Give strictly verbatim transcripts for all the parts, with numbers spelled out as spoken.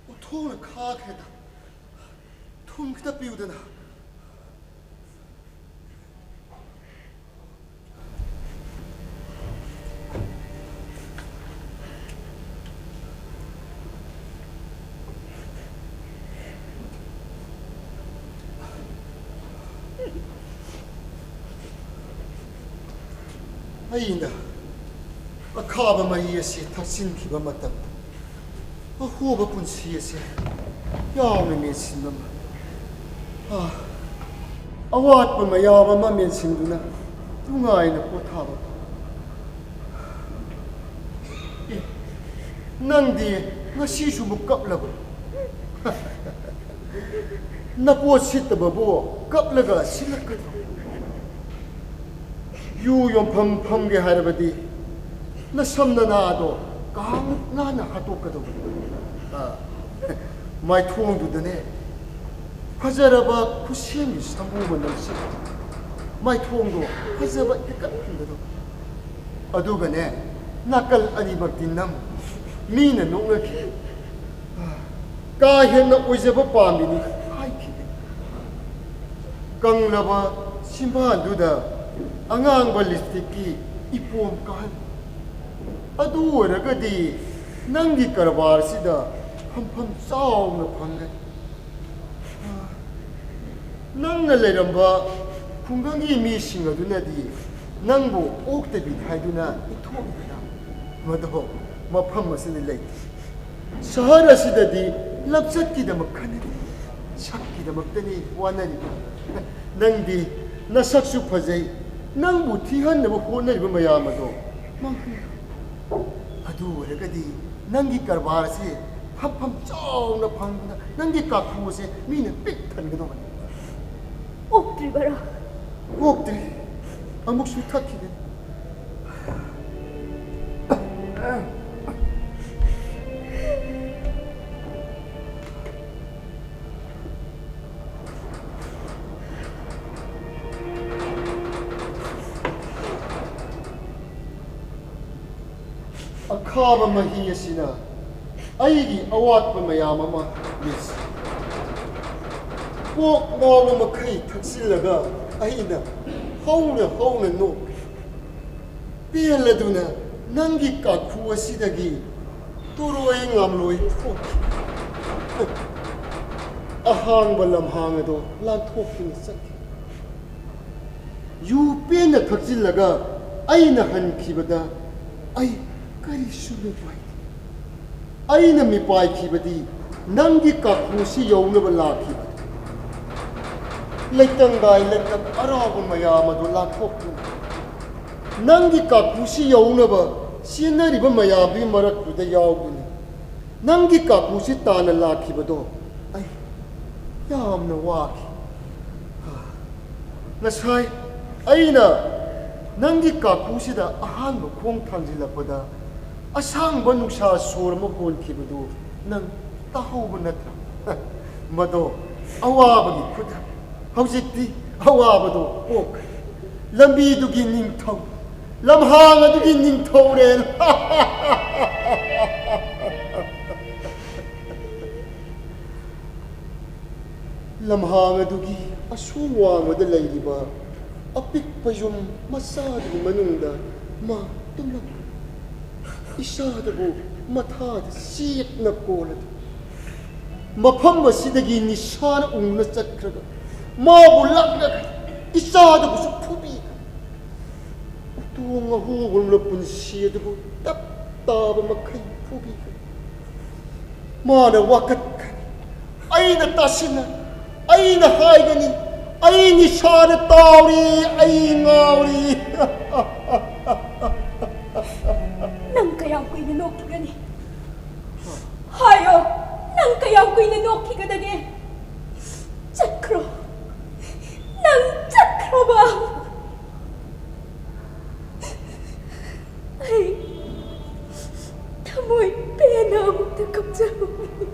ꯑꯣꯟꯊꯣꯛꯅ ꯈꯥꯈ꯭ꯔꯦꯗ꯫ ꯊꯨꯝ ꯈꯤꯇ ꯄꯤꯌꯨꯗꯅ꯫ ꯑꯩꯅ ꯑꯈꯥꯕ ꯃꯍꯤ ꯑꯁꯤ ꯊꯛꯆꯤꯟꯈꯤꯕ ꯃꯇꯝꯗ ꯑꯍꯣꯕ ꯄꯨꯟꯁꯤ ꯑꯁꯤ ꯌꯥꯎꯅ ꯃꯦꯟꯁꯤꯟꯕ ꯑꯃ, ꯑꯥ, ꯑꯋꯥꯠꯄ ꯃꯌꯥꯝ ꯑꯃ ꯃꯦꯟꯁꯤꯟꯗꯨꯅ ꯅꯨꯡꯉꯥꯏꯅ ꯄꯣꯊꯥꯕ꯫ ꯑꯦ, ꯅꯪꯗꯤ ꯉꯁꯤꯁꯨ ꯑꯃꯨꯛ ꯀꯞꯂꯕ? ꯅꯄꯣꯠ ꯁꯤꯠꯇꯕꯕꯨ ꯀꯞꯂꯒ ꯁꯤꯠꯂꯛꯀꯗ꯭ꯔꯣ? ꯌꯨ ꯌꯣꯟꯐꯝ ꯐꯝꯒꯦ ꯍꯥꯏꯔꯕꯗꯤ ꯅꯁꯝ ꯅꯅꯥꯗꯣ ꯀꯥꯡ ꯅꯥꯟꯅ ꯍꯥꯠꯇꯣꯛꯀꯗꯧꯕꯅꯤ꯫ ꯑ, ꯃꯥꯏꯊꯣꯡꯗꯨꯗꯅꯦ, ꯐꯖꯔꯕ ꯈꯨꯠꯁꯦꯝꯒꯤ ꯁꯥꯃꯨ ꯃꯅꯝꯁꯤ ꯃꯥꯏꯊꯣꯡꯗꯣ ꯐꯖꯕ ꯍꯦꯟꯒꯠꯍꯟꯒꯗꯧꯕ꯫ ꯑꯗꯨꯒꯅꯦ, ꯅꯥꯀꯜ ꯑꯅꯤꯃꯛꯇꯤ ꯅꯝ, ꯃꯤꯅ ꯅꯣꯛꯅꯈꯤ꯫ ꯀꯥ ꯍꯦꯟꯅ ꯑꯣꯏꯖꯕ ꯄꯥꯝꯃꯤꯅꯤ ꯍꯥꯏꯈꯤꯗꯦ꯫ ꯀꯪꯂꯕ ꯆꯤꯝꯕꯥꯜꯗꯨꯗ ꯑꯉꯥꯡꯕ ꯂꯤꯞꯁꯇꯤꯛꯀꯤ ꯏꯄꯣꯝ ꯀꯥꯍꯜꯂꯤ꯫ ꯑꯗꯨ ꯑꯣꯏꯔꯒꯗꯤ ꯅꯪꯒꯤ ꯀꯔꯕꯥꯔꯁꯤꯗ ꯐꯝꯐꯝ ꯆꯥꯎꯅ ꯐꯪꯒꯅꯤ꯫ ꯅꯪꯅ ꯂꯩꯔꯝꯕ ꯈꯨꯡꯒꯪꯒꯤ ꯃꯤꯁꯤꯡ ꯑꯗꯨꯅꯗꯤ ꯅꯪꯕꯨ ꯑꯣꯛꯇꯕꯤꯅꯤ ꯍꯥꯏꯗꯨꯅ ꯏꯟꯊꯣꯛꯏꯗꯅ, ꯃꯗꯨ ꯃꯐꯝ ꯑꯁꯤꯗ ꯂꯩꯇꯦ꯫ ꯁꯍꯔ ꯑꯁꯤꯗꯗꯤ ꯂꯝꯆꯠꯀꯤꯗꯃꯛ ꯈꯟꯅꯗꯦ, ꯁꯛꯀꯤꯗꯃꯛꯇꯅꯤ ꯋꯥꯅꯔꯤꯕ꯫ ꯅꯪꯗꯤ ꯅꯁꯛꯁꯨ ꯐꯖꯩ, ꯅꯪꯕꯨ ꯊꯤꯍꯟꯅꯕ ꯍꯣꯠꯅꯔꯤꯕ ꯃꯌꯥꯝ ꯑꯗꯣ ꯃꯥꯡꯍꯟꯈ꯭ꯔꯣ꯫ ꯑꯗꯨ ꯑꯣꯏꯔꯒꯗꯤ ꯅꯪꯒꯤ ꯀꯔꯕꯥꯔ ꯑꯁꯤ ꯐꯝꯐꯝ ꯆꯥꯎꯅ ꯐꯪꯗꯨꯅ ꯅꯪꯒꯤ ꯀꯥꯈꯨ ꯑꯁꯤ ꯃꯤꯅ ꯄꯤꯛ ꯊꯟꯒꯗꯧꯕꯅꯤ꯫ ꯑꯣꯛꯇ꯭ꯔꯤꯕꯔꯥ? ꯑꯣꯛꯇ꯭ꯔꯤ꯫ ꯑꯃꯨꯛꯁꯨ ꯊꯛꯈꯤꯒꯦ꯫ ꯑꯈꯥꯕ ꯃꯍꯤ ꯑꯁꯤꯅ ꯑꯩꯒꯤ ꯑꯋꯥꯠꯄ ꯃꯌꯥꯝ ꯑꯃ ꯃꯦꯠꯁꯤ꯫ ꯀꯣꯛ ꯉꯥꯎꯕ ꯃꯈꯩ ꯊꯛꯆꯤꯜꯂꯒ ꯑꯩꯅ ꯍꯧꯅ ꯍꯧꯅ ꯅꯣꯛꯂꯤ꯫ ꯄꯦꯜꯂꯗꯨꯅ ꯅꯪꯒꯤ ꯀꯥꯈꯨ ꯑꯁꯤꯗꯒꯤ ꯇꯨꯔꯣꯏ ꯉꯥꯝꯂꯣꯏ ꯊꯣꯛꯈꯤ꯫ ꯑꯍꯥꯡꯕ ꯂꯝꯍꯥꯡ ꯑꯗꯣ ꯂꯥꯟꯊꯣꯛꯇꯨꯅ ꯆꯠꯈꯤ꯫ ꯌꯨ ꯄꯦꯟꯅ ꯊꯛꯆꯤꯜꯂꯒ ꯑꯩꯅ ꯍꯟꯈꯤꯕꯗ ꯑꯩ ꯀꯔꯤꯁꯨ ꯃꯤꯄꯥꯏꯗꯦ꯫ ꯑꯩꯅ ꯃꯤꯄꯥꯏꯈꯤꯕꯗꯤ ꯅꯪꯒꯤ ꯀꯥꯡꯈꯨꯁꯤ ꯌꯧꯅꯕ ꯂꯥꯛꯈꯤꯕꯅꯤ꯫ ꯂꯩꯇꯪꯒꯥꯏ ꯂꯩꯇꯛ ꯑꯔꯥꯎꯕ ꯃꯌꯥꯝ ꯑꯗꯨ ꯂꯥꯊꯣꯛꯇꯨꯅ ꯅꯪꯒꯤ ꯀꯥꯡꯈꯨꯁꯤ ꯌꯧꯅꯕ ꯆꯦꯟꯅꯔꯤꯕ ꯃꯌꯥꯝꯗꯨꯒꯤ ꯃꯔꯛꯇꯨꯗ ꯌꯥꯎꯗꯨꯅ ꯅꯪꯒꯤ ꯀꯥꯡꯈꯨꯁꯤ ꯇꯥꯟꯅ ꯂꯥꯛꯈꯤꯕꯗꯣ ꯑꯩ ꯌꯥꯝꯅ ꯋꯥꯈꯤ꯫ ꯉꯁꯥꯏ ꯑꯩꯅ ꯅꯪꯒꯤ ꯀꯥꯡꯈꯨꯁꯤꯗ ꯑꯍꯥꯟꯕ ꯈꯣꯡ ꯊꯥꯡꯖꯤꯜꯂꯛꯄꯗ ꯑꯁꯥꯡꯕ ꯅꯨꯡꯁꯥ ꯁꯣꯔ ꯑꯃ ꯍꯣꯟꯈꯤꯕꯗꯨ ꯅꯪ ꯇꯥꯍꯧꯕ ꯅꯠꯇ꯭ꯔꯥ? ꯃꯗꯣ ꯑꯋꯥꯕꯒꯤ ꯈꯨꯗꯝ꯫ ꯍꯧꯖꯤꯛꯇꯤ ꯑꯋꯥꯕꯗꯣ ꯀꯣꯛꯈ꯭ꯔꯦ꯫ ꯂꯝꯕꯤꯗꯨꯒꯤ ꯅꯤꯡꯊꯧ, ꯂꯝꯍꯥꯡ ꯑꯗꯨꯒꯤ ꯅꯤꯡꯊꯧꯔꯦꯜ꯫ ꯂꯝꯍꯥꯡ ꯑꯗꯨꯒꯤ ꯑꯁꯣꯏ ꯋꯥꯡꯃꯗ ꯂꯩꯔꯤꯕ ꯑꯄꯤꯛꯄ ꯌꯨꯝ ꯃꯆꯥꯗꯨꯒꯤ ꯃꯅꯨꯡꯗ ꯃꯥ ꯇꯨꯝꯂꯝꯃꯤ꯫ ꯏꯆꯥꯗꯨꯕꯨ ꯃꯊꯥꯗ ꯆꯦꯠꯅ ꯀꯣꯜꯂꯗꯨꯅ ꯃꯐꯝ ꯑꯁꯤꯗꯒꯤ ꯅꯤꯁꯥꯅ ꯎꯅ ꯆꯠꯈ꯭ꯔꯒ ꯃꯥꯕꯨ ꯂꯥꯛꯅꯈ꯭ꯔꯦ꯫ ꯏꯆꯥꯗꯨꯕꯨꯁꯨ ꯐꯨꯕꯤꯈ꯭ꯔꯦ꯫ ꯎꯇꯣꯡ ꯑꯍꯣꯕꯔꯣꯝꯗ ꯄꯨꯟꯁꯤ ꯑꯗꯨꯕꯨ ꯇꯞ ꯇꯥꯕ ꯃꯈꯩ ꯐꯨꯕꯤꯈ꯭ꯔꯦ꯫ ꯃꯥꯅ ꯋꯥꯀꯠꯈ꯭ꯔꯦ꯫ ꯑꯩꯅ ꯇꯥꯁꯤꯟꯅ, ꯑꯩꯅ ꯍꯥꯏꯒꯅꯤ, ꯑꯩ ꯅꯤꯁꯥꯗ ꯇꯥꯎꯔꯤ, ꯑꯩ ꯉꯥꯎꯔꯤ꯫ ꯅꯪ ꯀꯌꯥꯝ ꯀꯨꯏꯅ ꯅꯣꯛꯈꯤꯒꯅꯤ? ꯍꯥꯏꯌꯣ, ꯅꯪ ꯀꯌꯥꯝ ꯀꯨꯏꯅ ꯅꯣꯛꯈꯤꯒꯗꯒꯦ? ꯆꯠꯈ꯭ꯔꯣ, ꯅꯪ ꯆꯠꯈ꯭ꯔꯣꯕ꯫ ꯑꯩ ꯊꯃꯣꯏ ꯄꯦꯟꯅ ꯑꯃꯨꯛꯇ ꯀꯞꯆꯍꯧꯒꯦ꯫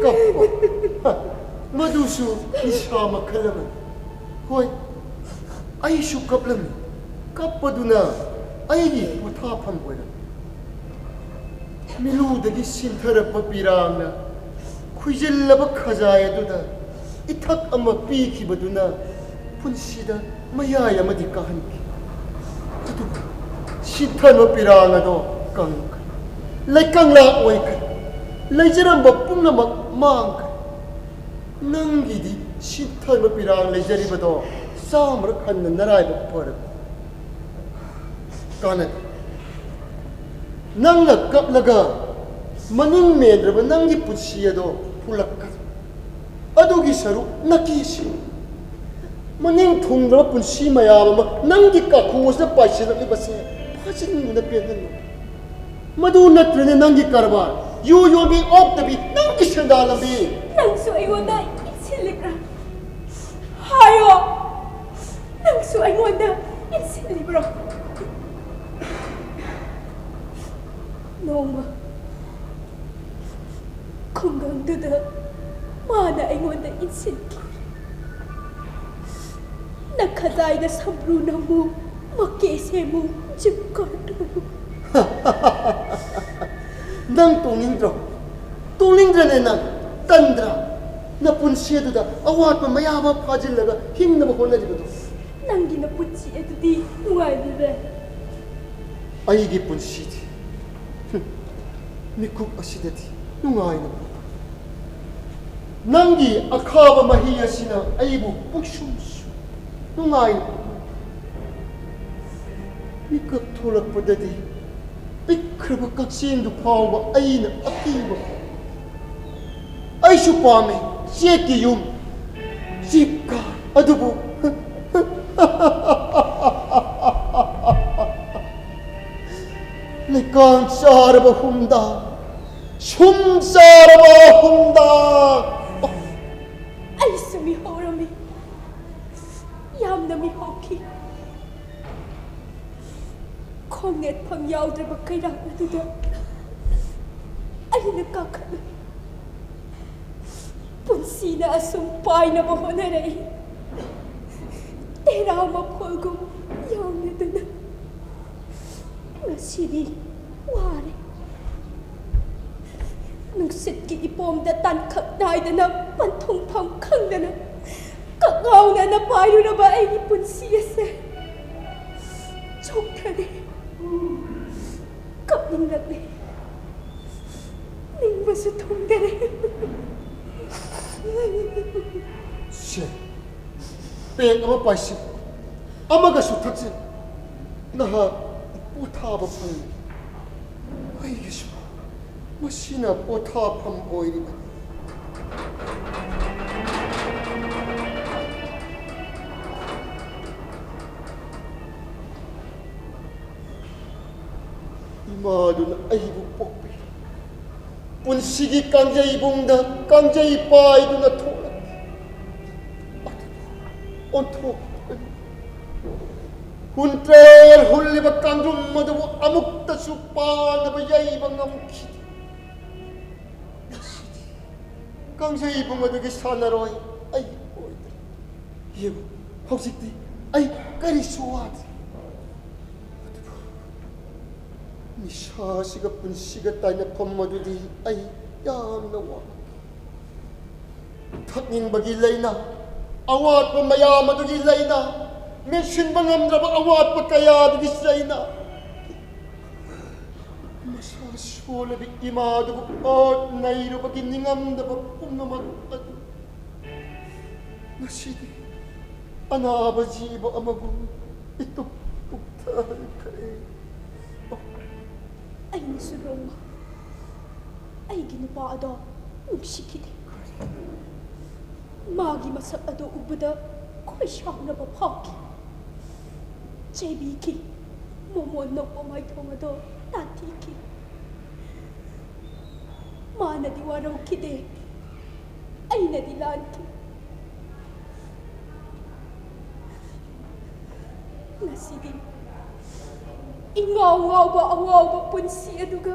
ꯀꯞꯄ꯫ ꯃꯗꯨꯁꯨ ꯅꯤꯁꯥ ꯃꯈꯜ ꯑꯃꯅꯤ꯫ ꯍꯣꯏ, ꯑꯩꯁꯨ ꯀꯞꯂꯝꯃꯤ꯫ ꯀꯞꯄꯗꯨꯅ ꯑꯩꯒꯤ ꯄꯣꯊꯥꯐꯝ ꯑꯣꯏꯔꯝꯃꯤ꯫ ꯃꯤꯂꯨꯗꯒꯤ ꯁꯤꯟꯊꯔꯛꯄ ꯄꯤꯔꯥꯡꯅ ꯈꯨꯏꯖꯤꯜꯂꯕ ꯈꯖꯥꯏ ꯑꯗꯨꯗ ꯏꯊꯛ ꯑꯃ ꯄꯤꯈꯤꯕꯗꯨꯅ ꯄꯨꯟꯁꯤꯗ ꯃꯌꯥꯏ ꯑꯃꯗꯤ ꯀꯥꯍꯟꯈꯤ꯫ ꯑꯗꯨꯕꯨ ꯁꯤꯟꯊꯕ ꯄꯤꯔꯥꯡ ꯑꯗꯣ ꯀꯪꯈ꯭ꯔꯦ, ꯂꯩꯀꯪꯂꯥ ꯑꯣꯏꯈ꯭ꯔꯦ, ꯂꯩꯖꯔꯝꯕ ꯄꯨꯝꯅꯃꯛ ꯃꯥꯡꯈ꯭ꯔꯦ꯫ ꯅꯪꯒꯤꯗꯤ ꯁꯤꯟꯊꯕ ꯄꯤꯔꯥꯡ ꯂꯩꯖꯔꯤꯕꯗꯣ ꯆꯥꯝꯃꯔꯛ ꯍꯟꯅ ꯅꯔꯥꯏꯕꯛ ꯐꯔꯕꯅꯤ꯫ ꯀꯥꯟꯅꯗꯦ꯫ ꯅꯪꯅ ꯀꯞꯂꯒ ꯃꯅꯤꯡ ꯃꯦꯟꯗ꯭ꯔꯕ ꯅꯪꯒꯤ ꯄꯨꯟꯁꯤ ꯑꯗꯣ ꯍꯨꯜꯂꯛꯀꯅꯤ꯫ ꯑꯗꯨꯒꯤ ꯁꯔꯨꯛ ꯅꯀꯤꯁꯤ ꯃꯅꯤꯡ ꯊꯨꯡꯗ꯭ꯔꯕ ꯄꯨꯟꯁꯤ ꯃꯌꯥꯝ ꯑꯃ ꯅꯪꯒꯤ ꯀꯥꯈꯨ ꯑꯁꯤꯗ ꯄꯥꯏꯁꯤꯜꯂꯛꯂꯤꯕꯁꯦ ꯐꯥꯖꯤꯟꯗꯨꯅ ꯄꯦꯟꯍꯜꯂꯨ꯫ ꯃꯗꯨ ꯅꯠꯇ꯭ꯔꯅꯦ ꯅꯪꯒꯤ ꯀꯔꯕꯥꯔ? ꯌꯨ ꯌꯣꯟꯕꯤ ꯑꯣꯛꯇꯕꯤ ꯅꯪꯒꯤ ꯁꯦꯟꯗꯥꯟ ꯂꯝꯕꯤ꯫ ꯅꯪꯁꯨ ꯑꯩꯉꯣꯟꯗ ꯏꯟꯁꯤꯜꯂꯤꯕ꯭ꯔꯥ? ꯍꯥꯏꯌꯣ, ꯅꯪꯁꯨ ꯑꯩꯉꯣꯟꯗ ꯏꯟꯁꯤꯜꯂꯤꯕ꯭ꯔꯣ? ꯅꯣꯡꯃ ꯈꯨꯡꯒꯪꯗꯨꯗ ꯃꯥꯅ ꯑꯩꯉꯣꯟꯗ ꯏꯟꯁꯤꯟꯈꯤ꯫ ꯅꯈꯖꯥꯏꯗ ꯁꯝꯕ꯭ꯔꯨ ꯅꯝꯃꯨ, ꯃꯀꯦ ꯁꯦꯝꯃꯨ, ꯖꯤꯞ ꯀꯥꯔꯠ ꯇꯧ꯫ ꯅꯪ ꯇꯣꯡꯅꯤꯡꯗ꯭ꯔꯣ? ꯇꯣꯡꯅꯤꯡꯗ꯭ꯔꯅꯦ ꯅꯪ? ꯇꯟꯗ꯭ꯔꯥ? ꯅꯄꯨꯟꯁꯤ ꯑꯗꯨꯗ ꯑꯋꯥꯠꯄ ꯃꯌꯥꯝ ꯑꯃ ꯐꯥꯖꯤꯜꯂꯒ ꯍꯤꯡꯅꯕ ꯍꯣꯠꯅꯔꯤꯕꯗꯣ꯫ ꯅꯪꯒꯤ ꯅꯄꯨꯟꯁꯤ ꯑꯗꯨꯗꯤ ꯅꯨꯡꯉꯥꯏꯕꯤꯕ꯭ꯔꯥ? ꯑꯩꯒꯤ ꯄꯨꯟꯁꯤꯗꯤ, ꯍꯨꯝ, ꯃꯤꯀꯨꯞ ꯑꯁꯤꯗꯗꯤ ꯅꯨꯡꯉꯥꯏꯅ ꯄꯨꯟ-, ꯅꯪꯒꯤ ꯑꯈꯥꯕ ꯃꯍꯤ ꯑꯁꯤꯅ ꯑꯩꯕꯨ ꯄꯨꯛꯁꯨꯝ ꯁꯨꯝ ꯅꯨꯡꯉꯥꯏꯅ ꯄꯨꯟ-, ꯃꯤꯀꯞ ꯊꯣꯛꯂꯛꯄꯗꯗꯤ ꯄꯤꯛꯈ꯭ꯔꯕ ꯀꯛꯆꯦꯡꯗꯨ ꯐꯥꯎꯕ ꯑꯩꯅ ꯑꯀꯤꯕ꯫ ꯑꯩꯁꯨ ꯄꯥꯝꯃꯤ ꯆꯦꯛꯀꯤ ꯌꯨꯝ, ꯖꯤꯞ ꯀꯥꯔ, ꯑꯗꯨꯕꯨ ꯂꯩꯀꯥꯡ ꯆꯥꯔꯕ ꯍꯨꯝꯗ, ꯁꯨꯝ ꯆꯥꯔꯕ ꯍꯨꯝꯗ꯫ ꯑꯩꯁꯨ ꯃꯤꯍꯧꯔꯝꯃꯤ, ꯌꯥꯝꯅ ꯃꯤꯍꯧꯈꯤ꯫ ꯈꯣꯡꯅꯦꯠꯐꯝ ꯌꯥꯎꯗ꯭ꯔꯕ ꯀꯩꯔꯥꯛ ꯑꯗꯨꯗ ꯑꯩꯅ ꯀꯥꯈꯠꯂꯨꯏ꯫ ꯄꯨꯟꯁꯤꯅ ꯑꯁꯨꯝ ꯄꯥꯏꯅꯕ ꯍꯣꯠꯅꯔꯛꯏ, ꯇꯦꯔꯥ ꯃꯐꯣꯜꯒꯨꯝ ꯌꯥꯎꯅꯗꯅ꯫ ꯉꯁꯤꯗꯤ ꯋꯥꯔꯦ꯫ ꯅꯨꯡꯁꯤꯠꯀꯤ ꯏꯄꯣꯝꯗ ꯇꯥꯟꯈꯛ ꯅꯥꯏꯗꯅ, ꯄꯟꯊꯨꯡꯐꯝ ꯈꯪꯗꯅ ꯀꯛꯉꯥꯎꯅꯅ ꯄꯥꯏꯔꯨꯔꯕ ꯑꯩꯒꯤ ꯄꯨꯟꯁꯤ ꯑꯁꯦ ꯆꯣꯛꯊꯔꯦ꯫ ꯀꯞꯅꯤꯡꯂꯛꯂꯦ꯫ ꯅꯤꯡꯕꯁꯨ ꯊꯨꯡꯗꯔꯦ꯫ ꯁꯦ, ꯄꯦꯛ ꯑꯃ ꯄꯥꯏꯁꯤ, ꯑꯃꯒꯁꯨ ꯊꯛꯁꯤ꯫ ꯅꯍꯥꯛ ꯄꯣꯊꯥꯕ ꯐꯪꯂꯤ꯫ ꯑꯩꯒꯤꯁꯨ ꯃꯁꯤꯅ ꯄꯣꯊꯥꯐꯝ ꯑꯣꯏꯔꯤꯕꯅꯤ꯫ ꯏꯃꯥꯗꯨꯅ ꯑꯩꯕꯨ ꯄꯣꯛꯄꯤꯔꯦ꯫ ꯄꯨꯟꯁꯤꯒꯤ ꯀꯥꯡꯖꯩꯕꯨꯡꯗ ꯀꯥꯡꯖꯩ ꯄꯥꯏꯗꯨꯅ ꯊꯣꯛꯂꯛꯈꯤ꯫ ꯑꯗꯨꯕꯨ ꯑꯣꯟꯊꯣꯛꯄꯅꯤ꯫ ꯍꯨꯟꯇ꯭ꯔꯦꯜ ꯍꯨꯜꯂꯤꯕ ꯀꯥꯡꯗ꯭ꯔꯨꯝ ꯑꯗꯨꯕꯨ ꯑꯃꯨꯛꯇꯁꯨ ꯄꯥꯅꯕ ꯌꯩꯕ ꯉꯝꯈꯤꯗꯦ꯫ ꯉꯁꯤꯗꯤ ꯀꯥꯡꯖꯩꯕꯨꯡ ꯑꯗꯨꯒꯤ ꯁꯥꯟꯅꯔꯣꯏ ꯑꯩ ꯑꯣꯏꯗ꯭ꯔꯦ꯫ ꯌꯦꯡꯉꯨ, ꯍꯧꯖꯤꯛꯇꯤ ꯑꯩ ꯀꯔꯤꯁꯨ ꯋꯥꯗ꯭ꯔꯦ꯫ ꯑꯗꯨꯕꯨ ꯅꯤꯁꯥꯁꯤꯒ ꯄꯨꯟꯁꯤꯒ ꯇꯥꯏꯅꯐꯝ ꯑꯗꯨꯗꯤ ꯑꯩ ꯌꯥꯝꯅ ꯋꯥꯈꯤ꯫ ꯊꯛꯅꯤꯡꯕꯒꯤ ꯂꯩꯅꯥ, ꯑꯋꯥꯠꯄ ꯃꯌꯥꯝ ꯑꯗꯨꯒꯤ ꯂꯩꯅꯥ, ꯃꯦꯟꯁꯤꯟꯕ ꯉꯝꯗ꯭ꯔꯕ ꯑꯋꯥꯠꯄ ꯀꯌꯥ ꯑꯗꯨꯒꯤ ꯂꯩꯅꯥ, ꯃꯁꯥ ꯁꯣꯜꯂꯕꯤ ꯏꯃꯥ ꯑꯗꯨꯕꯨ ꯑꯣꯠ ꯅꯩꯔꯨꯕꯒꯤ ꯅꯤꯡꯉꯝꯗꯕ ꯄꯨꯝꯅꯃꯛ ꯑꯗꯨ ꯉꯁꯤꯗꯤ ꯑꯅꯥꯕ ꯖꯤꯕ ꯑꯃꯒꯨꯝ ꯏꯇꯨꯞ ꯇꯨꯞꯊꯈ꯭ꯔꯦ꯫ ꯑꯩꯅꯁꯨ ꯅꯣꯡꯃ ꯑꯩꯒꯤ ꯅꯨꯄꯥ ꯑꯗꯣ ꯅꯨꯡꯁꯤꯈꯤꯗꯦ꯫ ꯃꯥꯒꯤ ꯃꯁꯛ ꯑꯗꯨ ꯎꯕꯗ ꯈꯣꯏ ꯁꯥꯎꯅꯕ ꯐꯥꯎꯈꯤ꯫ ꯆꯩꯕꯤꯈꯤ꯫ ꯃꯣꯃꯣꯟ ꯅꯣꯛꯄ ꯃꯥꯏꯊꯣꯡ ꯑꯗꯣ ꯇꯥꯟꯊꯤꯈꯤ꯫ ꯃꯥꯅꯗꯤ ꯋꯥꯔꯧꯈꯤꯗꯦ, ꯑꯩꯅꯗꯤ ꯂꯥꯟꯈꯤ꯫ ꯉꯁꯤꯗꯤ ꯏꯉꯥꯎ ꯉꯥꯎꯕ ꯑꯋꯥꯎꯕ ꯄꯨꯟꯁꯤ ꯑꯗꯨꯒ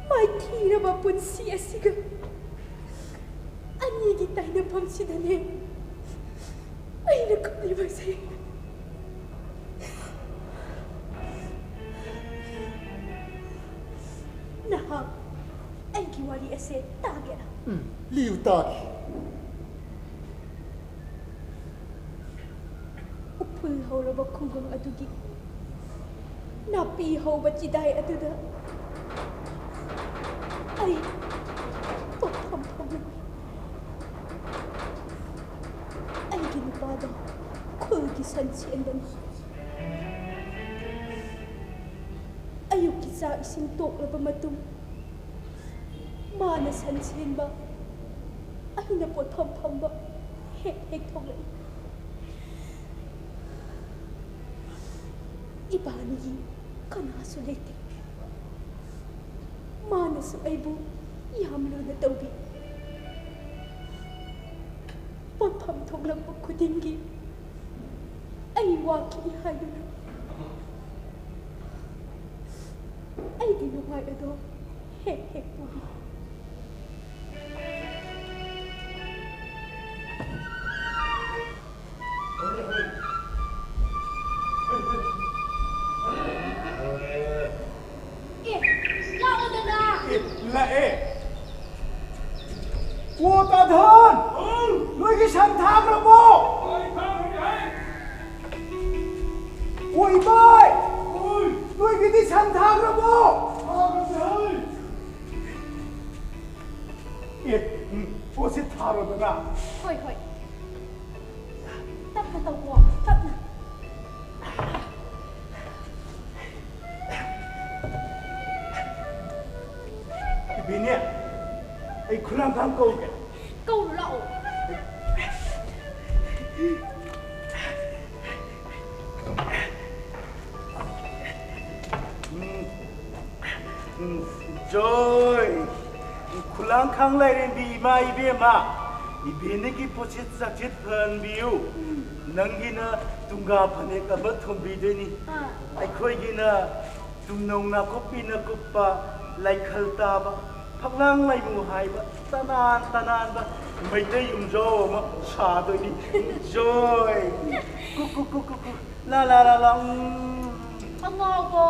ꯃꯥꯏꯊꯤꯔꯕ ꯄꯨꯟꯁꯤ ꯑꯁꯤꯒ ꯑꯅꯤꯒꯤ ꯇꯥꯏꯅꯐꯝꯁꯤꯗꯅꯦ ꯑꯩꯅ ꯀꯞꯂꯤꯕꯁꯦ꯫ ꯅꯍꯥꯛ ꯑꯩꯒꯤ ꯋꯥꯔꯤ ꯑꯁꯦ ꯇꯥꯒꯦꯔꯥ? ꯎꯝ, ꯂꯤꯌꯨ ꯇꯥꯒꯦ꯫ ꯎꯐꯨꯜ ꯍꯧꯔꯕ ꯈꯨꯡꯒꯪ ꯑꯗꯨꯒꯤ ꯅꯥꯄꯤ ꯍꯧꯕ ꯆꯤꯗꯥꯏ ꯑꯗꯨꯗ ꯑꯩ ꯄꯣꯠꯐꯝ ꯐꯝꯂꯝꯃꯤ꯫ ꯑꯩꯒꯤ ꯅꯨꯄꯥꯗꯣ ꯈꯨꯜꯒꯤ ꯁꯟ ꯁꯦꯟꯕꯅꯤ꯫ ꯆꯥꯛ ꯏꯁꯤꯡ ꯇꯣꯛꯂꯕ ꯃꯇꯨꯡ, ꯃꯥꯅ ꯁꯟ ꯁꯦꯟꯕ, ꯑꯩꯅ ꯄꯣꯠꯐꯝ ꯐꯝꯕ ꯍꯦꯛ ꯍꯦꯛ ꯊꯣꯛꯂꯛꯏ꯫ ꯏꯕꯥꯅꯤꯒꯤ ꯀꯅꯥꯁꯨ ꯂꯩꯇꯦ꯫ ꯃꯥꯅꯁꯨ ꯑꯩꯕꯨ ꯌꯥꯝ ꯂꯨꯅ ꯇꯧꯕꯤ꯫ ꯄꯣꯠꯐꯝ ꯊꯣꯛꯂꯛꯄ ꯈꯨꯗꯤꯡꯒꯤ ꯑꯩ ꯋꯥꯈꯤ ꯍꯥꯏꯗꯨꯅ ꯑꯩꯒꯤ ꯅꯨꯡꯉꯥꯏ ꯑꯗꯣ ꯍꯦꯛ ꯍꯦꯛ ꯄꯨꯔꯤ꯫ ꯑꯦ, ꯂꯥꯛꯑꯣꯗꯅ꯫ ꯑꯦ, ꯂꯥꯛꯑꯦ꯫ ꯑꯣ, ꯇꯥꯙꯟ! ꯅꯣꯏꯒꯤ ꯁꯟ ꯊꯥꯈ꯭ꯔꯕꯣ? ꯑꯣ, ꯏꯕꯥꯏ! ꯅꯣꯏꯒꯤꯗꯤ ꯁꯟ ꯊꯥꯈ꯭ꯔꯕꯣ? ꯑꯦ, ꯎꯝ, ꯄꯣꯠꯁꯤ ꯊꯥꯔꯣꯗꯅ꯫ ꯍꯣꯏ, ꯍꯣꯏ꯫ ꯇꯞꯅ ꯇꯧꯀꯣ, ꯇꯞꯅ꯫ ꯏꯕꯦꯅꯦ, ꯑꯩ ꯈꯨꯂꯥꯡꯈꯥꯡ ꯀꯧꯒꯦ꯫ ꯀꯧꯔꯨ ꯂꯥꯛꯑꯣ꯫ ꯎꯝ, ꯎꯝ, ꯖꯣꯏ꯫ ꯈꯨꯂꯥꯡꯈꯥꯡ ꯂꯥꯏꯔꯦꯝꯕꯤ ꯏꯃꯥ ꯏꯕꯦꯝꯃ, ꯏꯕꯦꯟꯅꯒꯤ ꯄꯣꯠꯁꯤꯠ ꯆꯥꯛꯁꯤꯠ ꯐꯍꯟꯕꯤꯌꯨ꯫ ꯅꯪꯒꯤꯅ ꯇꯨꯡꯒꯥ ꯐꯅꯦꯛ ꯑꯃ ꯊꯣꯟꯕꯤꯗꯣꯏꯅꯤ꯫ ꯑꯥ꯫ ꯑꯩꯈꯣꯏꯒꯤꯅ ꯇꯨꯝꯅꯧ ꯅꯥꯀꯨꯞꯄꯤꯅ ꯀꯨꯞꯄ, ꯂꯥꯏꯈꯜ ꯇꯥꯕ, ꯐꯛꯂꯥꯡ ꯂꯩꯃꯨ ꯍꯥꯏꯕ ꯇꯅꯥꯟ ꯇꯅꯥꯟꯕ ꯃꯩꯇꯩ ꯌꯨꯝꯖꯥꯎ ꯑꯃ ꯁꯥꯗꯣꯏꯅꯤ꯫ ꯖꯣꯏ꯫ ꯀꯨ, ꯀꯨ, ꯀꯨ, ꯀꯨ, ꯀꯨ꯫ ꯂꯥ, ꯂꯥ, ꯂꯥ, ꯂꯥ, ꯎꯝ꯫ ꯑꯉꯥꯎꯕ,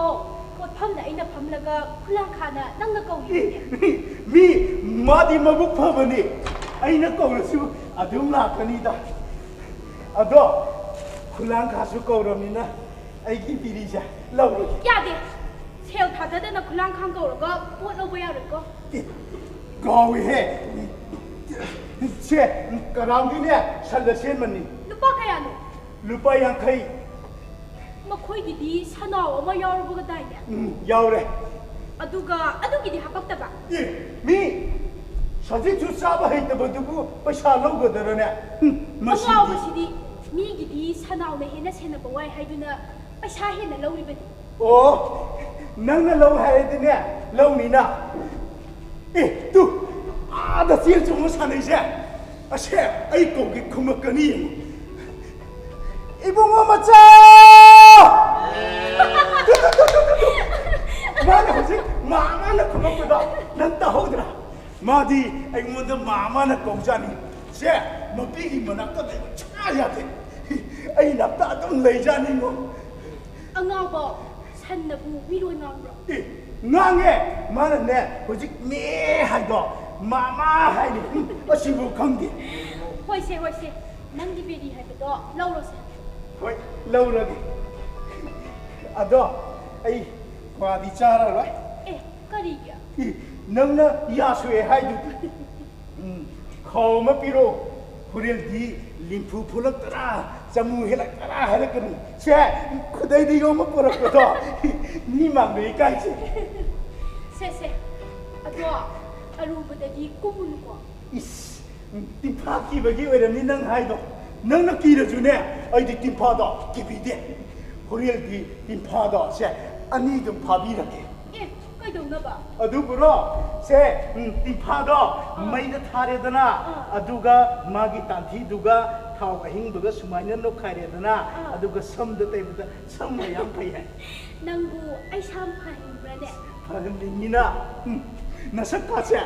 ꯄꯣꯠꯐꯝꯗ ꯑꯩꯅ ꯐꯝꯂꯒ ꯈꯨꯂꯥꯡꯈꯥꯡꯅ ꯅꯪꯅ ꯀꯧꯔꯤꯕꯅꯦ꯫ ꯃꯤ, ꯃꯤ, ꯃꯥꯗꯤ ꯃꯕꯨꯛ ꯐꯕꯅꯤ꯫ ꯑꯩꯅ ꯀꯧꯔꯁꯨ ꯑꯗꯨꯝ ꯂꯥꯛꯀꯅꯤꯗ꯫ ꯑꯗꯣ, ꯈꯨꯂꯥꯡꯈꯥꯡꯁꯨ ꯀꯧꯔꯕꯅꯤꯅ ꯑꯩꯒꯤ ꯕꯤꯔꯤꯁꯦ ꯂꯧꯔꯒꯦ꯫ ꯌꯥꯗꯦ꯫ ꯁꯦꯜ ꯊꯥꯗꯗꯅ ꯈꯨꯂꯥꯡꯈꯥꯡ ꯀꯧꯔꯒ ꯄꯣꯠ ꯂꯧꯕ ꯌꯥꯔꯣꯏꯀꯣ꯫ ꯑꯦ, ꯀꯥꯎꯏꯍꯦ꯫ ꯁꯦ, ꯀꯔꯥꯝꯒꯤꯅꯦ, ꯁꯟ ꯑꯁꯦꯟꯕꯅꯤ꯫ ꯂꯨꯄꯥ ꯀꯌꯥꯅꯣ? ꯂꯨꯄꯥ ꯌꯥꯡꯈꯩ꯫ ꯃꯈꯣꯏꯒꯤꯗꯤ ꯁꯅꯥꯎ ꯑꯃ ꯌꯥꯎꯔꯕꯒꯗꯥꯏꯅꯦ? ꯎꯝ, ꯌꯥꯎꯔꯦ꯫ ꯑꯗꯨꯒ ꯑꯗꯨꯒꯤꯗꯤ ꯍꯥꯄꯛꯇꯕ? ꯑꯦ, ꯃꯤ ꯁꯖꯤꯛꯁꯨ ꯆꯥꯕ ꯍꯩꯇꯕꯗꯨꯕꯨ ꯄꯩꯁꯥ ꯂꯧꯒꯗꯔꯅꯦ? ꯎꯝ, ꯃꯁꯤꯗꯤ꯫ ꯑꯉꯥꯎꯕꯁꯤꯗꯤ ꯃꯤꯒꯤꯗꯤ ꯁꯅꯥꯎꯅ ꯍꯦꯟꯅ ꯁꯦꯟꯅꯕ ꯋꯥꯏ ꯍꯥꯏꯗꯨꯅ ꯄꯩꯁꯥ ꯍꯦꯟꯅ ꯂꯧꯔꯤꯕꯅꯤ꯫ ꯑꯣ, ꯅꯪꯅ ꯂꯧ ꯍꯥꯏꯔꯗꯤꯅꯦ, ꯂꯧꯅꯤꯅ꯫ ꯑꯦ, ꯇꯨ, ꯑꯥꯗ ꯆꯦꯟ ꯆꯣꯡꯕ ꯁꯥꯟꯅꯩꯁꯦ꯫ ꯑꯁꯦ, ꯑꯩ ꯀꯧꯒꯦ, ꯈꯨꯝꯃꯛꯀꯅꯤ ꯌꯦꯡꯉꯨ꯫ ꯏꯕꯨꯡꯉꯣ ꯃꯆꯥ! Two, two, two, two, two, two. ꯃꯥꯅ ꯍꯧꯖꯤꯛ ꯃꯥ ꯃꯥꯅ ꯈꯨꯝꯃꯛꯄꯗꯣ ꯅꯪ ꯇꯥꯍꯧꯗ꯭ꯔꯥ? ꯃꯥꯗꯤ ꯑꯩꯉꯣꯟꯗ ꯃꯥ ꯃꯥꯅ ꯀꯧꯖꯥꯠꯅꯤ꯫ ꯁꯦ, ꯃꯄꯤꯒꯤ ꯃꯅꯥꯛꯇ ꯂꯩꯕ ꯁꯨꯡꯌꯥ ꯌꯥꯗꯦ꯫ ꯑꯩ ꯅꯥꯛꯇ ꯑꯗꯨꯝ ꯂꯩꯖꯥꯠꯅꯤꯉꯣ꯫ ꯑꯉꯥꯎꯕ, ꯁꯟꯅꯕꯨ ꯃꯤꯔꯣꯟ ꯉꯥꯡꯕ꯭ꯔꯣ? ꯑꯦ, ꯉꯥꯡꯉꯦ꯫ ꯃꯥꯅꯅꯦ ꯍꯧꯖꯤꯛ ꯃꯦ ꯍꯥꯏꯗꯣ ꯃꯥꯃꯥ ꯍꯥꯏꯅꯤ꯫ ꯎꯝ, ꯑꯁꯤꯕꯨ ꯈꯪꯗꯦ꯫ ꯍꯣꯏꯁꯦ, ꯍꯣꯏꯁꯦ, ꯅꯪꯒꯤ ꯕꯦꯔꯤ ꯍꯥꯏꯕꯗꯣ ꯂꯧꯔꯣꯁꯦ꯫ ꯍꯣꯏ, ꯂꯧꯔꯒꯦ꯫ ꯑꯗꯣ ꯑꯩ ꯀ꯭ꯋꯥꯗꯤ ꯆꯥꯔꯔꯣꯏ꯫ ꯑꯦ, ꯀꯔꯤꯒꯤ? ꯏ, ꯅꯪꯅ ꯌꯥ ꯁꯣꯛꯑꯦ ꯍꯥꯏꯗꯨꯗꯤ꯫ ꯎꯝ, ꯈꯥꯎ ꯑꯃ ꯄꯤꯔꯣ꯫ ꯍꯣꯔꯦꯟꯗꯤ ꯂꯤꯝꯐꯨ ꯐꯨꯂꯛꯇꯔꯥ, ꯆꯃꯨ ꯍꯦꯜꯂꯛꯇꯔꯥ ꯍꯥꯏꯔꯛꯀꯅꯤ꯫ ꯁꯦ, ꯈꯨꯗꯩꯗ ꯌꯣꯝꯃ ꯄꯨꯔꯛꯄꯗꯣ ꯃꯤ ꯃꯥꯡꯗ ꯏꯀꯥꯏꯁꯦ꯫ ꯁꯦ, ꯁꯦ, ꯑꯗꯣ ꯑꯔꯨꯕꯗꯗꯤ ꯀꯨꯝꯃꯨꯅꯨꯀꯣ꯫ ꯏꯁ, ꯇꯤꯟꯐꯥ ꯀꯤꯕꯒꯤ ꯑꯣꯏꯔꯝꯅꯤ ꯅꯪ ꯍꯥꯏꯗꯣ꯫ ꯅꯪꯅ ꯀꯤꯔꯁꯨꯅꯦ, ꯑꯩꯗꯤ ꯇꯤꯟꯐꯥꯗꯣ ꯀꯤꯕꯤꯗꯦ꯫ ꯍꯣꯔꯦꯟꯗꯤ ꯇꯤꯟꯐꯥꯗꯣ ꯁꯦ ꯑꯅꯤꯗꯨꯝ ꯐꯥꯕꯤꯔꯒꯦ꯫ ꯑꯦ, ꯀꯩꯗꯧꯅꯕ? ꯑꯗꯨꯕꯨꯔꯣ, ꯁꯦ, ꯎꯝ, ꯇꯤꯟꯐꯥꯗꯣ ꯃꯩꯗ ꯊꯥꯔꯦꯗꯅ, ꯑꯥ꯫ ꯑꯗꯨꯒ ꯃꯥꯒꯤ ꯇꯥꯟꯊꯤꯗꯨꯒ ꯊꯥꯎ ꯑꯍꯤꯡꯕꯒ ꯁꯨꯃꯥꯏꯅ ꯅꯣꯛꯈꯥꯏꯔꯦꯗꯅ, ꯑꯥ꯫ ꯑꯗꯨꯒ ꯁꯝꯗ ꯇꯩꯕꯗ ꯁꯝ ꯃꯌꯥꯝ ꯐꯩ ꯍꯥꯏ꯫ ꯅꯪꯕꯨ ꯑꯩ ꯁꯝ ꯐꯍꯟꯅꯤꯡꯕ꯭ꯔꯅꯦ? ꯐꯍꯟꯅꯤꯡꯉꯤꯅ꯫ ꯎꯝ, ꯅꯁꯛꯀꯥꯁꯦ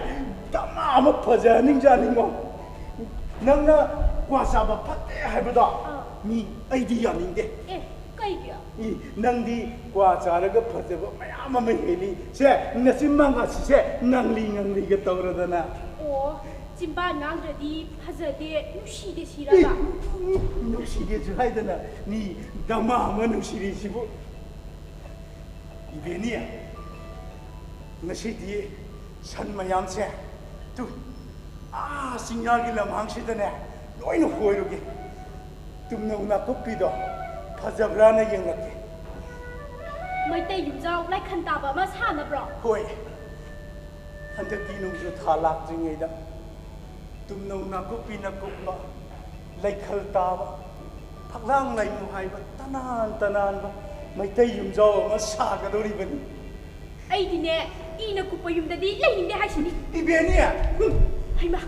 ꯗꯃꯥ ꯑꯃ ꯐꯖꯍꯟꯅꯤꯡꯖꯥꯠꯅꯤꯉꯣ꯫ ꯅꯪꯅ ꯀ꯭ꯋꯥ ꯆꯥꯕ ꯐꯠꯇꯦ ꯍꯥꯏꯕꯗꯣ ꯑꯥ꯫ ꯃꯤ ꯑꯩꯗꯤ ꯌꯥꯅꯤꯡꯗꯦ꯫ ꯑꯦ, ꯀꯩꯒꯤ? ꯏ, ꯅꯪꯗꯤ ꯀ꯭ꯋꯥ ꯆꯥꯔꯒ ꯐꯖꯕ ꯃꯌꯥꯝ ꯑꯃ ꯍꯦꯜꯂꯤ꯫ ꯁꯦ, ꯅꯆꯤꯟ ꯃꯉꯥꯁꯤꯁꯦ ꯉꯥꯡꯂꯤ ꯉꯥꯡꯂꯤꯒ ꯇꯧꯔꯗꯅ꯫ ꯑꯣ, ꯆꯤꯝꯕꯥꯟ ꯉꯥꯡꯗ꯭ꯔꯗꯤ ꯐꯖꯗꯦ, ꯅꯨꯡꯁꯤꯗꯦ ꯁꯤꯔꯕ? ꯏ, ꯅꯨꯡꯁꯤꯗꯦꯁꯨ ꯍꯥꯏꯗꯅ ꯃꯤ ꯗꯃꯥ ꯑꯃ ꯅꯨꯡꯁꯤꯔꯤꯁꯤꯕꯨ꯫ ꯏꯕꯦꯅꯤ, ꯉꯁꯤꯗꯤ ꯁꯟ ꯃꯌꯥꯝꯁꯦ ꯇꯨ ꯑꯥ ꯆꯤꯡꯌꯥꯒꯤ ꯂꯝꯍꯥꯡꯁꯤꯗꯅꯦ ꯂꯣꯏꯅ ꯍꯣꯏꯔꯨꯒꯦ꯫ ꯇꯨꯝꯅꯧ ꯅꯥꯀꯨꯞꯄꯤꯗꯣ ꯐꯖꯕ꯭ꯔꯥꯅ ꯌꯦꯡꯂꯛꯀꯦ꯫ ꯃꯩꯇꯩ ꯌꯨꯝꯖꯥꯎ ꯂꯥꯏꯈꯟ ꯇꯥꯕ ꯑꯃ ꯁꯥꯅꯕ꯭ꯔꯣ? ꯍꯣꯏ꯫ ꯍꯟꯗꯛꯀꯤ ꯅꯣꯡꯖꯨ ꯊꯥ ꯂꯥꯛꯇ꯭ꯔꯤꯉꯩꯗ ꯇꯨꯝꯅꯧ ꯅꯥꯀꯨꯞꯄꯤꯅ ꯀꯨꯞꯄ, ꯂꯩꯈꯜ ꯇꯥꯕ, ꯐꯛꯂꯥꯡ ꯂꯩꯃꯨ ꯍꯥꯏꯕ ꯇꯅꯥꯟ ꯇꯅꯥꯟꯕ ꯃꯩꯇꯩ ꯌꯨꯝꯖꯥꯎ ꯑꯃ ꯁꯥꯒꯗꯧꯔꯤꯕꯅꯤ꯫ ꯑꯩꯗꯤꯅꯦ, ꯏꯅ ꯀꯨꯞꯄ ꯌꯨꯝꯗꯗꯤ ꯂꯩꯅꯤꯡꯗꯦ ꯍꯥꯏꯁꯤꯅꯤ꯫ ꯏꯕꯦꯟꯅꯤ! ꯍꯨꯝ! ꯍꯩꯃꯥ,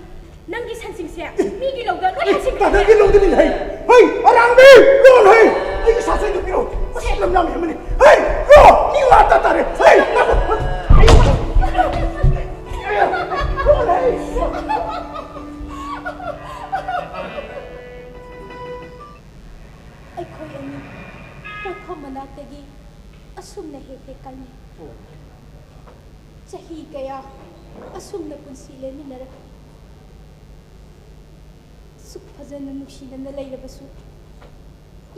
ꯅꯪꯒꯤ ꯁꯟꯁꯤꯡꯁꯦ ꯃꯤꯒꯤ ꯂꯧꯗ ꯂꯣꯏ ꯍꯥꯏꯁꯤꯟꯈ꯭ꯔꯦ꯫ ꯇꯥꯗꯒꯤ ꯂꯧꯗꯅꯤ ꯍꯩ! ꯍꯩ! ꯑꯔꯥꯡꯕꯤ! ꯂꯣꯟ ꯍꯩ! ꯑꯩꯒꯤ ꯁꯥꯁꯟꯗꯨ ꯄꯤꯔꯛꯎ꯫ ꯃꯁꯤ ꯂꯝ ꯌꯥꯝ ꯍꯦꯟꯕꯅꯤ꯫ ꯍꯩ! ꯂꯣ! ꯃꯤ ꯋꯥ ꯇꯥ ꯇꯥꯔꯦ꯫ ꯍꯩ! ꯂꯣꯟ ꯍꯩ! ꯑꯩꯈꯣꯏ ꯑꯅꯤ ꯄꯣꯠꯐꯝ ꯃꯅꯥꯛꯇꯒꯤ ꯑꯁꯨꯝꯅ ꯍꯦꯛ ꯍꯦꯛ ꯀꯥꯏꯅꯩ꯫ ꯆꯍꯤ ꯀꯌꯥ ꯑꯁꯨꯝꯅ ꯄꯨꯟꯁꯤ ꯂꯦꯟꯃꯤꯟꯅꯔꯛꯂꯤ꯫ ꯁꯨꯛ ꯐꯖꯅ ꯅꯨꯡꯁꯤꯅꯅ ꯂꯩꯔꯕꯁꯨ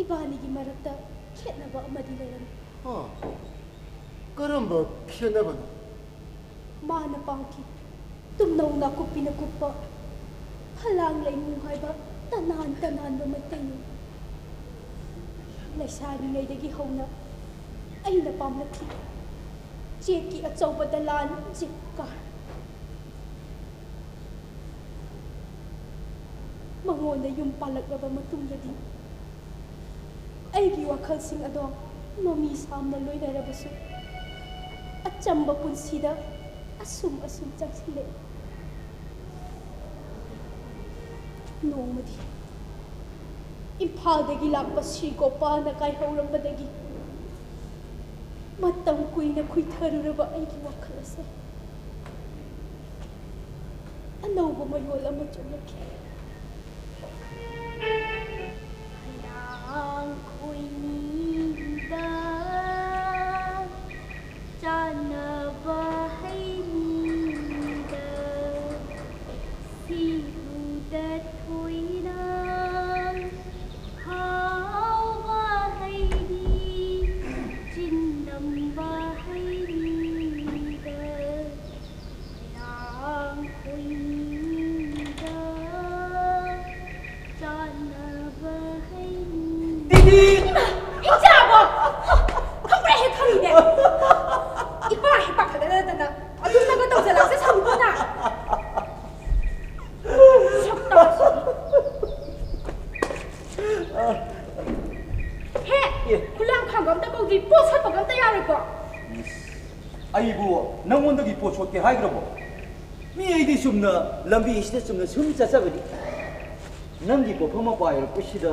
ꯏꯕꯥꯅꯤꯒꯤ ꯃꯔꯛꯇ ꯈꯦꯠꯅꯕ ꯑꯃꯗꯤ ꯂꯩꯔꯝꯃꯤ꯫ ꯑꯥ, ꯀꯔꯝꯕ ꯈꯦꯠꯅꯕꯅꯣ? ꯃꯥꯅ ꯄꯥꯝꯈꯤ ꯇꯨꯝꯅꯧ ꯅꯥꯀꯨꯞꯄꯤꯅ ꯀꯨꯞꯄ, ꯐꯂꯥꯡ ꯂꯩꯃꯨ ꯍꯥꯏꯕ ꯇꯅꯥꯟ ꯇꯅꯥꯟꯕ ꯃꯩꯇꯩꯅꯤ꯫ ꯂꯩꯁꯥꯔꯤꯉꯩꯗꯒꯤ ꯍꯧꯅ ꯑꯩꯅ ꯄꯥꯝꯂꯛꯈꯤ ꯆꯦꯛꯀꯤ ꯑꯆꯧꯕ ꯗꯂꯥꯟ ꯖꯤꯞ ꯀꯥꯔ꯫ ꯃꯉꯣꯟꯗ ꯌꯨꯝ ꯄꯥꯜꯂꯛꯂꯕ ꯃꯇꯨꯡꯗꯗꯤ ꯑꯩꯒꯤ ꯋꯥꯈꯜꯁꯤꯡ ꯑꯗꯣ ꯃꯃꯤ ꯁꯥꯝꯅ ꯂꯣꯏꯅꯔꯕꯁꯨ ꯑꯆꯝꯕ ꯄꯨꯟꯁꯤꯗ ꯑꯁꯨꯝ ꯑꯁꯨꯝ ꯆꯪꯁꯤꯜꯂꯛꯏ꯫ ꯅꯣꯡꯃꯗꯤ ꯏꯝꯐꯥꯜꯗꯒꯤ ꯂꯥꯛꯄ ꯁꯤ ꯒꯣꯄꯥꯜꯅ ꯀꯥꯏꯍꯧꯔꯝꯕꯗꯒꯤ ꯃꯇꯝ ꯀꯨꯏꯅ ꯈꯨꯏꯊꯔꯨꯔꯕ ꯑꯩꯒꯤ ꯋꯥꯈꯜ ꯑꯁꯦ ꯑꯅꯧꯕ ꯃꯌꯣꯜ ꯑꯃ ꯆꯨꯝꯂꯛꯈꯤ꯫ ꯍꯩꯔꯥꯡ ꯈꯣꯏꯅꯤꯗ ꯆꯥꯅꯕ ꯍꯩꯅꯤꯗ ꯁꯤꯔꯨꯗ ꯊꯣꯏꯅ ꯍꯥꯎꯕ ꯍꯩꯅꯤ, ꯆꯤꯟꯗꯝꯕ ꯍꯩꯅꯤꯗ ꯍꯩꯔꯥꯡ ꯈꯣꯏꯅꯤꯗ ꯆꯥꯅꯕ ꯍꯩꯅꯤ꯫ ꯏꯃꯥ! ꯄꯣꯠ ꯁꯣꯠꯄꯒ ꯑꯝꯇ ꯌꯥꯔꯣꯏꯀꯣ? ꯑꯩꯕꯨ ꯅꯪꯉꯣꯟꯗꯒꯤ ꯄꯣꯠ ꯁꯣꯠꯀꯦ ꯍꯥꯏꯈ꯭ꯔꯕꯣ? ꯃꯤ ꯑꯩꯗꯤ ꯆꯨꯝꯅ ꯂꯝꯕꯤꯁꯤꯗ ꯆꯨꯝꯅ ꯁꯨꯝ ꯆꯠꯆꯕꯅꯤ꯫ ꯅꯪꯒꯤ ꯄꯣꯠꯐꯝ ꯃꯄꯥ ꯌꯧꯔꯛꯄꯁꯤꯗ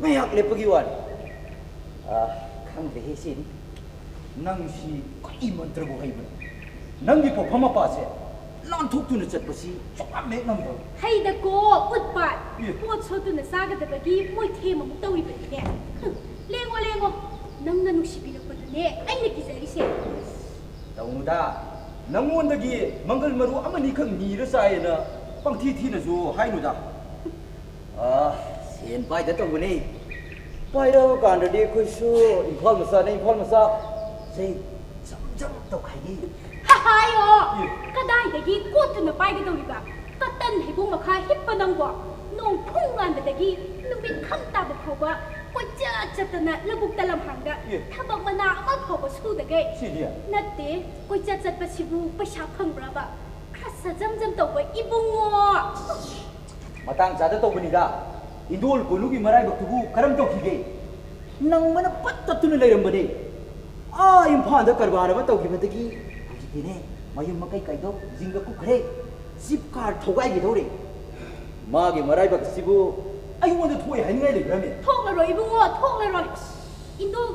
ꯉꯥꯏꯍꯥꯛ ꯂꯦꯞꯄꯒꯤ ꯋꯥꯅꯤ꯫ ꯑꯥ, ꯈꯪꯗ꯭ꯔꯦꯍꯦ ꯁꯤꯗꯤ꯫ ꯅꯪꯁꯤ ꯀꯔꯤ ꯃꯟꯇ꯭ꯔꯕꯨ ꯍꯩꯕꯅꯣ? ꯅꯪꯒꯤ ꯄꯣꯠꯐꯝ ꯃꯄꯥꯁꯦ ꯂꯥꯟꯊꯣꯛꯇꯨꯅ ꯆꯠꯄꯁꯤ ꯁꯨꯛꯉꯝ ꯍꯦꯛ ꯉꯝꯗꯕ꯫ ꯍꯩꯗꯀꯣ, ꯎꯠꯄ꯫ ꯑꯦ꯫ ꯄꯣꯠ ꯁꯣꯠꯇꯨꯅ ꯆꯥꯒꯗꯕꯒꯤ ꯃꯣꯏꯊꯦꯝ ꯑꯃꯨꯛ ꯇꯧꯔꯤꯕꯅꯤꯅꯦ꯫ ꯍꯨꯝ, ꯂꯦꯡꯉꯣ, ꯂꯦꯡꯉꯣ꯫ ꯅꯪꯅ ꯅꯨꯡꯁꯤꯕꯤꯔꯛꯄꯗꯨꯅꯦ ꯑꯩꯅ ꯀꯤꯖꯔꯤꯁꯦ꯫ ꯇꯧꯅꯨꯗ꯫ ꯅꯪꯉꯣꯟꯗꯒꯤ ꯃꯪꯒꯜ ꯃꯔꯨ ꯑꯃꯅꯤꯈꯛ ꯅꯤꯔ ꯆꯥꯏꯌꯦꯅ ꯄꯪꯊꯤ ꯊꯤꯅꯁꯨ ꯍꯥꯏꯅꯨꯗ꯫ ꯑꯥ, ꯁꯦꯟ ꯄꯥꯏꯗ ꯇꯧꯕꯅꯦ꯫ ꯄꯥꯏꯔꯛꯑ ꯀꯥꯟꯗꯗꯤ ꯑꯩꯈꯣꯏꯁꯨ ꯏꯝꯐꯥꯜ ꯃꯆꯥꯅ ꯏꯝꯐꯥꯜ ꯃꯆꯥ ꯁꯦ ꯖꯝ ꯖꯝ ꯇꯧꯈꯥꯏꯒꯦ꯫ ꯍꯥꯏꯌꯣ! ꯑꯦ꯫ ꯀꯗꯥꯏꯗꯒꯤ ꯀꯣꯠꯇꯨꯅ ꯄꯥꯏꯒꯗꯧꯔꯤꯕ? ꯀꯇꯟ ꯍꯩꯕꯣꯡ ꯃꯈꯥ ꯍꯤꯞꯄ ꯅꯪꯕꯣ? ꯅꯣꯡ ꯐꯨꯡ ꯉꯥꯟꯕꯗꯒꯤ ꯅꯨꯃꯤꯠ ꯈꯝ ꯇꯥꯕ ꯐꯥꯎꯕ ꯀꯣꯏꯆꯠ ꯆꯠꯇꯅ ꯂꯧꯕꯨꯛꯇ ꯂꯝꯍꯥꯡꯗ ꯑꯦ꯫ ꯊꯕꯛ ꯃꯅꯥ ꯑꯃ ꯐꯥꯎꯕ ꯁꯨꯗꯒꯩ꯫ ꯁꯤꯗꯤ? ꯅꯠꯇꯦ, ꯀꯣꯏꯆꯠ ꯆꯠꯄꯁꯤꯕꯨ ꯄꯩꯁꯥ ꯐꯪꯕ꯭ꯔꯕ? ꯈꯔ ꯁꯖꯝ ꯖꯝ ꯇꯧꯕ ꯏꯕꯨꯡꯉꯣ꯫ ꯃꯇꯥꯡ ꯆꯥꯗ ꯇꯧꯕꯅꯤꯗ꯫ ꯏꯟꯗꯣꯜ ꯀꯣꯅꯨꯒꯤ ꯃꯔꯥꯏꯕꯛꯇꯨꯕꯨ ꯀꯔꯝ ꯇꯧꯈꯤꯒꯦ? ꯅꯪꯕꯅ ꯄꯠ ꯇꯠꯇꯨꯅ ꯂꯩꯔꯝꯕꯅꯦ꯫ ꯑꯥ ꯏꯝꯐꯥꯜꯗ ꯀꯔꯕꯥꯔ ꯑꯃ ꯇꯧꯈꯤꯕꯗꯒꯤ ꯍꯧꯖꯤꯛꯇꯤꯅꯦ, ꯃꯌꯨꯝ ꯃꯀꯩ ꯀꯩꯗꯣ ꯖꯤꯡꯒ ꯀꯨꯞꯈ꯭ꯔꯦ꯫ Jeep car ꯊꯧꯒꯥꯏꯈꯤꯗꯧꯔꯦ꯫ ꯃꯥꯒꯤ ꯃꯔꯥꯏꯕꯛ ꯑꯁꯤꯕꯨ ꯑꯩꯉꯣꯟꯗ ꯊꯣꯛꯑꯦ ꯍꯥꯏꯅꯤꯡꯉꯥꯏ ꯂꯩꯕ꯭ꯔꯥꯅꯦ? ꯊꯣꯛꯂꯔꯣꯏ ꯏꯕꯨꯡꯉꯣ, ꯊꯣꯛꯂꯔꯣꯏ꯫ ꯏꯟꯗꯣꯜ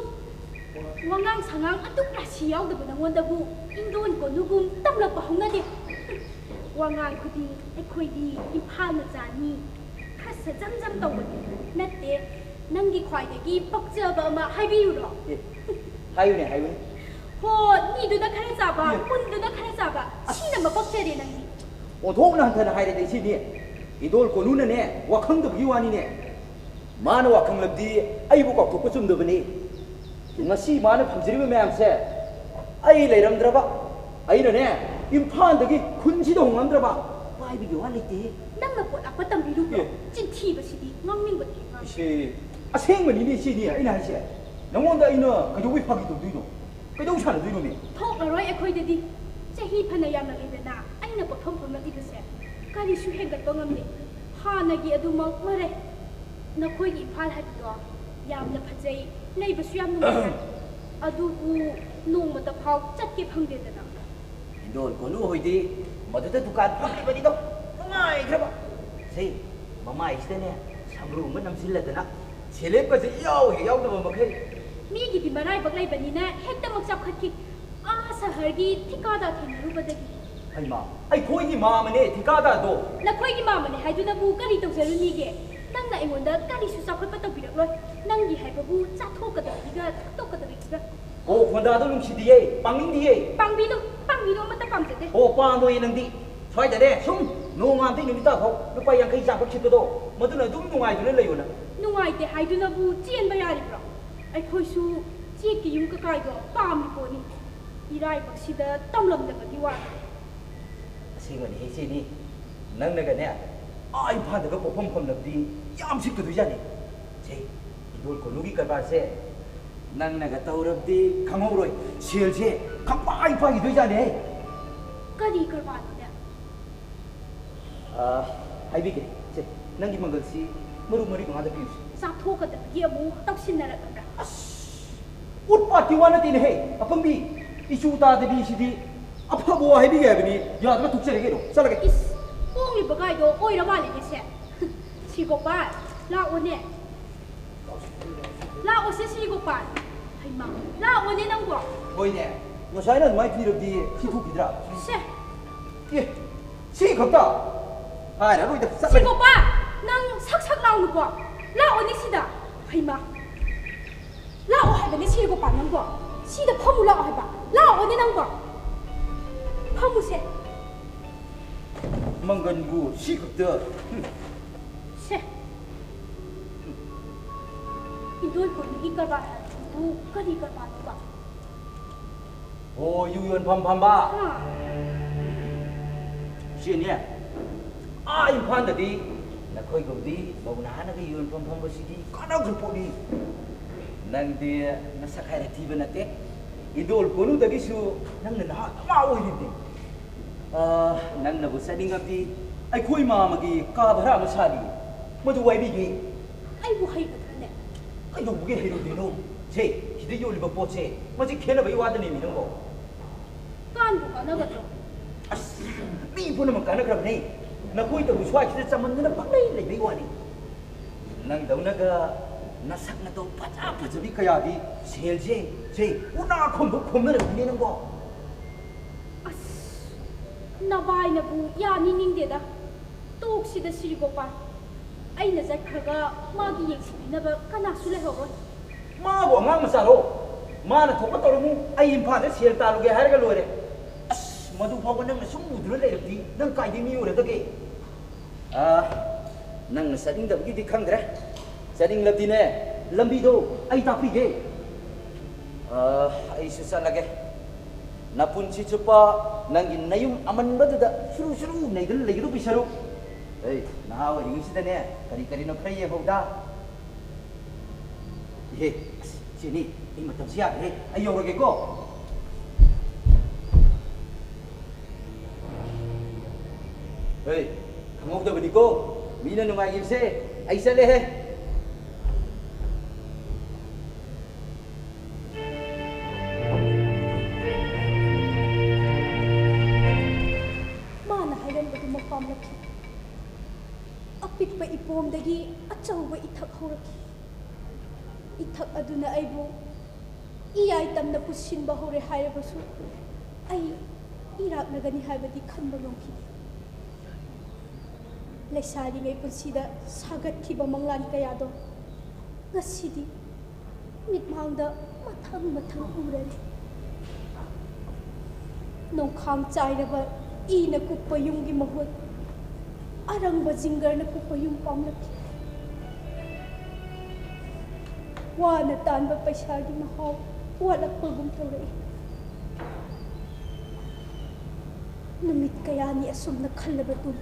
ꯋꯥꯉꯥꯡ ꯁꯉꯥꯡ ꯑꯗꯨꯛ ꯔꯥꯁꯤ ꯌꯥꯎꯗꯕ ꯅꯉꯣꯟꯗꯕꯨ ꯏꯟꯗꯣꯟ ꯀꯣꯅꯨꯒꯨꯝ ꯇꯝꯂꯛꯄ ꯍꯧꯅꯗꯦ꯫ ꯋꯥꯉꯥꯡ ꯈꯨꯗꯤꯡ ꯑꯩꯈꯣꯏꯗꯤ ꯏꯝꯐꯥꯜ ꯃꯆꯥꯅꯤ꯫ ꯈꯔ ꯁꯖꯝ ꯖꯝ ꯇꯧꯕꯅꯤ꯫ ꯅꯠꯇꯦ, ꯅꯪꯒꯤ ꯈ꯭ꯋꯥꯏꯗꯒꯤ ꯄꯛꯆꯕ ꯑꯃ ꯍꯥꯏꯕꯤꯌꯨꯔꯣ? ꯑꯦ, ꯍꯥꯏꯌꯨꯅꯦ, ꯍꯥꯏꯌꯨꯅꯦ꯫ ꯍꯣ, ꯃꯤꯗꯨꯅ ꯈꯔ ꯆꯥꯕ, ꯑꯦ꯫ ꯃꯨꯟꯗꯨꯅ ꯈꯔ ꯆꯥꯕ, ꯁꯤꯅ ꯃꯄꯛꯆꯔꯦ ꯅꯪꯗꯤ꯫ ꯑꯣꯟꯊꯣꯛꯅ ꯍꯟꯊꯅ ꯍꯥꯏꯔꯦꯗ ꯏꯆꯦꯗꯤ꯫ ꯏꯗꯣꯜ ꯀꯣꯅꯨꯅꯅꯦ, ꯋꯥꯈꯪꯗꯕꯒꯤ ꯋꯥꯅꯤꯅꯦ꯫ ꯃꯥꯅ ꯋꯥꯈꯪꯂꯕꯗꯤ ꯑꯩꯕꯨ ꯀꯥꯎꯊꯣꯛꯄ ꯆꯨꯝꯗꯕꯅꯤ꯫ ꯉꯁꯤ ꯃꯥꯅ ꯐꯪꯖꯔꯤꯕ ꯃꯌꯥꯝꯁꯦ ꯑꯩ ꯂꯩꯔꯝꯗ꯭ꯔꯕ, ꯑꯩꯅꯅꯦ ꯏꯝꯐꯥꯜꯗꯒꯤ ꯈꯨꯟꯁꯤꯗ ꯍꯣꯡꯂꯝꯗ꯭ꯔꯕ ꯄꯥꯏꯕꯒꯤ ꯋꯥ ꯂꯩꯇꯦ꯫ ꯅꯪꯅ ꯄꯣꯠ ꯂꯥꯛꯄ ꯇꯝꯕꯤꯔꯨꯕ꯭ꯔꯣ? ꯑꯦ꯫ ꯆꯤꯟꯊꯤꯕꯁꯤꯗꯤ ꯉꯥꯡꯅꯤꯡꯕꯗꯤ ꯉꯥꯡ- ꯏꯆꯦ, ꯑꯁꯦꯡꯕꯅꯤꯅꯦ ꯏꯆꯦꯅꯤ ꯑꯩꯅ ꯍꯥꯏꯁꯦ꯫ ꯅꯉꯣꯟꯗ ꯑꯩꯅ ꯀꯩꯗꯧꯕꯩ ꯐꯥꯒꯤ ꯇꯧꯗꯣꯏꯅꯣ? ꯀꯩꯗꯧ ꯁꯥꯟꯅꯗꯣꯏꯅꯣꯅꯦ? ꯊꯣꯛꯂꯔꯣꯏ ꯑꯩꯈꯣꯏꯗꯗꯤ꯫ ꯆꯍꯤ ꯐꯅ ꯌꯥꯝꯂꯛꯂꯦꯗꯅ ꯑꯩꯅ ꯄꯣꯠꯐꯝ ꯐꯝꯂꯛꯂꯤꯕꯁꯦ꯫ ꯀꯔꯤꯁꯨ ꯍꯦꯟꯒꯠꯄ ꯉꯝꯗꯦ꯫ ꯍꯥꯟꯅꯒꯤ ꯑꯗꯨꯃꯛ ꯃꯔꯩ꯫ ꯅꯈꯣꯏꯒꯤ ꯏꯝꯐꯥꯜ ꯍꯥꯏꯕꯗꯣ ꯌꯥꯝꯅ ꯐꯖꯩ, ꯂꯩꯕꯁꯨ ꯌꯥꯝ ꯅꯨꯡꯉꯥꯏ ꯍꯥꯏ꯫ ꯑꯗꯨꯕꯨ ꯅꯣꯡꯃꯇ ꯐꯥꯎ ꯆꯠꯀꯦ ꯐꯪꯗꯦꯗꯅ꯫ ꯍꯤꯟꯗꯣꯜ ꯀꯣꯅꯨ ꯍꯣꯏꯗꯤ ꯃꯗꯨꯗ ꯗꯨꯀꯥꯟ ꯐꯝꯂꯤꯕꯅꯤꯗꯣ, ꯅꯨꯡꯉꯥꯏꯈ꯭ꯔꯕ꯫ ꯁꯤ ꯃꯃꯥꯏꯁꯤꯗꯅꯦ ꯁꯝꯕ꯭ꯔꯨ ꯑꯃ ꯅꯝꯁꯤꯜꯂꯗꯅ ꯁꯦꯂꯦꯞꯀꯁꯦ ꯏꯌꯥꯎ ꯍꯦꯛ ꯌꯥꯎꯗꯕ ꯃꯈꯩ꯫ ꯃꯤꯒꯤꯗꯤ ꯃꯔꯥꯏꯕꯛ ꯂꯩꯕꯅꯤꯅ ꯍꯦꯛꯇꯃꯛ ꯆꯥꯎꯈꯠꯈꯤ꯫ ꯑꯥ ꯁꯍꯔꯒꯤ ꯊꯤꯀꯥꯗꯥꯔ ꯊꯦꯡꯅꯔꯨꯕꯗꯒꯤ꯫ ꯍꯩꯃꯥ, ꯑꯩꯈꯣꯏꯒꯤ ꯃꯥꯃꯅꯦ ꯊꯤꯀꯥꯗꯥꯔꯗꯣ꯫ ꯅꯈꯣꯏꯒꯤ ꯃꯥꯃꯅꯦ ꯍꯥꯏꯗꯨꯅꯕꯨ ꯀꯔꯤ ꯇꯧꯖꯔꯨꯅꯤꯒꯦ? ꯅꯪꯅ ꯑꯩꯉꯣꯟꯗ ꯀꯔꯤꯁꯨ ꯆꯥꯎꯈꯠꯄ ꯇꯧꯕꯤꯔꯛꯂꯣꯏ꯫ ꯅꯪꯒꯤ ꯍꯥꯏꯕꯕꯨ ꯆꯥꯊꯣꯛꯀꯗꯕꯒꯤꯒ ꯊꯛꯇꯣꯛꯀꯗꯕꯒꯤꯒ꯫ ꯑꯣ, ꯈꯣꯟꯗꯥꯗꯣ ꯅꯨꯡꯁꯤꯗꯤꯌꯦ, ꯄꯥꯡꯅꯤꯡꯗꯤꯌꯦ꯫ ꯄꯥꯡꯕꯤꯅꯨ, ꯄꯥꯡꯕꯤꯅꯨ, ꯑꯃꯠꯇ ꯄꯥꯝꯖꯗꯦ꯫ ꯑꯣ, ꯄꯥꯝꯃꯣꯏꯌꯦ ꯅꯪꯗꯤ꯫ ꯁ꯭ꯋꯥꯏꯗꯅꯦ ꯁꯨꯝ ꯅꯣꯡꯉꯥꯟꯕꯗꯩ ꯅꯨꯃꯤꯠ ꯇꯥꯐꯥꯎ ꯂꯨꯄꯥ ꯌꯥꯡꯈꯩ ꯆꯥ ꯐꯛ ꯁꯤꯠꯄꯗꯣ, ꯃꯗꯨꯅ ꯑꯗꯨꯝ ꯅꯨꯡꯉꯥꯏꯗꯨꯅ ꯂꯩꯌꯣ ꯅꯪ꯫ ꯅꯨꯡꯉꯥꯏꯇꯦ ꯍꯥꯏꯗꯨꯅꯕꯨ ꯆꯦꯟꯕ ꯌꯥꯔꯤꯕ꯭ꯔꯣ? ꯑꯩꯈꯣꯏꯁꯨ ꯆꯦꯛꯀꯤ ꯌꯨꯝ ꯀꯀꯥꯏꯗꯣ ꯄꯥꯝꯃꯤ ꯄꯣꯠꯅꯤ꯫ ꯏꯔꯥꯏꯕꯛꯁꯤꯗ ꯇꯝꯂꯝꯗꯕꯒꯤ ꯋꯥꯅꯤ꯫ ꯑꯁꯦꯡꯕꯅꯤ ꯏꯆꯦꯅꯤ, ꯅꯪꯅꯒꯅꯦ ꯑꯥ ꯏꯝꯐꯥꯜꯗꯒ ꯄꯣꯛꯐꯝ ꯐꯝꯂꯕꯗꯤ ꯌꯥꯝ ꯁꯤꯠꯀꯗꯣꯏꯖꯥꯠꯅꯤ꯫ ꯁꯦ, ꯍꯤꯡꯒꯣꯜ ꯀꯣꯅꯨꯒꯤ ꯀꯔꯕꯥꯔꯁꯦ ꯅꯪꯅꯒ ꯇꯧꯔꯕꯗꯤ ꯈꯪꯍꯧꯔꯣꯏ, ꯁꯦꯜꯁꯦ ꯈꯪꯄꯥꯏ ꯄꯥꯏꯈꯤꯗꯣꯏꯖꯥꯠꯅꯦ꯫ ꯀꯔꯤ ꯀꯔꯕꯥꯔꯅꯣꯅꯦ? ꯑꯥ, ꯍꯥꯏꯕꯤꯒꯦ꯫ ꯁꯦ, ꯅꯪꯒꯤ ꯃꯪꯒꯜꯁꯤ ꯃꯔꯨ ꯃꯔꯤ ꯃꯉꯥꯗ ꯄꯤꯌꯨꯁꯦ꯫ ꯆꯥꯊꯣꯛꯀꯗꯕꯒꯤ ꯑꯃꯨꯛ ꯇꯧꯁꯤꯟꯅꯔꯛꯂꯕ꯭ꯔꯥ? ꯑꯁ, ꯎꯠ ꯄꯥꯠꯀꯤ ꯋꯥ ꯅꯠꯇꯦꯅꯦꯍꯦ, ꯑꯄꯪꯕꯤ꯫ ꯏꯆꯨ ꯇꯥꯗꯕꯤ ꯁꯤꯗꯤ ꯑꯐꯕ ꯋꯥ ꯍꯥꯏꯕꯤꯒꯦ ꯍꯥꯏꯕꯅꯤ, ꯌꯥꯗꯅ ꯊꯣꯛꯆꯔꯦ ꯀꯩꯅꯣ꯫ ꯆꯠꯂꯒꯦ꯫ ꯏꯁ, ꯄꯣꯡꯂꯤꯕ ꯒꯥꯏꯗꯣ ꯑꯣꯏꯔ ꯃꯥꯜꯂꯦꯅꯦ ꯁꯦ꯫ ꯁꯤꯒꯣꯄꯥꯜ, ꯂꯥꯛꯑꯣꯅꯦ꯫ ꯂꯥꯛꯑꯣꯁꯦ ꯁꯤꯒꯣꯄꯥꯜ꯫ ꯍꯩꯃꯥ, ꯂꯥꯛꯑꯣꯅꯦ ꯅꯪꯕꯣ꯫ ꯍꯣꯏꯅꯦ, ꯉꯁꯥꯏꯅ ꯑꯗꯨꯃꯥꯏꯅ ꯄꯤꯔꯕꯗꯤ ꯁꯤ ꯊꯣꯛꯈꯤꯗ꯭ꯔꯥ? ꯁꯦ꯫ ꯑꯦ, ꯁꯤ ꯈꯛꯇ? ꯍꯥꯏꯔꯔꯣꯏꯗ, ꯆꯠꯂꯒꯦ꯫ ꯁꯤꯒꯣꯄꯥꯜ, ꯅꯪ ꯁꯛ ꯁꯛ ꯂꯥꯎꯅꯨꯀꯣ꯫ ꯂꯥꯛꯑꯣꯅꯦ ꯁꯤꯗ꯫ ꯍꯩꯃꯥ꯫ ꯂꯥꯛꯑꯣ ꯍꯥꯏꯕꯅꯦ ꯁꯤꯒꯣꯄꯥꯜ ꯅꯪꯕꯣ꯫ ꯁꯤꯗ ꯐꯝꯃꯨ ꯂꯥꯛꯑꯣ ꯍꯥꯏꯕ꯫ ꯂꯥꯛꯑꯣꯅꯦ ꯅꯪꯕꯣ꯫ ꯐꯝꯃꯨꯁꯦ꯫ ꯃꯪꯒꯟꯕꯨ ꯁꯤ ꯈꯛꯇ? ꯍꯨꯝ꯫ ꯁꯦ꯫ ꯏꯗꯣꯏ ꯀꯣꯟꯅꯒꯤ ꯀꯔꯕꯥꯔ ꯍꯥꯏꯕꯗꯨꯕꯨ ꯀꯔꯤ ꯀꯔꯕꯥꯔꯅꯣꯕ? ꯑꯣ, ꯌꯨ ꯌꯣꯟꯐꯝ ꯐꯝꯕ? ꯑꯥ꯫ ꯁꯤꯅꯦ꯫ ꯑꯥ ꯏꯝꯐꯥꯜꯗꯗꯤ ꯅꯈꯣꯏꯒꯨꯝꯕꯤ ꯃꯧ ꯅꯍꯥꯅꯒ ꯌꯨ ꯌꯣꯟꯐꯝ ꯐꯝꯕꯁꯤꯗꯤ ꯀꯥꯟꯅꯈ꯭ꯔ ꯄꯣꯠꯅꯤ꯫ ꯅꯪꯗꯤ ꯅꯁꯛ ꯍꯥꯏꯔ ꯊꯤꯕ ꯅꯠꯇꯦ꯫ ꯏꯗꯣꯜ ꯀꯣꯅꯨꯗꯒꯤꯁꯨ ꯅꯪꯅ ꯅꯍꯥ ꯅꯃꯥ ꯑꯣꯏꯔꯤꯕꯅꯤ꯫ ꯑꯥ, ꯅꯪꯅꯕꯨ ꯆꯠꯅꯤꯡꯉꯕꯗꯤ ꯑꯩꯈꯣꯏ ꯃꯥꯃꯒꯤ ꯀꯥ ꯚꯔꯥ ꯑꯃ ꯁꯥꯔꯤ꯫ ꯃꯗꯨ ꯋꯥꯏꯕꯤꯒꯦ꯫ ꯑꯩꯕꯨ ꯍꯩꯒꯗ꯭ꯔꯅꯦ? ꯀꯩꯗꯧꯕꯒꯤ ꯍꯩꯔꯣꯏꯗꯣꯏꯅꯣ? ꯁꯦ, ꯌꯣꯜꯂꯤꯕ ꯄꯣꯠꯁꯦ, ꯃꯁꯤ ꯈꯦꯠꯅꯕꯒꯤ ꯋꯥꯗꯅꯦꯃꯤ ꯅꯪꯕꯣ꯫ ꯀꯥꯟꯕꯨ ꯀꯥꯟꯅꯒꯗ꯭ꯔꯣ? ꯑꯁ, ꯃꯤ ꯄꯨꯝꯅꯃꯛ ꯀꯥꯟꯅꯈ꯭ꯔꯕꯅꯦ꯫ ꯅꯈꯣꯏꯇꯕꯨ ꯁ꯭ꯋꯥꯏꯁꯤꯗ ꯆꯃꯝꯗꯅ ꯄꯪꯂꯩ ꯂꯩꯕꯩ ꯋꯥꯅꯤ꯫ ꯅꯪꯗꯧꯅꯒ ꯅꯁꯛ ꯅꯇꯧ ꯐꯖ ꯐꯖꯕꯤ ꯀꯌꯥꯗꯤ ꯁꯦꯜꯁꯦ, ꯁꯦ, ꯎꯅꯥ ꯈꯨꯝꯕ ꯈꯨꯝꯅꯔꯕꯅꯦ ꯅꯪꯕꯣ꯫ ꯑꯁ, ꯅꯕꯥꯏꯅꯕꯨ ꯌꯥꯅꯤꯡꯅꯤꯡꯗꯦꯗ꯫ ꯇꯣꯛꯁꯤꯗ, ꯁꯤꯔꯤꯒꯣꯄꯥꯜ꯫ ꯑꯩꯅ ꯆꯠꯈ꯭ꯔꯒ ꯃꯥꯒꯤ ꯌꯦꯡꯁꯤꯟꯕꯤꯅꯕ ꯀꯅꯥꯁꯨ ꯂꯩꯍꯧꯔꯣꯏ꯫ ꯃꯥꯕꯨ ꯑꯉꯥꯡ ꯃꯆꯥꯔꯣ? ꯃꯥꯅ ꯊꯣꯛꯄ ꯇꯧꯔꯝꯃꯨ, ꯑꯩ ꯏꯝꯐꯥꯜꯗ ꯁꯦꯜ ꯇꯥꯜꯂꯨꯒꯦ ꯍꯥꯏꯔꯒ ꯂꯣꯏꯔꯦ꯫ ꯑꯁ, ꯃꯗꯨ ꯐꯥꯎꯕ ꯅꯪꯅ ꯁꯨꯝ ꯎꯗꯨꯅ ꯂꯩꯔꯕꯗꯤ ꯅꯪ ꯀꯥꯏꯗꯩ ꯃꯤ ꯑꯣꯏꯔꯒꯗꯒꯦ? ꯑꯥ, ꯅꯪꯅ ꯆꯠꯅꯤꯡꯗꯕꯒꯤꯗꯤ ꯈꯪꯗ꯭ꯔꯦ꯫ ꯆꯠꯅꯤꯡꯂꯕꯗꯤꯅꯦ, ꯂꯝꯕꯤꯗꯣ ꯑꯩ ꯇꯥꯛꯄꯤꯒꯦ꯫ ꯑꯥ, ꯑꯩꯁꯨ ꯆꯠꯂꯒꯦ꯫ ꯅꯄꯨꯟꯁꯤ ꯆꯨꯞꯄ ꯅꯪꯒꯤ ꯅꯌꯨꯝ ꯑꯃꯟꯕꯗꯨꯗ ꯁꯨꯔꯨ ꯁꯨꯔꯨ ꯅꯩꯗꯨꯅ ꯂꯩꯒꯗꯧꯕꯤ ꯁꯔꯨꯛ, ꯑꯦ, ꯅꯍꯥ ꯑꯣꯏꯔꯤꯉꯩꯁꯤꯗꯅꯦ, ꯀꯔꯤ ꯀꯔꯤꯅꯣ ꯈꯔ ꯌꯦꯡꯍꯧꯗ꯫ ꯏꯍꯦ, ꯑꯁ, ꯁꯤꯅꯤ, ꯑꯩ ꯃꯇꯝꯁꯤ ꯌꯥꯗ꯭ꯔꯦ, ꯑꯩ ꯌꯧꯔꯒꯦꯀꯣ꯫ ꯍꯦ, ꯈꯪꯍꯧꯗꯕꯅꯤꯀꯣ, ꯃꯤꯅ ꯅꯨꯡꯉꯥꯏꯈꯤꯕꯁꯦ꯫ ꯑꯩ ꯆꯠꯂꯦꯍꯦ꯫ ꯃꯥꯅ ꯍꯥꯏꯔꯝꯕꯗꯨꯃꯛ ꯄꯥꯝꯂꯛꯈꯤ꯫ ꯑꯄꯤꯛꯄ ꯏꯄꯣꯝꯗꯒꯤ ꯑꯆꯧꯕ ꯏꯊꯛ ꯍꯧꯔꯛꯈꯤ꯫ ꯏꯊꯛ ꯑꯗꯨꯅ ꯑꯩꯕꯨ ꯏꯌꯥꯏ ꯇꯝꯅ ꯄꯨꯁꯤꯟꯕ ꯍꯧꯔꯦ ꯍꯥꯏꯔꯕꯁꯨ, ꯑꯩ ꯏꯔꯥꯛꯂꯒꯅꯤ ꯍꯥꯏꯕꯗꯤ ꯈꯟꯕ ꯉꯝꯈꯤꯗꯦ꯫ ꯂꯩꯁꯥꯔꯤꯉꯩ ꯄꯨꯟꯁꯤꯗ ꯁꯥꯒꯠꯈꯤꯕ ꯃꯪꯂꯥꯟ ꯀꯌꯥꯗꯣ ꯉꯁꯤꯗꯤ ꯃꯤꯠꯃꯥꯡꯗ ꯃꯊꯪ ꯃꯊꯪ ꯎꯔꯔꯦ꯫ ꯅꯣꯡꯈꯥꯡ ꯆꯥꯏꯔꯕ ꯏꯅ ꯀꯨꯞꯄ ꯌꯨꯝꯒꯤ ꯃꯍꯨꯠ ꯑꯔꯪꯕ ꯖꯤꯡꯒꯔꯅ ꯀꯨꯞꯄ ꯌꯨꯝ ꯄꯥꯝꯂꯛꯈꯤ꯫ ꯋꯥꯅ ꯇꯥꯟꯕ ꯄꯩꯁꯥꯒꯤ ꯃꯍꯥꯎ ꯋꯥꯠꯂꯛꯄꯒꯨꯝ ꯇꯧꯔꯛꯏ꯫ ꯅꯨꯃꯤꯠ ꯀꯌꯥꯅꯤ ꯑꯁꯨꯝꯅ ꯈꯜꯂꯕ ꯇꯨꯡ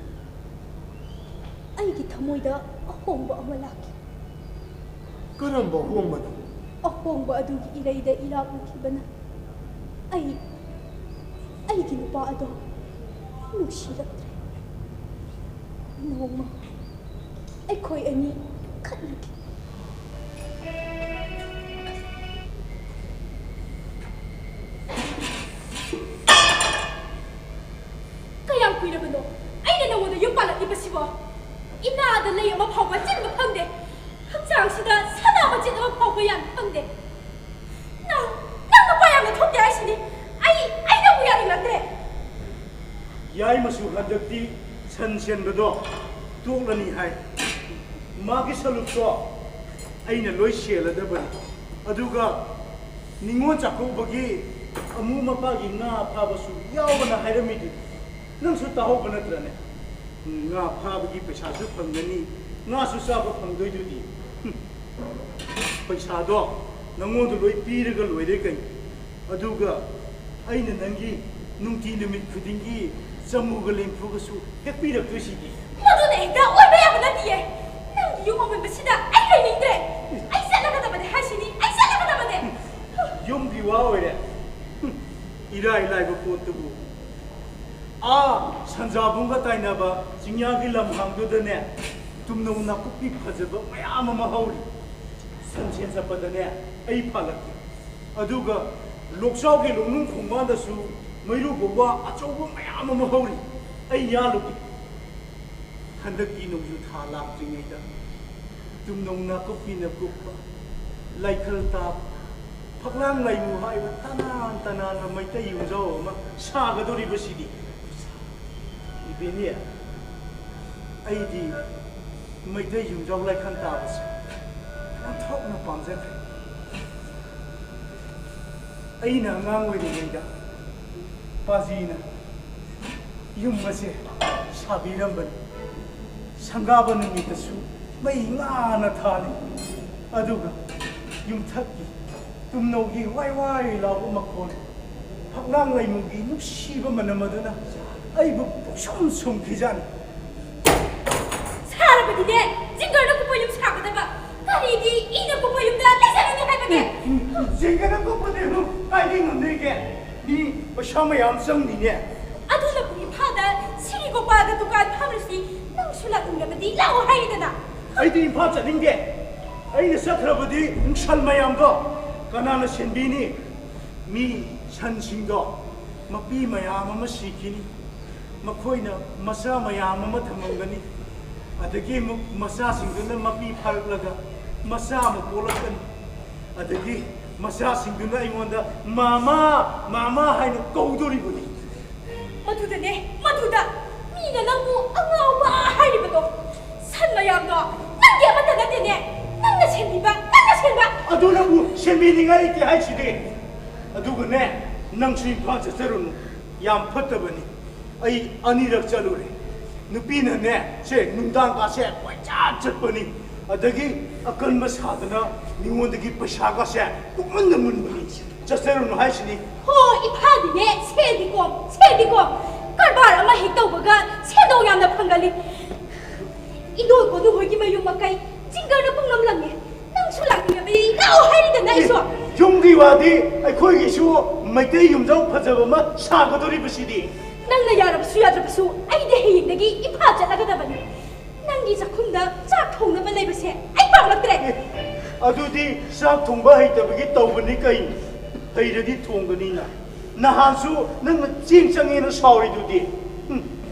ꯑꯩꯒꯤ ꯊꯃꯣꯏꯗ ꯑꯍꯣꯡꯕ ꯑꯃ ꯂꯥꯛꯈꯤ꯫ ꯀꯔꯝꯕ ꯑꯍꯣꯡꯕꯅꯣ? ꯑꯍꯣꯡꯕ ꯑꯗꯨꯒꯤ ꯏꯔꯩꯗ ꯏꯔꯥꯛꯅꯈꯤꯕꯅ ꯑꯩ, ꯑꯩꯒꯤ ꯅꯨꯄꯥ ꯑꯗꯣ ꯅꯨꯡꯁꯤꯔꯛꯇ꯭ꯔꯦ꯫ ꯅꯣꯡꯃ ꯑꯩꯈꯣꯏ ꯑꯅꯤ ꯈꯠꯅꯈꯤ꯫ ꯀꯩꯗꯧꯔꯕꯅꯣ? ꯑꯩꯅ ꯅꯉꯣꯟꯗ ꯌꯨꯝ ꯄꯥꯜꯂꯛꯂꯤꯕꯁꯤꯕꯣ? ꯏꯅꯥꯗ ꯂꯩ ꯑꯃ ꯐꯥꯎꯕ ꯆꯤꯟꯕ ꯐꯪꯗꯦ꯫ ꯍꯛꯆꯥꯡꯁꯤꯗ ꯁꯅꯥ ꯃꯆꯦꯠ ꯑꯃ ꯐꯥꯎꯕ ꯌꯥꯟꯕ ꯐꯪꯗꯦ꯫ ꯅꯪ, ꯅꯪ ꯅꯨꯄꯥ ꯌꯥꯝꯅ ꯊꯣꯛꯇꯦ ꯍꯥꯏꯁꯤꯅꯤ꯫ ꯑꯩ, ꯑꯩ ꯅꯪꯕꯨ ꯌꯥꯅꯤꯡꯂꯛꯇ꯭ꯔꯦ꯫ ꯌꯥꯏꯃꯁꯨ ꯍꯟꯗꯛꯇꯤ ꯁꯟ ꯁꯦꯟꯕꯗꯣ ꯇꯣꯛꯂꯅꯤ ꯍꯥꯏ꯫ ꯃꯥꯒꯤ ꯁꯂꯨꯛꯇꯣ ꯑꯩꯅ ꯂꯣꯏ ꯁꯦꯜꯂꯗꯕꯅꯤ꯫ ꯑꯗꯨꯒ ꯅꯤꯉꯣꯜ ꯆꯥꯛꯀꯧꯕꯒꯤ ꯑꯃꯨ ꯃꯄꯥꯒꯤ ꯉꯥ ꯐꯥꯕꯁꯨ ꯌꯥꯎꯕꯅ ꯍꯥꯏꯔꯝꯃꯤꯗꯨꯗꯤ꯫ ꯅꯪꯁꯨ ꯇꯥꯍꯧꯕ ꯅꯠꯇ꯭ꯔꯅꯦ? ꯉꯥ ꯐꯥꯕꯒꯤ ꯄꯩꯁꯥꯁꯨ ꯐꯪꯒꯅꯤ, ꯉꯥꯁꯨ ꯆꯥꯕ ꯐꯪꯗꯣꯏꯗꯨꯗꯤ꯫ ꯍꯨꯝ꯫ ꯄꯩꯁꯥꯗꯣ ꯅꯪꯉꯣꯟꯗ ꯂꯣꯏ ꯄꯤꯔꯒ ꯂꯣꯏꯔꯦ ꯀꯩꯅꯣ꯫ ꯑꯗꯨꯒ ꯑꯩꯅ ꯅꯪꯒꯤ ꯅꯨꯡꯇꯤ ꯅꯨꯃꯤꯠ ꯈꯨꯗꯤꯡꯒꯤ ꯆꯃꯨꯒ ꯂꯦꯝꯐꯨꯒꯁꯨ ꯍꯦꯛꯄꯤꯔꯛꯇꯣꯏꯁꯤꯗꯤ꯫ ꯃꯗꯨꯅ ꯍꯦꯛꯇ ꯑꯣꯏꯕ ꯌꯥꯕ ꯅꯠꯇꯤꯌꯦ꯫ ꯅꯪꯒꯤ ꯌꯨꯝ ꯑꯃꯟꯕꯁꯤꯗ ꯑꯩ ꯂꯩꯅꯤꯡꯗ꯭ꯔꯦ꯫ ꯑꯩ ꯆꯠꯂꯒꯗꯕꯅꯦ ꯍꯥꯏꯁꯤꯅꯤ, ꯑꯩ ꯆꯠꯂꯒꯗꯕꯅꯦ꯫ ꯌꯨꯝꯒꯤ ꯋꯥ ꯑꯣꯏꯔꯦ꯫ ꯍꯨꯝ, ꯏꯔꯥꯏ ꯂꯥꯏꯕ ꯄꯣꯠꯇꯨꯕꯨ꯫ ꯑꯥ ꯁꯟꯖꯥꯕꯨꯡꯒ ꯇꯥꯏꯅꯕ ꯆꯤꯡꯌꯥꯒꯤ ꯂꯝꯍꯥꯡꯗꯨꯗꯅꯦ, ꯇꯨꯝꯅꯧ ꯅꯥꯀꯨꯞꯄꯤ ꯐꯖꯕ ꯃꯌꯥꯝ ꯑꯃ ꯍꯧꯔꯤ꯫ ꯁꯟꯁꯦꯟ ꯆꯠꯄꯗꯅꯦ, ꯑꯩ ꯐꯥꯜꯂꯛꯀꯦ꯫ ꯑꯗꯨꯒ ꯂꯣꯛꯆꯥꯎꯒꯤ ꯂꯣꯛꯅꯨꯡ ꯈꯣꯡꯕꯥꯟꯗꯁꯨ ꯃꯩꯔꯨ ꯕꯣꯕꯥ ꯑꯆꯧꯕ ꯃꯌꯥꯝ ꯑꯃ ꯍꯧꯔꯤ꯫ ꯑꯩ ꯌꯥꯜꯂꯨꯒꯦ꯫ ꯍꯟꯗꯛꯀꯤ ꯅꯣꯡꯖꯨ ꯊꯥ ꯂꯥꯛꯇ꯭ꯔꯤꯉꯩꯗ ꯇꯨꯝꯅꯧ ꯅꯥꯀꯨꯞꯄꯤꯅ ꯀꯨꯞꯄ, ꯂꯩꯈꯜ ꯇꯥꯕ, ꯐꯛꯂꯥꯡ ꯂꯩꯃꯨ ꯍꯥꯏꯕ ꯇꯅꯥꯟ ꯇꯅꯥꯟꯕ ꯃꯩꯇꯩ ꯌꯨꯝꯖꯥꯎ ꯑꯃ ꯁꯥꯒꯗꯧꯔꯤꯕꯁꯤꯗꯤ꯫ ꯏꯕꯦꯟꯅꯤ, ꯑꯩꯗꯤ ꯃꯩꯇꯩ ꯌꯨꯝꯖꯥꯎ ꯂꯩꯈꯜ ꯇꯥꯕꯁꯦ ꯑꯣꯟꯊꯣꯛꯅ ꯄꯥꯝꯖꯈ꯭ꯔꯦ꯫ ꯑꯩꯅ ꯑꯉꯥꯡ ꯑꯣꯏꯔꯤꯉꯩꯗ ꯄꯥꯖꯤꯅ ꯌꯨꯝ ꯑꯁꯦ ꯁꯥꯕꯤꯔꯝꯕꯅꯤ꯫ ꯁꯪꯒꯥꯕ ꯅꯨꯃꯤꯠꯇꯁꯨ ꯃꯩ ꯉꯥꯅ ꯊꯥꯜꯂꯤ꯫ ꯑꯗꯨꯒ ꯌꯨꯝꯊꯛꯀꯤ ꯇꯨꯝꯅꯧꯒꯤ ꯋꯥꯏ ꯋꯥꯏ ꯂꯥꯎꯕ ꯃꯈꯣꯟ, ꯐꯛꯂꯥꯡ ꯂꯩꯃꯨꯒꯤ ꯅꯨꯡꯁꯤꯕ ꯃꯅꯝ ꯑꯗꯨꯅ ꯑꯩꯕꯨ ꯄꯨꯛꯁꯨꯝ ꯁꯨꯝꯈꯤꯖꯥꯠꯅꯤ꯫ ꯁꯥꯔꯕꯗꯤꯅꯦ, ꯖꯤꯡꯒꯔꯅ ꯀꯨꯞꯄ ꯌꯨꯝ ꯁꯥꯒꯗꯕ꯫ ꯀꯔꯤꯒꯤ ꯏꯅ ꯀꯨꯞꯄ ꯌꯨꯝꯗ ꯂꯩꯖꯔꯨꯅꯤ ꯍꯥꯏꯕꯅꯦ? ꯖꯤꯡꯒꯔꯅ ꯀꯨꯞꯄꯗꯤ ꯑꯃꯨꯛ ꯀꯥꯏꯗꯩ ꯉꯝꯗꯣꯏꯒꯦ? ꯃꯤ ꯄꯩꯁꯥ ꯃꯌꯥꯝ ꯆꯪꯅꯤꯅꯦ꯫ ꯑꯗꯨꯅꯕꯨ ꯏꯝꯐꯥꯜꯗ ꯁꯤꯔꯤ ꯒꯣꯄꯥꯜꯒ ꯗꯨꯀꯥꯟ ꯐꯝꯂꯤꯁꯤ꯫ ꯅꯪꯁꯨ ꯂꯥꯛꯅꯤꯡꯂꯕꯗꯤ ꯂꯥꯛꯑꯣ ꯍꯥꯏꯔꯤꯗꯅ꯫ ꯑꯩꯗꯤ ꯏꯝꯐꯥꯜ ꯆꯠꯅꯤꯡꯗꯦ꯫ ꯑꯩꯅ ꯆꯠꯈ꯭ꯔꯕꯗꯤ ꯁꯟ ꯃꯌꯥꯝꯗꯣ ꯀꯅꯥꯅ ꯁꯦꯟꯕꯤꯅꯤ? ꯃꯤ ꯁꯟꯁꯤꯡꯗꯣ ꯃꯄꯤ ꯃꯌꯥꯝ ꯑꯃ ꯁꯤꯈꯤꯅꯤ꯫ ꯃꯈꯣꯏꯅ ꯃꯆꯥ ꯃꯌꯥꯝ ꯑꯃ ꯊꯝꯂꯝꯒꯅꯤ꯫ ꯑꯗꯒꯤ ꯑꯃꯨꯛ ꯃꯆꯥꯁꯤꯡꯗꯨꯅ ꯃꯄꯤ ꯐꯥꯔꯛꯂꯒ ꯃꯆꯥ ꯑꯃ ꯄꯣꯛꯂꯛꯀꯅꯤ꯫ ꯑꯗꯒꯤ ꯃꯆꯥꯁꯤꯡꯗꯨꯅ ꯑꯩꯉꯣꯟꯗ "ꯃꯃꯥ, ꯃꯃꯥ" ꯍꯥꯏꯅ ꯀꯧꯗꯣꯔꯤꯕꯅꯤ꯫ ꯃꯗꯨꯗꯅꯦ, ꯃꯗꯨꯗ ꯃꯤꯅ ꯅꯪꯕꯨ ꯑꯉꯥꯎꯕ ꯍꯥꯏꯔꯤꯕꯗꯣ꯫ ꯁꯟ ꯃꯌꯥꯝꯗꯣ ꯅꯪꯒꯤ ꯑꯃꯠꯇ ꯅꯠꯇꯦꯅꯦ꯫ ꯅꯪꯅ ꯁꯦꯟꯕꯤꯕ, ꯅꯪꯅ ꯁꯦꯟꯕ꯫ ꯑꯗꯨ ꯅꯪꯕꯨ ꯁꯦꯟꯕꯤꯅꯤꯡꯉꯥꯏ ꯂꯩꯇꯦ ꯍꯥꯏꯁꯤꯗꯤ꯫ ꯑꯗꯨꯒꯅꯦ, ꯅꯪꯁꯨ ꯏꯝꯐꯥꯜ ꯆꯠꯆꯔꯨꯅꯨ꯫ ꯌꯥꯝ ꯐꯠꯇꯕꯅꯤ꯫ ꯑꯩ ꯑꯅꯤꯔꯛ ꯆꯠꯂꯨꯔꯦ꯫ ꯅꯨꯄꯤꯅꯅꯦ, ꯁꯦ, ꯅꯨꯡꯗꯥꯡꯒꯥꯁꯦ ꯀꯣꯏꯆꯠ ꯆꯠꯄꯅꯤ꯫ ꯑꯗꯒꯤ ꯑꯀꯟꯕ ꯁꯥꯗꯅ ꯃꯤꯉꯣꯟꯗꯒꯤ ꯄꯩꯁꯥꯒꯥꯁꯦ ꯄꯨꯡꯃꯨꯟꯗ ꯃꯨꯟꯕꯅꯤ꯫ ꯆꯠꯆꯔꯨꯅꯨ ꯍꯥꯏꯁꯤꯅꯤ꯫ ꯍꯣ, ꯏꯝꯐꯥꯜꯗꯤꯅꯦ, ꯁꯦꯜꯗꯤ ꯀꯣꯝ, ꯁꯦꯜꯗꯤ ꯀꯣꯝ꯫ ꯀꯔꯕꯥꯔ ꯑꯃ ꯍꯦꯛ ꯇꯧꯕꯒ ꯁꯦꯟꯗꯣꯡ ꯌꯥꯝꯅ ꯐꯪꯒꯜꯂꯤ꯫ ꯏꯟꯗꯣꯏ ꯀꯣꯗꯨ ꯍꯣꯏꯒꯤ ꯃꯌꯨꯝ ꯃꯀꯩ ꯖꯤꯡꯒꯔꯅ ꯄꯨꯡꯂꯪ ꯂꯪꯉꯦ꯫ ꯅꯪꯁꯨ ꯂꯥꯛꯅꯤꯡꯉꯕꯗꯤ ꯂꯥꯛꯑꯣ ꯍꯥꯏꯔꯤꯗꯅ ꯑꯩꯁꯨ꯫ ꯌꯨꯝꯒꯤ ꯋꯥꯗꯤ, ꯑꯩꯈꯣꯏꯒꯤꯁꯨ ꯃꯩꯇꯩ ꯌꯨꯝꯖꯥꯎ ꯐꯖꯕ ꯑꯃ ꯁꯥꯒꯗꯧꯔꯤꯕꯁꯤꯗꯤ꯫ ꯅꯪꯅ ꯌꯥꯔꯕꯁꯨ ꯌꯥꯗ꯭ꯔꯕꯁꯨ ꯑꯩꯗꯤ ꯍꯌꯦꯡꯗꯒꯤ ꯏꯝꯐꯥꯜ ꯆꯠꯂꯒꯗꯕꯅꯤ꯫ ꯅꯪꯒꯤ ꯆꯥꯛꯈꯨꯝꯗ ꯆꯥꯛ ꯊꯣꯡꯅꯕ ꯂꯩꯕꯁꯦ ꯑꯩ ꯄꯥꯝꯂꯛꯇ꯭ꯔꯦ꯫ ꯑꯦ, ꯑꯗꯨꯗꯤ ꯆꯥꯛ ꯊꯣꯡꯕ ꯍꯩꯇꯕꯒꯤ ꯇꯧꯕꯅꯤ ꯀꯩꯅꯣ꯫ ꯍꯩꯔꯗꯤ ꯊꯣꯡꯒꯅꯤꯅ꯫ ꯅꯍꯥꯟꯁꯨ ꯅꯪꯅ ꯆꯦꯡ ꯆꯪꯉꯦꯅ ꯁꯥꯎꯔꯤꯗꯨꯗꯤ꯫ ꯍꯨꯝ,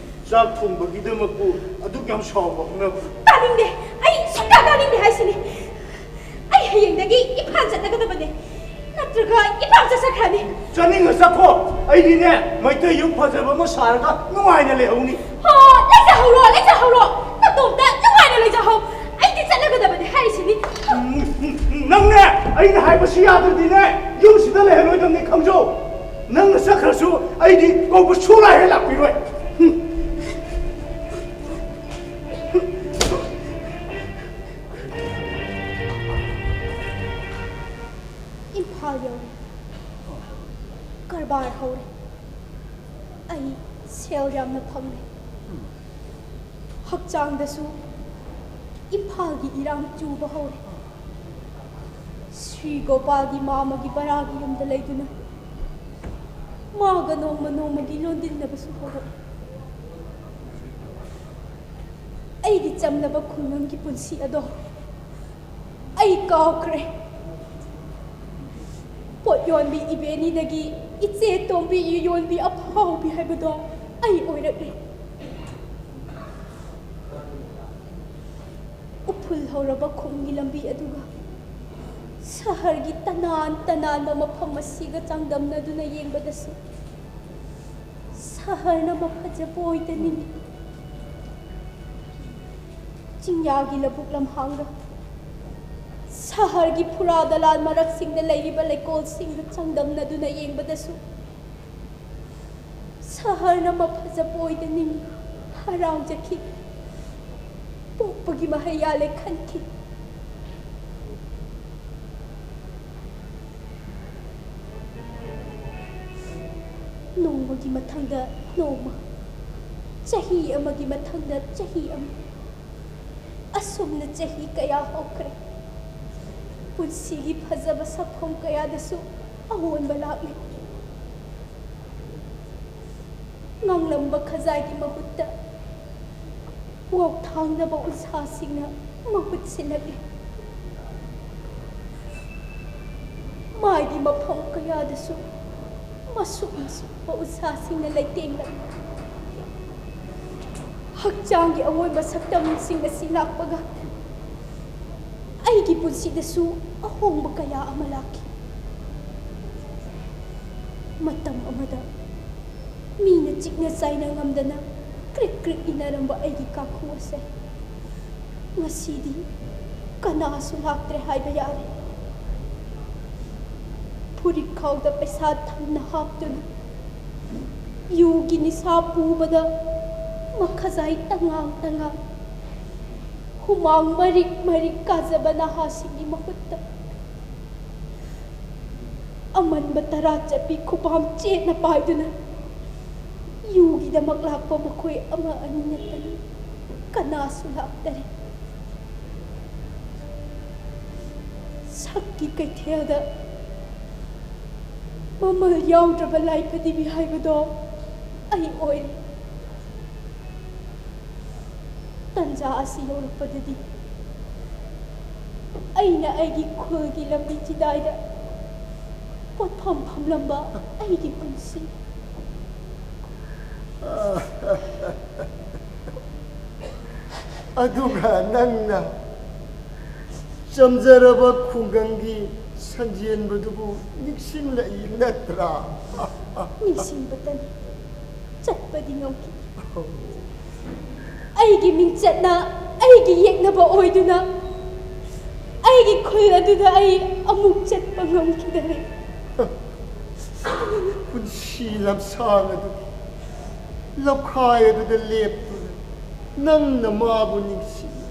ꯆꯥꯛ ꯊꯣꯡꯕꯒꯤꯗꯃꯛꯄꯨ ꯑꯗꯨꯛ ꯌꯥꯝ ꯁꯥꯎꯕ ꯍꯧꯅꯕ꯭ꯔꯣ? ꯇꯥꯅꯤꯡꯗꯦ꯫ ꯑꯩ ꯁꯨꯡꯇꯥ ꯇꯥꯅꯤꯡꯗꯦ ꯍꯥꯏꯁꯤꯅꯤ꯫ ꯑꯩ ꯍꯌꯦꯡꯗꯒꯤ ꯏꯝꯐꯥꯜ ꯆꯠꯂꯒꯗꯕꯅꯦ꯫ ꯅꯠꯇ꯭ꯔꯒ ꯏꯝꯐꯥꯜ ꯆꯠꯆꯈ꯭ꯔꯅꯤ꯫ ꯆꯠꯅꯤꯡꯉ ꯆꯠꯈꯣ꯫ ꯑꯩꯗꯤꯅꯦ, ꯃꯩꯇꯩ ꯌꯨꯝ ꯐꯖꯕ ꯑꯃ ꯁꯥꯔꯒ ꯅꯨꯡꯉꯥꯏꯅ ꯂꯩꯍꯧꯅꯤ꯫ ꯍꯣ, ꯂꯩꯖꯍꯧꯔꯣ, ꯂꯩꯖꯍꯧꯔꯣ꯫ ꯅꯇꯣꯝꯇ ꯅꯨꯡꯉꯥꯏꯅ ꯂꯩꯖꯍꯧ꯫ ꯑꯩꯗꯤ ꯆꯠꯂꯒꯗꯕꯅꯦ ꯍꯥꯏꯔꯤꯁꯤꯅꯤ꯫ ꯎꯝ, ꯎꯝ, ꯎꯝ, ꯅꯪꯅꯦ, ꯑꯩꯅ ꯍꯥꯏꯕꯁꯤ ꯌꯥꯗ꯭ꯔꯗꯤꯅꯦ, ꯌꯨꯝꯁꯤꯗ ꯂꯩꯍꯜꯂꯣꯏꯗꯕꯅꯤ, ꯈꯪꯖꯧ꯫ ꯅꯪꯅ ꯆꯠꯈ꯭ꯔꯁꯨ ꯑꯩꯗꯤ ꯀꯧꯕ ꯁꯨꯡꯂꯥꯛ ꯍꯦꯛ ꯂꯥꯛꯄꯤꯔꯣꯏ꯫ ꯎꯝ꯫ ꯏꯝꯐꯥꯜ ꯌꯧꯔꯦ꯫ ꯀꯔꯕꯥꯔ ꯍꯧꯔꯦ꯫ ꯑꯩ ꯁꯦꯜ ꯌꯥꯝꯅ ꯐꯪꯂꯦ꯫ ꯍꯛꯆꯥꯡꯗꯁꯨ ꯏꯝꯐꯥꯜꯒꯤ ꯏꯔꯥꯡ ꯆꯨꯕ ꯍꯧꯔꯦ꯫ ꯁ꯭ꯔꯤ ꯒꯣꯄꯥꯜꯒꯤ ꯃꯥꯃꯒꯤ ꯕꯔꯥꯒꯤ ꯌꯨꯝꯗ ꯂꯩꯗꯨꯅ ꯃꯥꯒ ꯅꯣꯡꯃ ꯅꯣꯡꯃꯒꯤ ꯂꯣꯟꯗꯤꯟꯅꯕꯁꯨ ꯍꯧꯔꯛꯏ꯫ ꯑꯩꯒꯤ ꯆꯝꯂꯕ ꯈꯨꯡꯒꯪꯒꯤ ꯄꯨꯟꯁꯤ ꯑꯗꯣ ꯑꯩ ꯀꯥꯎꯈ꯭ꯔꯦ꯫ ꯄꯣꯠ ꯌꯣꯟꯕꯤ ꯏꯕꯦꯅꯤꯗꯒꯤ ꯏꯆꯦ ꯇꯣꯝꯕꯤ ꯌꯣꯟꯕꯤ ꯑꯐꯥꯎꯕꯤ ꯍꯥꯏꯕꯗꯣ ꯑꯩ ꯑꯣꯏꯔꯛꯂꯦ꯫ ꯎꯐꯨꯜ ꯍꯧꯔꯕ ꯈꯨꯟꯒꯤ ꯂꯝꯕꯤ ꯑꯗꯨꯒ ꯁꯍꯔꯒꯤ ꯇꯅꯥꯟ ꯇꯅꯥꯟꯕ ꯃꯐꯝ ꯑꯁꯤꯒ ꯆꯥꯡꯗꯝꯅꯗꯨꯅ ꯌꯦꯡꯕꯗꯁꯨ ꯁꯍꯔꯅ ꯃꯐꯖꯕ ꯑꯣꯏꯗ ꯅꯤꯡꯏ꯫ ꯆꯤꯡꯌꯥꯒꯤ ꯂꯧꯕꯨꯛ ꯂꯝꯍꯥꯡꯒ ꯁꯍꯔꯒꯤ ꯐꯨꯔꯥ ꯗꯂꯥꯟ ꯃꯔꯛꯁꯤꯡꯗ ꯂꯩꯔꯤꯕ ꯂꯩꯀꯣꯜꯁꯤꯡꯒ ꯆꯥꯡꯗꯝꯅꯗꯨꯅ ꯌꯦꯡꯕꯗꯁꯨ ꯁꯍꯔꯅ ꯃꯐꯖꯕ ꯑꯣꯏꯗ ꯅꯤꯡꯏ꯫ ꯍꯔꯥꯎꯖꯈꯤ꯫ ꯄꯣꯛꯄꯒꯤ ꯃꯍꯩ ꯌꯥꯜꯂꯦ ꯈꯟꯈꯤ꯫ ꯅꯣꯡꯃꯒꯤ ꯃꯊꯪꯗ ꯅꯣꯡꯃ, ꯆꯍꯤ ꯑꯃꯒꯤ ꯃꯊꯪꯗ ꯆꯍꯤ ꯑꯃ, ꯑꯁꯨꯝꯅ ꯆꯍꯤ ꯀꯌꯥ ꯍꯧꯈ꯭ꯔꯦ꯫ ꯄꯨꯟꯁꯤꯒꯤ ꯐꯖꯕ ꯁꯛꯐꯝ ꯀꯌꯥꯗꯁꯨ ꯑꯑꯣꯟꯕ ꯂꯥꯛꯂꯦ꯫ ꯉꯥꯡꯂꯝꯕ ꯈꯖꯥꯏꯒꯤ ꯃꯍꯨꯠꯇ ꯋꯥꯎꯊꯥꯡꯅꯕ ꯎꯟꯁꯥꯁꯤꯡꯅ ꯃꯍꯨꯠ ꯁꯤꯜꯂꯛꯂꯤ꯫ ꯃꯥꯏꯒꯤ ꯃꯐꯝ ꯀꯌꯥꯗꯁꯨ ꯃꯁꯨꯛ ꯃꯁꯨꯛꯄ ꯎꯟꯁꯥꯁꯤꯡꯅ ꯂꯩꯇꯦꯡꯂꯛꯂꯤ꯫ ꯍꯛꯆꯥꯡꯒꯤ ꯑꯑꯣꯟꯕ ꯁꯛꯇꯝꯁꯤꯡ ꯑꯁꯤ ꯂꯥꯛꯄꯒ ꯑꯩꯒꯤ ꯄꯨꯟꯁꯤꯗꯁꯨ ꯑꯍꯣꯡꯕ ꯀꯌꯥ ꯑꯃ ꯂꯥꯛꯈꯤ꯫ ꯃꯇꯝ ꯑꯃꯗ ꯃꯤꯅ ꯆꯤꯛꯅ ꯆꯥꯏꯅ ꯉꯝꯗꯅ ꯀ꯭ꯔꯤꯛ ꯀ꯭ꯔꯤꯛ ꯏꯟꯅꯔꯝꯕ ꯑꯩꯒꯤ ꯀꯥꯡꯈꯨ ꯑꯁꯦ ꯉꯁꯤꯗꯤ ꯀꯅꯥꯁꯨ ꯂꯥꯛꯇ꯭ꯔꯦ ꯍꯥꯏꯕ ꯌꯥꯔꯦ꯫ ꯐꯨꯔꯤꯠꯈꯥꯎꯗ ꯄꯩꯁꯥ ꯊꯝꯅ ꯍꯥꯞꯇꯨꯅ ꯌꯨꯒꯤ ꯅꯤꯁꯥ ꯄꯨꯕꯗ ꯃꯈꯖꯥꯏ ꯇꯉꯥꯡ ꯇꯉꯥꯡ, ꯍꯨꯃꯥꯡ ꯃꯔꯤꯛ ꯃꯔꯤꯛ ꯀꯥꯖꯕ ꯅꯍꯥꯁꯤꯡꯒꯤ ꯃꯍꯨꯠꯇ ꯑꯃꯟꯕ ꯇꯔꯥ ꯆꯠꯄꯤ ꯈꯨꯄꯥꯝ ꯆꯦꯠꯅ ꯄꯥꯏꯗꯨꯅ ꯌꯨꯒꯤꯗꯃꯛ ꯂꯥꯛꯄ ꯃꯈꯣꯏ ꯑꯃ ꯑꯅꯤ ꯅꯠꯇꯅ ꯀꯅꯥꯁꯨ ꯂꯥꯛꯇꯔꯦ꯫ ꯁꯛꯀꯤ ꯀꯩꯊꯦꯜꯗ ꯃꯃꯜ ꯌꯥꯎꯗ꯭ꯔꯕ ꯂꯥꯏꯐꯗꯤꯕꯤ ꯍꯥꯏꯕꯗꯣ ꯑꯩ ꯑꯣꯏꯔꯦ꯫ ꯇꯟꯖꯥ ꯑꯁꯤ ꯌꯧꯔꯛꯄꯗꯗꯤ ꯑꯩꯅ ꯑꯩꯒꯤ ꯈꯨꯜꯒꯤ ꯂꯝꯕꯤ ꯆꯤꯗꯥꯏꯗ ꯄꯣꯠꯐꯝ ꯐꯝꯂꯝꯕ ꯑꯩꯒꯤ ꯄꯨꯟꯁꯤ ꯑꯗꯨꯒ ꯅꯪꯅ ꯆꯝꯖꯔꯕ ꯈꯨꯡꯒꯪꯒꯤ ꯁꯟꯖꯦꯟꯕꯗꯨꯕꯨ ꯅꯤꯡꯁꯤꯡꯂꯛꯏ ꯅꯠꯇ꯭ꯔꯥ? ꯅꯤꯡꯁꯤꯡꯕꯇꯅꯤ, ꯆꯠꯄꯗꯤ ꯉꯝꯈꯤꯗꯦ꯫ ꯑꯩꯒꯤ ꯃꯤꯡꯆꯠꯅ ꯑꯩꯒꯤ ꯌꯦꯛꯅꯕ ꯑꯣꯏꯗꯨꯅ ꯑꯩꯒꯤ ꯈꯨꯜ ꯑꯗꯨꯗ ꯑꯩ ꯑꯃꯨꯛ ꯆꯠꯄ ꯉꯝꯈꯤꯗꯔꯦ꯫ ꯄꯨꯟꯁꯤ ꯂꯝꯁꯥꯡ ꯑꯗꯨꯒꯤ ꯂꯧꯈꯥꯏ ꯑꯗꯨꯗ ꯂꯦꯞꯇꯨꯅ ꯅꯪꯅ ꯃꯥꯕꯨ ꯅꯤꯡꯁꯤꯡꯂꯤ꯫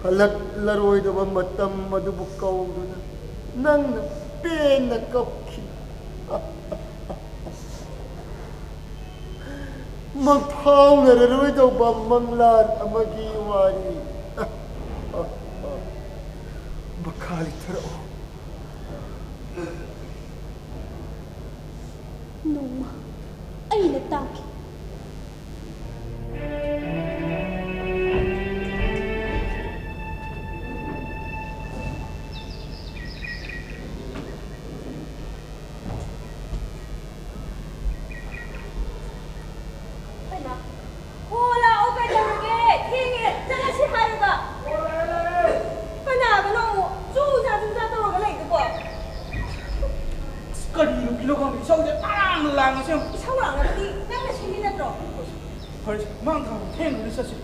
ꯍꯜꯂꯛꯂꯔꯣꯏꯗꯕ ꯃꯇꯝ ꯑꯗꯨꯕꯨ ꯀꯧꯗꯨꯅ ꯅꯪꯅ ꯄꯦꯟꯅ ꯀꯞꯈꯤ꯫ ꯃꯪꯐꯥꯎꯅꯔꯔꯣꯏꯗꯧꯕ ꯃꯪꯂꯥꯟ ꯑꯃꯒꯤ ꯋꯥꯔꯤ꯫ ꯃꯈꯥ ꯂꯤꯊꯔꯛꯑꯣ꯫ ꯅꯣꯡꯃ ꯑꯩꯅ ꯇꯥꯈꯤ꯫ ꯍꯣ, ꯂꯥꯛꯑꯣ, ꯀꯩꯗꯧꯔꯒꯦ? ꯊꯦꯡꯉꯦ, ꯆꯠꯂꯁꯤ ꯍꯥꯏꯔꯒ꯫ ꯀꯅꯥꯒꯅꯣ ꯑꯃꯨꯛ ꯆꯨꯖꯥ ꯆꯨꯖꯥ ꯇꯧꯔꯒ ꯂꯩꯗꯨꯕꯣ? ꯑꯁ, ꯀꯔꯤ ꯅꯨꯄꯤꯅꯣ ꯈꯪꯗꯦ, ꯏꯁꯧꯁꯦ ꯄꯪꯂꯥꯡꯗ ꯂꯥꯡꯉꯦ, ꯑꯁꯦꯡꯕ꯫ ꯏꯁꯧ ꯂꯥꯡꯉꯕꯗꯤ ꯅꯪꯅ ꯁꯤꯟꯕꯤ ꯅꯠꯇ꯭ꯔꯣ? ꯐꯔꯦꯁꯦ, ꯃꯥꯡ ꯊꯥꯔꯣ, ꯊꯦꯡꯈ꯭ꯔꯅꯤ, ꯆꯠꯁꯤ꯫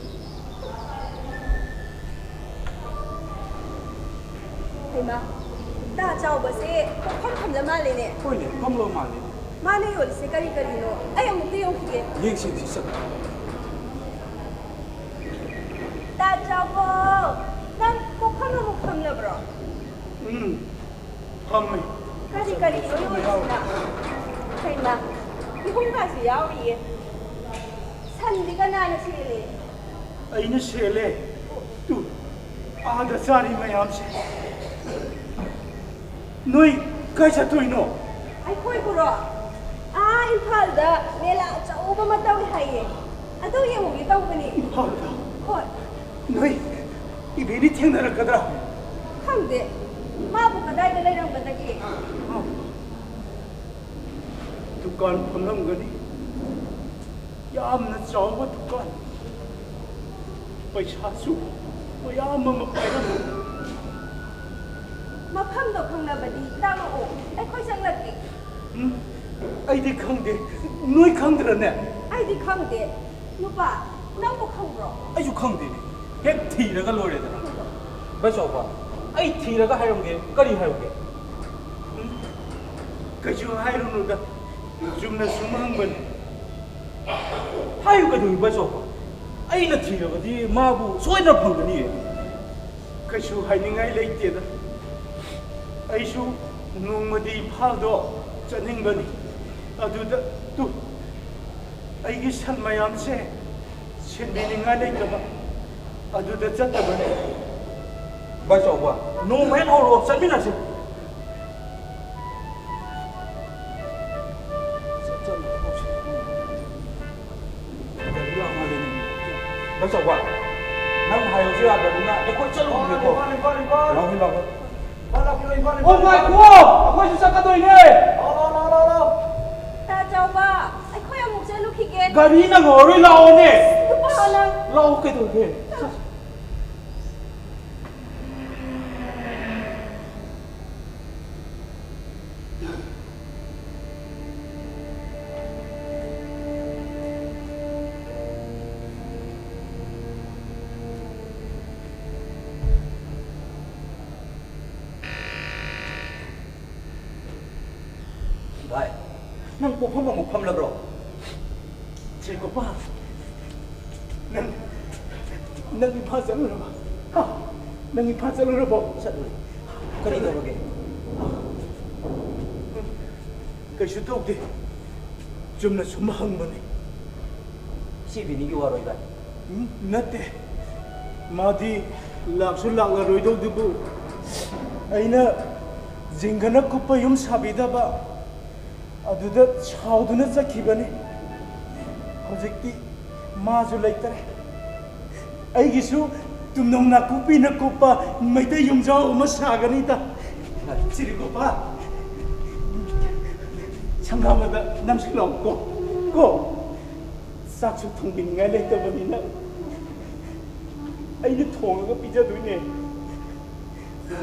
ꯍꯩꯃꯥ, ꯇꯥ ꯆꯥꯎꯕꯁꯦ ꯄꯣꯠꯐꯝ ꯐꯝꯂ ꯃꯥꯜꯂꯦꯅꯦ꯫ ꯍꯣꯏꯅꯦ, ꯐꯝꯂꯕ ꯃꯥꯜꯂꯦ꯫ ꯃꯥꯅ ꯌꯣꯜꯂꯤꯁꯦ ꯀꯔꯤ ꯀꯔꯤꯅꯣ? ꯑꯩ ꯑꯃꯨꯛꯇ ꯌꯦꯡꯈꯤꯒꯦ꯫ ꯌꯦꯡꯁꯤ, ꯌꯦꯡꯁꯤ, ꯆꯠꯂꯣ꯫ ꯇꯥ ꯆꯥꯎꯕꯣ, ꯅꯪ ꯄꯣꯠꯐꯝ ꯑꯃꯨꯛ ꯐꯝꯂꯕ꯭ꯔꯣ? ꯎꯝ, ꯐꯝꯃꯦ꯫ ꯀꯔꯤ ꯀꯔꯤꯅꯣ ꯌꯣꯜꯂꯤꯁꯤꯅ? ꯍꯩꯃꯥ, ꯀꯤꯍꯣꯝꯒꯁꯨ ꯌꯥꯎꯔꯤꯌꯦ꯫ ꯁꯟꯗꯤ ꯀꯅꯥꯅ ꯁꯦꯠꯂꯤ? ꯑꯩꯅ ꯁꯦꯠꯂꯦ꯫ ꯇꯨ, ꯑꯥꯗ ꯆꯥꯔꯤ ꯃꯌꯥꯝꯁꯦ꯫ ꯅꯣꯏ ꯀꯥꯏ ꯆꯠꯇꯣꯏꯅꯣ? ꯑꯩꯈꯣꯏꯕꯨꯔꯣ? ꯑꯥ, ꯏꯝꯐꯥꯜꯗ ꯃꯦꯂꯥ ꯑꯆꯧꯕ ꯑꯃ ꯇꯧꯏ ꯍꯥꯏꯌꯦ꯫ ꯑꯗꯨ ꯌꯦꯡꯉꯨꯒꯦ ꯇꯧꯕꯅꯤ꯫ ꯏꯝꯐꯥꯜꯗ? ꯍꯣꯏ꯫ ꯅꯣꯏ ꯏꯕꯦꯅꯤ ꯊꯦꯡꯅꯔꯛꯀꯗ꯭ꯔꯥ? ꯈꯪꯗꯦ꯫ ꯃꯥꯕꯨ ꯀꯗꯥꯏꯗ ꯂꯩꯔꯝꯒꯗꯒꯦ? ꯗꯨꯀꯥꯟ ꯐꯝꯂꯝꯒꯅꯤ꯫ ꯌꯥꯝꯅ ꯆꯥꯎꯕ ꯗꯨꯀꯥꯟ, ꯄꯩꯁꯥꯁꯨ ꯃꯌꯥꯝ ꯑꯃ ꯄꯥꯏꯔꯝꯃꯤ꯫ ꯃꯐꯝꯗꯣ ꯈꯪꯂꯕꯗꯤ ꯇꯥꯛꯂꯛꯑꯣ, ꯑꯩꯈꯣꯏ ꯆꯪꯂꯛꯀꯦ꯫ ꯎꯝ, ꯑꯩꯗꯤ ꯈꯪꯗꯦ꯫ ꯅꯣꯏ ꯈꯪꯗ꯭ꯔꯅꯦ? ꯑꯩꯗꯤ ꯈꯪꯗꯦ꯫ ꯅꯨꯄꯥ, ꯅꯪꯕꯨ ꯈꯪꯕ꯭ꯔꯣ? ꯑꯩꯁꯨ ꯈꯪꯗꯦꯅꯦ꯫ ꯍꯦꯛ ꯊꯤꯔꯒ ꯂꯣꯏꯔꯦꯗꯅ꯫ ꯚꯥꯏ ꯆꯥꯎꯕ, ꯑꯩ ꯊꯤꯔꯒ ꯍꯥꯏꯔꯝꯒꯦ꯫ ꯀꯔꯤ ꯍꯥꯏꯔꯝꯒꯦ? ꯎꯝ, ꯀꯩꯁꯨ ꯍꯥꯏꯔꯨꯅꯨꯗ꯫ ꯆꯨꯝꯅ ꯁꯨꯝ ꯍꯪꯕꯅꯤ꯫ ꯍꯥꯏꯌꯨ ꯀꯩꯗꯧꯏ, ꯚꯥꯏ ꯆꯥꯎꯕ? ꯑꯩꯅ ꯊꯤꯔꯕꯗꯤ ꯃꯥꯕꯨ ꯁꯣꯏꯗꯅ ꯐꯪꯒꯅꯤꯌꯦ꯫ ꯀꯩꯁꯨ ꯍꯥꯏꯅꯤꯡꯉꯥꯏ ꯂꯩꯇꯦꯗ꯫ ꯑꯩꯁꯨ ꯅꯣꯡꯃꯗꯤ ꯏꯝꯐꯥꯜꯗꯣ ꯆꯠꯅꯤꯡꯕꯅꯤ꯫ ꯑꯗꯨꯗ ꯇꯨ, ꯑꯩꯒꯤ ꯁꯟ ꯃꯌꯥꯝꯁꯦ ꯁꯦꯟꯕꯤꯅꯤꯡꯉꯥꯏ ꯂꯩꯇꯕ꯫ ꯑꯗꯨꯗ ꯆꯠꯇꯕꯅꯤ꯫ ꯚꯥꯏ ꯆꯥꯎꯕ, ꯅꯣꯡꯃ ꯍꯦꯛ ꯍꯧꯔꯛꯑꯣ, ꯆꯠꯃꯤꯟꯅꯁꯤ꯫ ꯆꯠ-, ꯆꯠꯂꯨꯔꯣ, ꯇꯧꯁꯤ꯫ ꯒꯥꯔꯤ ꯂꯥꯛ ꯃꯥꯜꯂꯦꯅꯦ꯫ ꯚꯥꯏ ꯆꯥꯎꯕ, ꯅꯪ ꯍꯥꯏꯕꯁꯨ ꯌꯥꯗ꯭ꯔꯕꯅꯤꯅ ꯑꯩꯈꯣꯏ ꯆꯠꯂꯨꯔꯒꯦꯀꯣ꯫ ꯂꯥꯛꯑꯣ, ꯂꯥꯛꯑꯣ꯫ ꯑꯣ, ꯉꯥꯏꯈꯣ! ꯑꯩꯈꯣꯏꯁꯨ ꯆꯠꯀꯗꯣꯏꯅꯦ꯫ ꯇꯥ ꯆꯥꯎꯕ, ꯑꯩꯈꯣꯏ ꯑꯃꯨꯛ ꯆꯠꯂꯨꯈꯤꯒꯦ꯫ ꯒꯥꯔꯤ ꯅꯪꯍꯧꯔꯔꯣꯏ, ꯂꯥꯛꯑꯣꯅꯦ꯫ ꯅꯨꯄꯥ ꯅꯪ꯫ ꯂꯥꯛꯑꯣ, ꯀꯩꯗꯧꯒꯦ? ꯚꯥꯏ, ꯅꯪ ꯄꯣꯠꯐꯝ ꯑꯃꯨꯛ ꯐꯝꯂꯕ꯭ꯔꯣ? ꯆꯦꯀꯣꯄꯥ, ꯅꯪ, ꯅꯪ ꯏꯝꯐꯥꯜ ꯆꯠꯂꯨꯔꯕ? ꯍꯥ? ꯅꯪ ꯏꯝꯐꯥꯜ ꯆꯠꯂꯨꯔꯕꯣ? ꯆꯠꯂꯨꯔꯦ꯫ ꯀꯔꯤ ꯇꯧꯔꯒꯦ? ꯀꯩꯁꯨ ꯇꯧꯗꯦ꯫ ꯆꯨꯝꯅ ꯁꯨꯝ ꯍꯪꯕꯅꯤ꯫ ꯁꯤ ꯕꯤꯅꯤꯒꯤ ꯋꯥꯔꯣꯏ, ꯚꯥꯏ? ꯎꯝ, ꯅꯠꯇꯦ꯫ ꯃꯥꯗꯤ ꯂꯥꯛꯁꯨ ꯂꯥꯛꯂꯔꯣꯏꯗꯧꯗꯨꯕꯨ ꯑꯩꯅ ꯖꯤꯡꯒꯅ ꯀꯨꯞꯄ ꯌꯨꯝ ꯁꯥꯕꯤꯗꯕ ꯑꯗꯨꯗ ꯁꯥꯎꯗꯨꯅ ꯆꯠꯈꯤꯕꯅꯤ꯫ ꯍꯧꯖꯤꯛꯇꯤ ꯃꯥꯁꯨ ꯂꯩꯇꯔꯦ꯫ ꯑꯩꯒꯤꯁꯨ ꯇꯨꯝꯅꯧ ꯅꯥꯀꯨꯞꯄꯤꯅ ꯀꯨꯞꯄ ꯃꯩꯇꯩ ꯌꯨꯝꯖꯥꯎ ꯑꯃ ꯁꯥꯒꯅꯤꯗ꯫ ꯁꯤꯔꯤꯀꯣꯄꯥ, ꯁꯪꯒꯥꯕꯗ ꯅꯪꯁꯨ ꯂꯥꯛꯎꯀꯣ꯫ ꯀꯣ? ꯆꯥꯛꯁꯨ ꯊꯣꯡꯕꯤꯅꯤꯡꯉꯥꯏ ꯂꯩꯇꯕꯅꯤꯅ ꯑꯩꯅ ꯊꯣꯡꯉꯒ ꯄꯤꯖꯗꯣꯏꯅꯦ꯫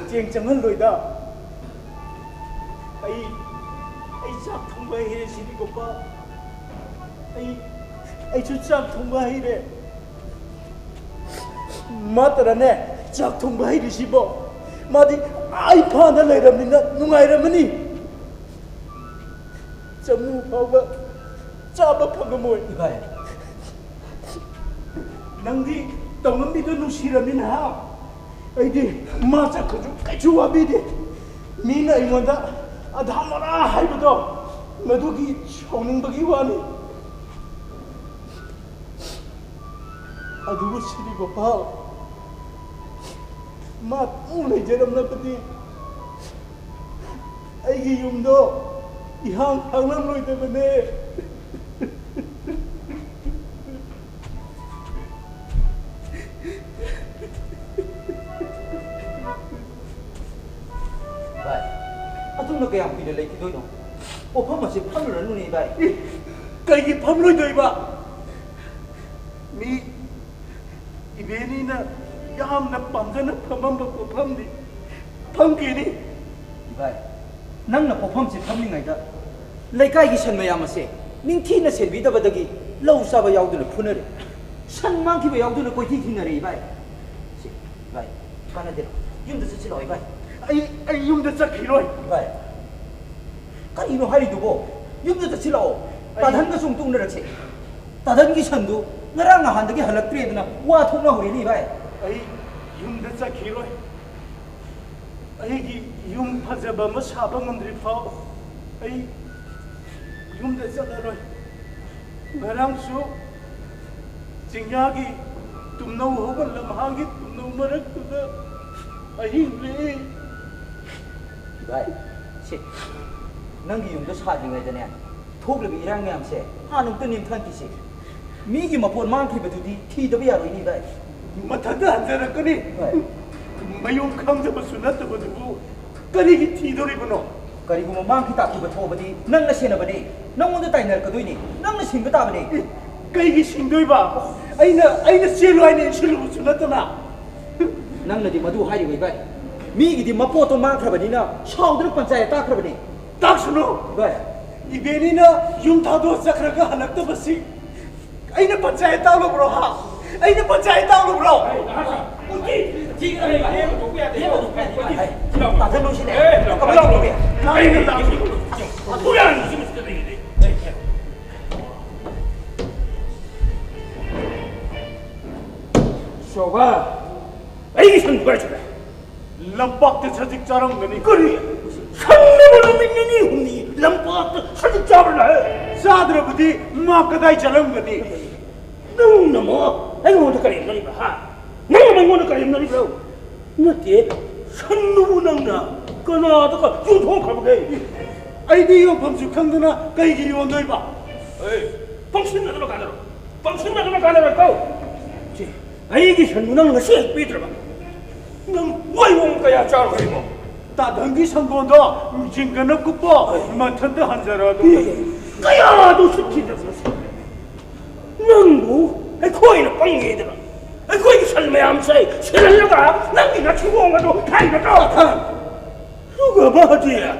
ꯆꯦꯡ ꯆꯪꯍꯜꯂꯣꯏꯗ꯫ ꯑꯩ ꯑꯩ ꯆꯥꯛ ꯊꯣꯡꯕ ꯍꯩꯔꯦ ꯁꯤꯗꯤ ꯒꯣꯄꯥꯜ꯫ ꯑꯩ ꯑꯩꯁꯨ ꯆꯥꯛ ꯊꯣꯡꯕ ꯍꯩꯔꯦ꯫ ꯃꯥꯇꯔꯅꯦ ꯆꯥꯛ ꯊꯣꯡꯕ ꯍꯩꯔꯤꯁꯤꯕꯣ꯫ ꯃꯥꯗꯤ ꯑꯩ ꯐꯥꯅ ꯂꯩꯔꯕꯅꯤꯅ ꯅꯨꯡꯉꯥꯏꯔꯝꯃꯅꯤ꯫ ꯆꯃꯨ ꯐꯥꯎꯕ ꯆꯥꯕ ꯐꯪꯉꯝꯃꯣꯏ꯫ ꯏꯕꯥꯏ꯫ ꯅꯪꯗꯤ ꯇꯧꯉꯝꯕꯤꯗꯣ ꯅꯨꯡꯁꯤꯔꯕꯅꯤꯅ ꯍꯥ? ꯑꯩꯗꯤ ꯃꯥ ꯆꯠꯈ꯭ꯔꯁꯨ ꯀꯩꯁꯨ ꯋꯥꯕꯤꯗꯦ꯫ ꯃꯤꯅ ꯑꯩꯉꯣꯟꯗ ꯑꯙꯥ ꯃꯣꯔꯥ ꯍꯥꯏꯕꯗꯣ ꯃꯗꯨꯒꯤ ꯁꯥꯎꯅꯤꯡꯕꯒꯤ ꯋꯥꯅꯤ꯫ ꯑꯗꯨꯕꯨ ꯁꯤꯗꯤ ꯒꯣꯄꯥꯜ, ꯃꯥ ꯇꯪ ꯂꯩꯖꯔꯝꯂꯕꯗꯤ ꯑꯩꯒꯤ ꯌꯨꯝꯗꯣ ꯏꯍꯥꯡ ꯍꯥꯡꯂꯝꯂꯣꯏꯗꯕꯅꯦ꯫ ꯚꯥꯏ, ꯑꯗꯨꯝꯅ ꯀꯌꯥꯝ ꯀꯨꯏꯅ ꯂꯩꯈꯤꯗꯣꯏꯅꯣ? ꯄꯣꯠꯐꯝ ꯑꯁꯤ ꯐꯝꯂꯨꯔꯅꯨꯅꯦ, ꯚꯥꯏ꯫ ꯏ, ꯀꯩꯒꯤ ꯐꯝꯂꯣꯏꯗꯣꯏꯕ? ꯃꯤ ꯏꯕꯦꯅꯤꯅ ꯌꯥꯝꯅ ꯄꯥꯝꯖꯅ ꯐꯝꯃꯝꯕ ꯄꯣꯠꯐꯝꯅꯤ꯫ ꯐꯝꯈꯤꯅꯤ꯫ ꯏꯕꯥꯏ, ꯅꯪꯅ ꯄꯣꯠꯐꯝꯁꯤ ꯐꯝꯂꯤꯉꯩꯗ ꯂꯩꯀꯥꯏꯒꯤ ꯁꯟ ꯃꯌꯥꯝ ꯑꯁꯦ ꯅꯤꯡꯊꯤꯅ ꯁꯦꯟꯕꯤꯗꯕꯗꯒꯤ ꯂꯧ ꯆꯥꯕ ꯌꯥꯎꯗꯨꯅ ꯐꯨꯅꯔꯦ꯫ ꯁꯟ ꯃꯥꯡꯈꯤꯕ ꯌꯥꯎꯗꯨꯅ ꯀꯣꯏꯊꯤ ꯊꯤꯅꯔꯦ, ꯏꯕꯥꯏ꯫ ꯁꯤ, ꯏꯕꯥꯏ, ꯀꯥꯟꯅꯗꯦ꯫ ꯌꯨꯝꯗ ꯆꯠꯁꯤ ꯂꯥꯛꯑꯣ, ꯏꯕꯥꯏ꯫ ꯑꯩ, ꯑꯩ ꯌꯨꯝꯗ ꯆꯠꯈꯤꯔꯣꯏ꯫ ꯏꯕꯥꯏ, ꯀꯔꯤꯅꯣ ꯍꯥꯏꯔꯤꯗꯨꯕꯣ? ꯌꯨꯝꯗ ꯆꯠꯁꯤ ꯂꯥꯛꯑꯣ꯫ ꯑꯩ ꯇꯥꯙꯟꯒꯁꯨ ꯑꯃꯨꯛꯇ ꯎꯅꯔꯛꯁꯦ꯫ ꯇꯥꯙꯟꯒꯤ ꯁꯟꯗꯨ ꯉꯔꯥꯡ ꯅꯍꯥꯟꯗꯒꯤ ꯍꯜꯂꯛꯇ꯭ꯔꯦꯗꯅ ꯋꯥ ꯊꯣꯛꯅ ꯍꯧꯔꯦꯅꯦ, ꯏꯕꯥꯏ꯫ ꯑꯩ ꯌꯨꯝꯗ ꯆꯠꯈꯤꯔꯣꯏ꯫ ꯑꯩꯒꯤ ꯌꯨꯝ ꯐꯖꯕ ꯑꯃ ꯁꯥꯕ ꯉꯝꯗ꯭ꯔꯤ ꯐꯥꯎ ꯑꯩ ꯌꯨꯝꯗ ꯆꯠꯂꯔꯣꯏ꯫ ꯉꯔꯥꯡꯁꯨ ꯆꯤꯡꯌꯥꯒꯤ ꯇꯨꯝꯅꯧ ꯍꯧꯕ ꯂꯝꯍꯥꯡꯒꯤ ꯇꯨꯝꯅꯧ ꯃꯔꯛꯇꯨꯗ ꯑꯍꯤꯡ ꯂꯦꯛꯏ꯫ ꯏꯕꯥꯏ, ꯁꯦ, ꯅꯪꯒꯤ ꯌꯨꯝꯗꯣ ꯁꯥꯗ꯭ꯔꯤꯉꯩꯗꯅꯦ, ꯊꯣꯛꯂꯤꯕ ꯏꯔꯥꯡ ꯃꯌꯥꯝꯁꯦ ꯍꯥꯟꯅ ꯑꯝꯇ ꯅꯦꯝꯊꯍꯟꯈꯤꯁꯦ꯫ ꯃꯤꯒꯤ ꯃꯄꯣꯠ ꯃꯥꯡꯈꯤꯕꯗꯨꯗꯤ ꯊꯤꯗꯕ ꯌꯥꯔꯣꯏꯅꯦ, ꯏꯕꯥꯏ꯫ ꯃꯊꯟꯇ ꯍꯟꯖꯔꯛꯀꯅꯤ꯫ ꯍꯣꯏ꯫ ꯃꯌꯨꯝ ꯈꯪꯗꯕꯁꯨ ꯅꯠꯇꯕꯗꯨꯕꯨ ꯀꯔꯤꯒꯤ ꯊꯤꯗꯣꯔꯤꯕꯅꯣ? ꯀꯔꯤꯒꯨꯝꯕ ꯃꯥꯡꯈꯤ ꯇꯥꯈꯤꯕ ꯊꯣꯛꯑꯕꯗꯤ ꯅꯪꯅ ꯁꯦꯟꯅꯕꯅꯦ, ꯅꯪꯉꯣꯟꯗ ꯇꯥꯏꯅꯔꯛꯀꯗꯣꯏꯅꯦ, ꯅꯪꯅ ꯁꯤꯡꯕ ꯇꯥꯕꯅꯦ꯫ ꯑꯦ, ꯀꯩꯒꯤ ꯁꯤꯡꯗꯣꯏꯕ? ꯑꯩꯅ, ꯑꯩꯅ ꯆꯦꯜꯂꯨ ꯍꯥꯏꯅ ꯏꯟꯁꯤꯜꯂꯨꯕꯁꯨ ꯅꯠꯇꯅ꯫ ꯅꯪꯅꯗꯤ ꯃꯗꯨ ꯍꯥꯏꯔꯤꯕ ꯏꯕꯥꯏ꯫ ꯃꯤꯒꯤꯗꯤ ꯃꯄꯣꯠꯇꯣ ꯃꯥꯡꯈ꯭ꯔꯕꯅꯤꯅ ꯁꯥꯎꯗꯨꯅ ꯄꯟꯆꯥꯌꯠ ꯇꯥꯈ꯭ꯔꯕꯅꯤ꯫ ꯇꯥꯛꯁꯅꯨ꯫ ꯏꯕꯥꯏ꯫ ꯏꯕꯦꯅꯤꯅ ꯌꯨꯝ ꯊꯥꯗꯣꯛꯑ ꯆꯠꯈ꯭ꯔꯒ ꯍꯜꯂꯛꯇꯕꯁꯤ ꯑꯩꯅ ꯄꯟꯆꯥꯌꯠ ꯇꯥꯛꯂꯨꯕ꯭ꯔꯣ, ꯍꯥ? ꯑꯩꯅ ꯄꯟꯆꯥꯌꯠ ꯇꯥꯛꯂꯨꯕ꯭ꯔꯣ? ꯇꯥꯗ ꯂꯣꯏꯁꯤꯜꯂꯦ꯫ ꯀꯃꯥꯏꯅ ꯇꯧꯒꯦ? ꯆꯥꯎꯕ, ꯑꯩꯒꯤ ꯁꯟꯗꯨ ꯀꯥꯏ ꯆꯠꯈ꯭ꯔꯦ? ꯂꯝꯄꯥꯛꯇ ꯁꯖꯤꯛ ꯆꯥꯔꯝꯒꯅꯤ꯫ ꯀꯔꯤ? ꯁꯟꯗꯨꯕꯨ ꯅꯨꯃꯤꯠ ꯅꯤꯅꯤ ꯍꯨꯝꯅꯤ ꯂꯝꯄꯥꯛꯇ ꯁꯖꯤꯛ ꯆꯥꯕ꯭ꯔꯥ ꯍꯦ? ꯆꯥꯗ꯭ꯔꯕꯗꯤ ꯃꯥ ꯀꯗꯥꯏ ꯆꯠꯂꯝꯒꯅꯤ? ꯅꯪꯅ ꯑꯃꯨꯛ ꯑꯩꯉꯣꯟꯗ ꯀꯔꯦꯝꯅꯔꯤꯕ꯭ꯔꯥ, ꯍꯥ? ꯅꯪꯅ ꯑꯩꯉꯣꯟꯗ ꯀꯔꯦꯝꯅꯔꯤꯕ꯭ꯔꯣ? ꯅꯠꯇꯦ, ꯁꯟꯗꯨꯕꯨ ꯅꯪꯅ ꯀꯅꯥꯗ ꯌꯣꯟꯊꯣꯛꯈ꯭ꯔꯕꯒꯦ? ꯑꯩꯗꯤ ꯌꯣꯟꯐꯝꯁꯨ ꯈꯪꯗꯅ ꯀꯩꯒꯤ ꯌꯣꯟꯗꯣꯏꯕ? ꯑꯦ, ꯄꯪꯁꯤꯟꯅꯗꯅ ꯀꯥꯟꯅꯔꯣꯏ꯫ ꯄꯪꯁꯤꯟꯅꯗꯅ ꯀꯥꯟꯅꯔꯣꯏꯀꯣ꯫ ꯁꯤ, ꯑꯩꯒꯤ ꯁꯟꯗꯨ ꯅꯪ ꯉꯁꯤ ꯍꯦꯛ ꯄꯤꯗ꯭ꯔꯕ, ꯅꯪ ꯋꯥꯏꯋꯣꯡ ꯀꯌꯥ ꯆꯥꯔꯨꯔꯦ ꯏꯕꯣ꯫ ꯇꯥꯙꯟꯒꯤ ꯁꯪꯒꯣꯜꯗꯣ ꯖꯤꯡꯒꯅ ꯀꯨꯞꯄꯣ, ꯃꯊꯟꯇ ꯍꯟꯖꯔꯛꯑꯗꯧꯅꯤ꯫ ꯀꯌꯥꯗꯨ ꯁꯤꯠꯈꯤꯗꯕꯅꯣ ꯁꯤ꯫ ꯅꯪꯕꯨ ꯑꯩꯈꯣꯏꯅ ꯄꯪꯉꯦꯗꯅ ꯑꯩꯈꯣꯏꯒꯤ ꯁꯟ ꯃꯌꯥꯝꯁꯦ ꯁꯤꯍꯜꯂꯒ ꯅꯪꯒꯤ ꯅꯊꯤꯕꯣꯡ ꯑꯗꯨ ꯊꯥꯏ ꯅꯠꯇ꯭ꯔꯣ? ꯑꯗꯨꯒ ꯃꯥꯗꯤ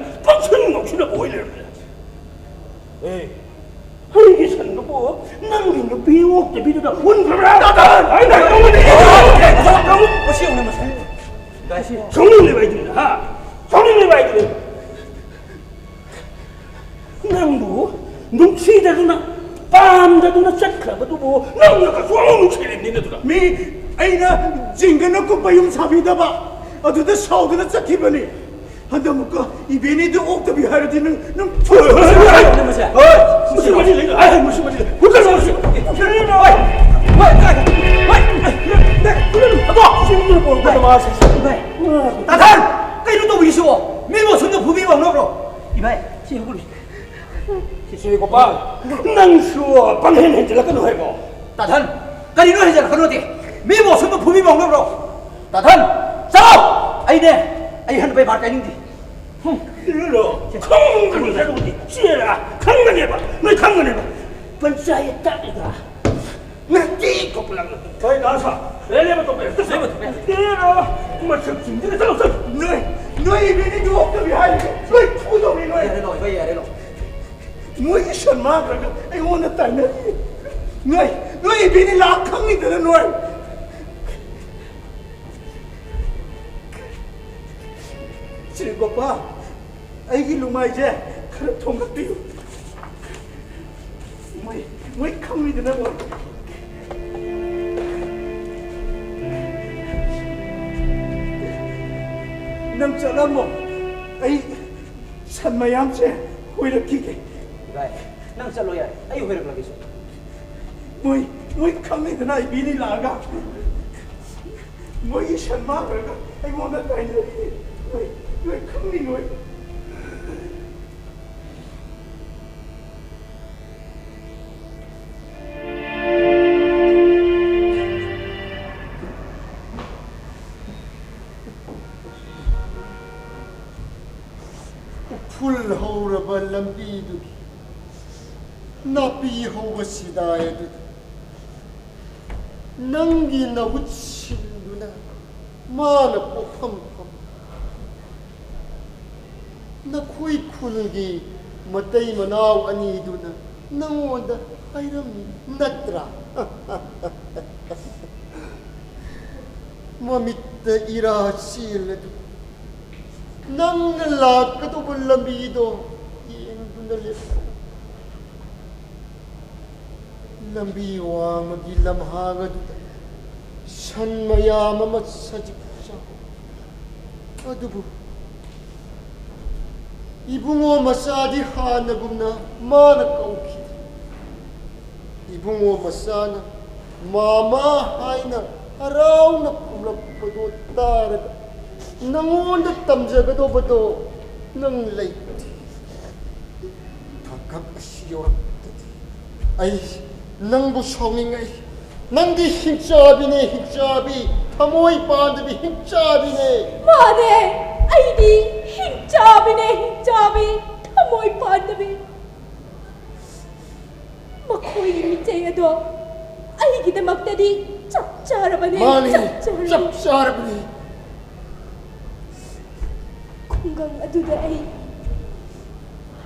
ꯄꯪꯁꯟ ꯉꯧꯁꯤꯟꯅꯕ ꯑꯣꯏ ꯂꯩꯔꯝꯃꯦ꯫ ꯑꯦ, ꯑꯩꯒꯤ ꯁꯟꯗꯨꯕꯨ ꯅꯪꯒꯤ ꯅꯨꯄꯤ ꯑꯣꯛꯇꯕꯤꯗꯨꯗ ꯍꯨꯟꯈ꯭ꯔꯕ꯭ꯔꯥ? ꯇꯥꯗ! ꯑꯩꯅ ꯇꯧꯕꯅꯤ! ꯃꯁꯤ ꯌꯦꯡꯉꯨꯅꯦ, ꯃꯁꯤ꯫ ꯁꯥꯎꯅꯤꯡꯂꯤꯕ ꯑꯩꯗꯨꯅ, ꯍꯥ? ꯁꯥꯎꯅꯤꯡꯂꯤꯕ ꯑꯩꯗꯨꯅ꯫ ꯅꯪꯕꯨ ꯅꯨꯡꯁꯤꯗꯗꯨꯅ, ꯄꯥꯝꯗꯗꯨꯅ ꯆꯠꯈ꯭ꯔꯕꯗꯨꯕꯨ ꯅꯪꯅ ꯀꯩꯁꯨ ꯑꯃꯨꯛ ꯅꯨꯡꯁꯤꯔꯤꯕꯅꯤꯅ ꯑꯗꯨꯅ꯫ ꯃꯤ ꯑꯩꯅ ꯖꯤꯡꯒꯅ ꯀꯨꯞꯄ ꯌꯨꯝ ꯁꯥꯕꯤꯗꯕ, ꯑꯗꯨꯗ ꯁꯥꯎꯗꯅ ꯆꯠꯈꯤꯕꯅꯤ꯫ ꯍꯟꯗꯛꯃꯨꯛꯀ ꯏꯕꯦꯅꯤꯗꯨ ꯑꯣꯛꯇꯕꯤ ꯍꯥꯏꯔꯗꯤ ꯅꯪ, ꯅꯪ ꯍꯣꯏ, ꯍꯣꯏ, ꯍꯣꯏ, ꯍꯣꯏ, ꯍꯣꯏ, ꯍꯣꯏ, ꯃꯁꯤ꯫ ꯍꯣꯏ, ꯃꯁꯤ ꯃꯁꯤ ꯂꯩ, ꯑꯩ ꯃꯁꯤ ꯃꯁꯤ ꯂꯩ꯫ ꯍꯨꯠꯂꯁꯤ ꯃꯁꯤ꯫ ꯍꯣꯏ, ꯍꯣꯏ, ꯍꯣꯏ, ꯍꯣꯏ, ꯍꯣꯏ, ꯍꯨꯠꯂꯁꯤ꯫ ꯑꯗꯣ, ꯁꯤ ꯃꯤ ꯄꯣꯔꯛꯄꯗ ꯃꯥꯁꯤ꯫ ꯏꯕꯥꯏ, ꯇꯥꯊꯟ! ꯀꯩꯅꯣ ꯇꯧꯕꯤꯔꯤꯁꯤꯕꯣ? ꯃꯤꯕꯨ ꯑꯁꯨꯝꯅ ꯐꯨꯕꯤꯕ ꯍꯧꯅꯕ꯭ꯔꯣ? ꯏꯕꯥꯏ, ꯁꯤ ꯍꯧꯒꯠꯂꯨꯁꯤ꯫ ꯁꯤ, ꯁꯤ, ꯒꯣꯄꯥꯜ, ꯅꯪꯁꯨ ꯄꯪꯍꯦꯟ ꯍꯦꯟꯖꯤꯜꯂꯛꯀꯅꯨ ꯍꯥꯏꯕꯣ꯫ ꯇꯥꯊꯟ! ꯀꯔꯤꯅꯣ ꯍꯦꯟꯖꯤꯜꯂꯛꯀꯅꯣꯗꯤ? ꯃꯤꯕꯨ ꯑꯁꯨꯝꯅ ꯐꯨꯕꯤꯕ ꯍꯧꯅꯕ꯭ꯔꯣ? ꯇꯥꯊꯟ! ꯆꯠꯂꯣ! ꯑꯩꯅꯦ, ꯑꯩ ꯍꯟꯕꯩ ꯚꯥꯔ ꯀꯥꯏꯅꯤꯡꯗꯦ꯫ ꯍꯨꯝ꯫ ꯏꯔꯣ, ꯈꯪꯒꯅꯤ ꯍꯥꯏꯕꯕꯨꯗꯤ ꯆꯦꯔꯥ, ꯈꯪꯒꯅꯦꯕ, ꯅꯣꯏ ꯈꯪꯒꯅꯦꯕ꯫ ꯄꯟꯆꯥꯌꯠ ꯇꯥꯛꯂꯤꯕ ꯅꯠꯇꯦ ꯀꯣꯄꯂꯥꯡ꯫ ꯍꯣꯏ, ꯗꯥ ꯁꯥ꯫ ꯑꯦ, ꯂꯦꯞꯄ ꯇꯣꯛꯄ ꯌꯥꯔꯦ꯫ ꯂꯦꯞꯄ ꯇꯣꯛꯄ ꯌꯥꯔꯦ꯫ ꯇꯦꯔꯥ, ꯃꯁꯛꯁꯤꯡꯁꯤꯒ ꯆꯠꯂꯣ, ꯆꯠꯂꯣ꯫ ꯅꯣꯏ, ꯅꯣꯏ ꯏꯕꯦꯟꯅ ꯌꯣꯛꯇꯕꯤ ꯍꯥꯏꯔꯤꯁꯦ ꯂꯣꯏ ꯐꯨꯗꯧꯅꯤ ꯅꯣꯏ꯫ ꯌꯥꯔꯦ ꯂꯣꯏ, ꯍꯣꯏ, ꯌꯥꯔꯦ ꯂꯣꯏ꯫ ꯅꯣꯏꯒꯤ ꯁꯟ ꯃꯥꯡꯈ꯭ꯔꯒ ꯑꯩꯉꯣꯟꯗ ꯇꯥꯏꯅꯔꯤ꯫ ꯅꯣꯏ, ꯅꯣꯏ ꯏꯕꯦꯟꯅ ꯂꯥꯛ ꯈꯪꯉꯤꯗꯅ ꯅꯣꯏ꯫ ꯁ꯭ꯔꯤ ꯒꯣꯄꯥꯜ, ꯑꯩꯒꯤ ꯂꯨꯃꯥꯏꯁꯦ ꯈꯔ ꯊꯣꯡꯒꯠꯄꯤꯌꯨ꯫ ꯃꯣꯏ, ꯃꯣꯏ ꯈꯪꯉꯤꯗꯅ ꯃꯣꯏ꯫ ꯅꯪ ꯆꯠꯂꯝꯃꯣ, ꯑꯩ ꯁꯟ ꯃꯌꯥꯝꯁꯦ ꯍꯣꯏꯔꯛꯈꯤꯒꯦ꯫ ꯚꯥꯏ, ꯅꯪ ꯆꯠꯂꯣ ꯌꯥꯔꯦ, ꯑꯩ ꯍꯣꯏꯔꯛꯂꯒꯦꯁꯦ꯫ ꯃꯣꯏ, ꯃꯣꯏ ꯈꯪꯉꯤꯗꯅ ꯏꯕꯦꯟꯅ ꯂꯥꯛꯑꯒ꯫ ꯃꯣꯏꯒꯤ ꯁꯟ ꯃꯥꯡꯈ꯭ꯔꯒ ꯑꯩꯉꯣꯟꯗ ꯇꯥꯏꯅꯔꯤ꯫ ꯅꯣꯏ, ꯅꯣꯏ ꯈꯪꯅꯤ ꯅꯣꯏ꯫ ꯎꯐꯨꯜ ꯍꯧꯔꯕ ꯂꯝꯕꯤꯗꯨꯒꯤ ꯅꯥꯄꯤ ꯍꯧꯕ ꯁꯤꯗꯥꯏ ꯑꯗꯨꯗ ꯅꯪꯒꯤ ꯅꯍꯨꯠ ꯁꯤꯟꯗꯨꯅ ꯃꯥꯅ ꯄꯣꯛꯐꯝ ꯐꯝ꯫ ꯅꯈꯣꯏ ꯈꯨꯜꯒꯤ ꯃꯇꯩ ꯃꯅꯥꯎ ꯑꯅꯤꯗꯨꯅ ꯅꯉꯣꯟꯗ ꯍꯥꯏꯔꯝꯃꯤ ꯅꯠꯇ꯭ꯔꯥ? ꯃꯃꯤꯠꯇ ꯏꯔꯥ ꯆꯦꯜꯂꯗꯨ ꯅꯪꯅ ꯂꯥꯛꯀꯗꯧꯕ ꯂꯝꯕꯤꯗꯣ ꯌꯦꯡꯗꯨꯅ ꯂꯦꯞꯄꯨ꯫ ꯂꯝꯕꯤ ꯋꯥꯡꯃꯒꯤ ꯂꯝꯍꯥꯡ ꯑꯗꯨꯗ ꯁꯟ ꯃꯌꯥꯝ ꯑꯃ ꯁꯖꯤꯛ ꯆꯥꯎ꯫ ꯑꯗꯨꯕꯨ ꯏꯕꯨꯡꯉꯣ ꯃꯆꯥꯗꯤ ꯍꯥꯟꯅꯒꯨꯝꯅ ꯃꯥꯅ ꯀꯧꯈꯤꯗꯦ꯫ ꯏꯕꯨꯡꯉꯣ ꯃꯆꯥꯅ "ꯃꯥꯃꯥ" ꯍꯥꯏꯅ ꯍꯔꯥꯎꯅ ꯈꯨꯝꯂꯛꯄꯗꯣ ꯇꯥꯔꯒ ꯅꯉꯣꯟꯗ ꯇꯝꯖꯒꯗꯧꯕꯗꯣ ꯅꯪ ꯂꯩꯇꯦ꯫ ꯇꯥꯡꯀꯛ ꯑꯁꯤ ꯌꯧꯔꯛꯄꯗꯗꯤ ꯑꯩ ꯅꯪꯕꯨ ꯁꯥꯎꯅꯤꯡꯉꯛꯏ꯫ ꯅꯪꯗꯤ ꯍꯤꯡꯆꯥꯕꯤꯅꯦ, ꯍꯤꯡꯆꯥꯕꯤ, ꯊꯃꯣꯏ ꯄꯥꯟꯗꯕꯤ ꯍꯤꯡꯆꯥꯕꯤꯅꯦ꯫ ꯃꯥꯅꯦ, ꯑꯩꯗꯤ ꯍꯤꯡꯆꯥꯕꯤꯅꯦ, ꯍꯤꯡꯆꯥꯕꯤ, ꯊꯃꯣꯏ ꯄꯥꯟꯗꯕꯤ꯫ ꯃꯈꯣꯏꯒꯤ ꯃꯤꯇꯩ ꯑꯗꯣ ꯑꯩꯒꯤꯗꯃꯛꯇꯗꯤ ꯆꯞ ꯆꯥꯔꯕꯅꯦ꯫ ꯃꯥꯅꯤ, ꯆꯞ ꯆꯥꯔꯕꯅꯦ꯫ ꯆꯞ ꯆꯥꯔꯕꯅꯤ꯫ ꯈꯨꯡꯒꯪ ꯑꯗꯨꯗ ꯑꯩ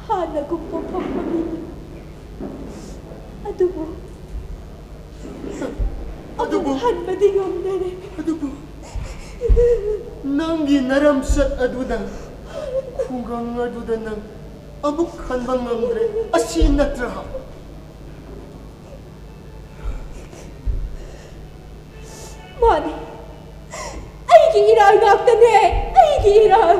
ꯍꯥꯟꯅꯒꯨꯝꯕ ꯐꯪꯕꯅꯤ꯫ ꯑꯗꯨꯕꯨ ꯑꯗꯨꯕꯨ ꯑꯃꯨꯛ ꯍꯟꯕꯗꯤ ꯉꯝꯗꯔꯦ꯫ ꯑꯗꯨꯕꯨ ꯅꯪꯒꯤ ꯅꯔꯝꯆꯠ ꯑꯗꯨꯅ ꯈꯨꯡꯒꯪ ꯑꯗꯨꯗ ꯅꯪ ꯑꯃꯨꯛ ꯍꯟꯕ ꯉꯝꯗ꯭ꯔꯦ꯫ ꯑꯁꯤ ꯅꯠꯇ꯭ꯔꯥ? ꯃꯥꯅꯤ꯫ ꯑꯩꯒꯤ ꯏꯔꯥꯜ ꯉꯥꯛꯇꯅꯦ꯫ ꯑꯩꯒꯤ ꯏꯔꯥꯜ꯫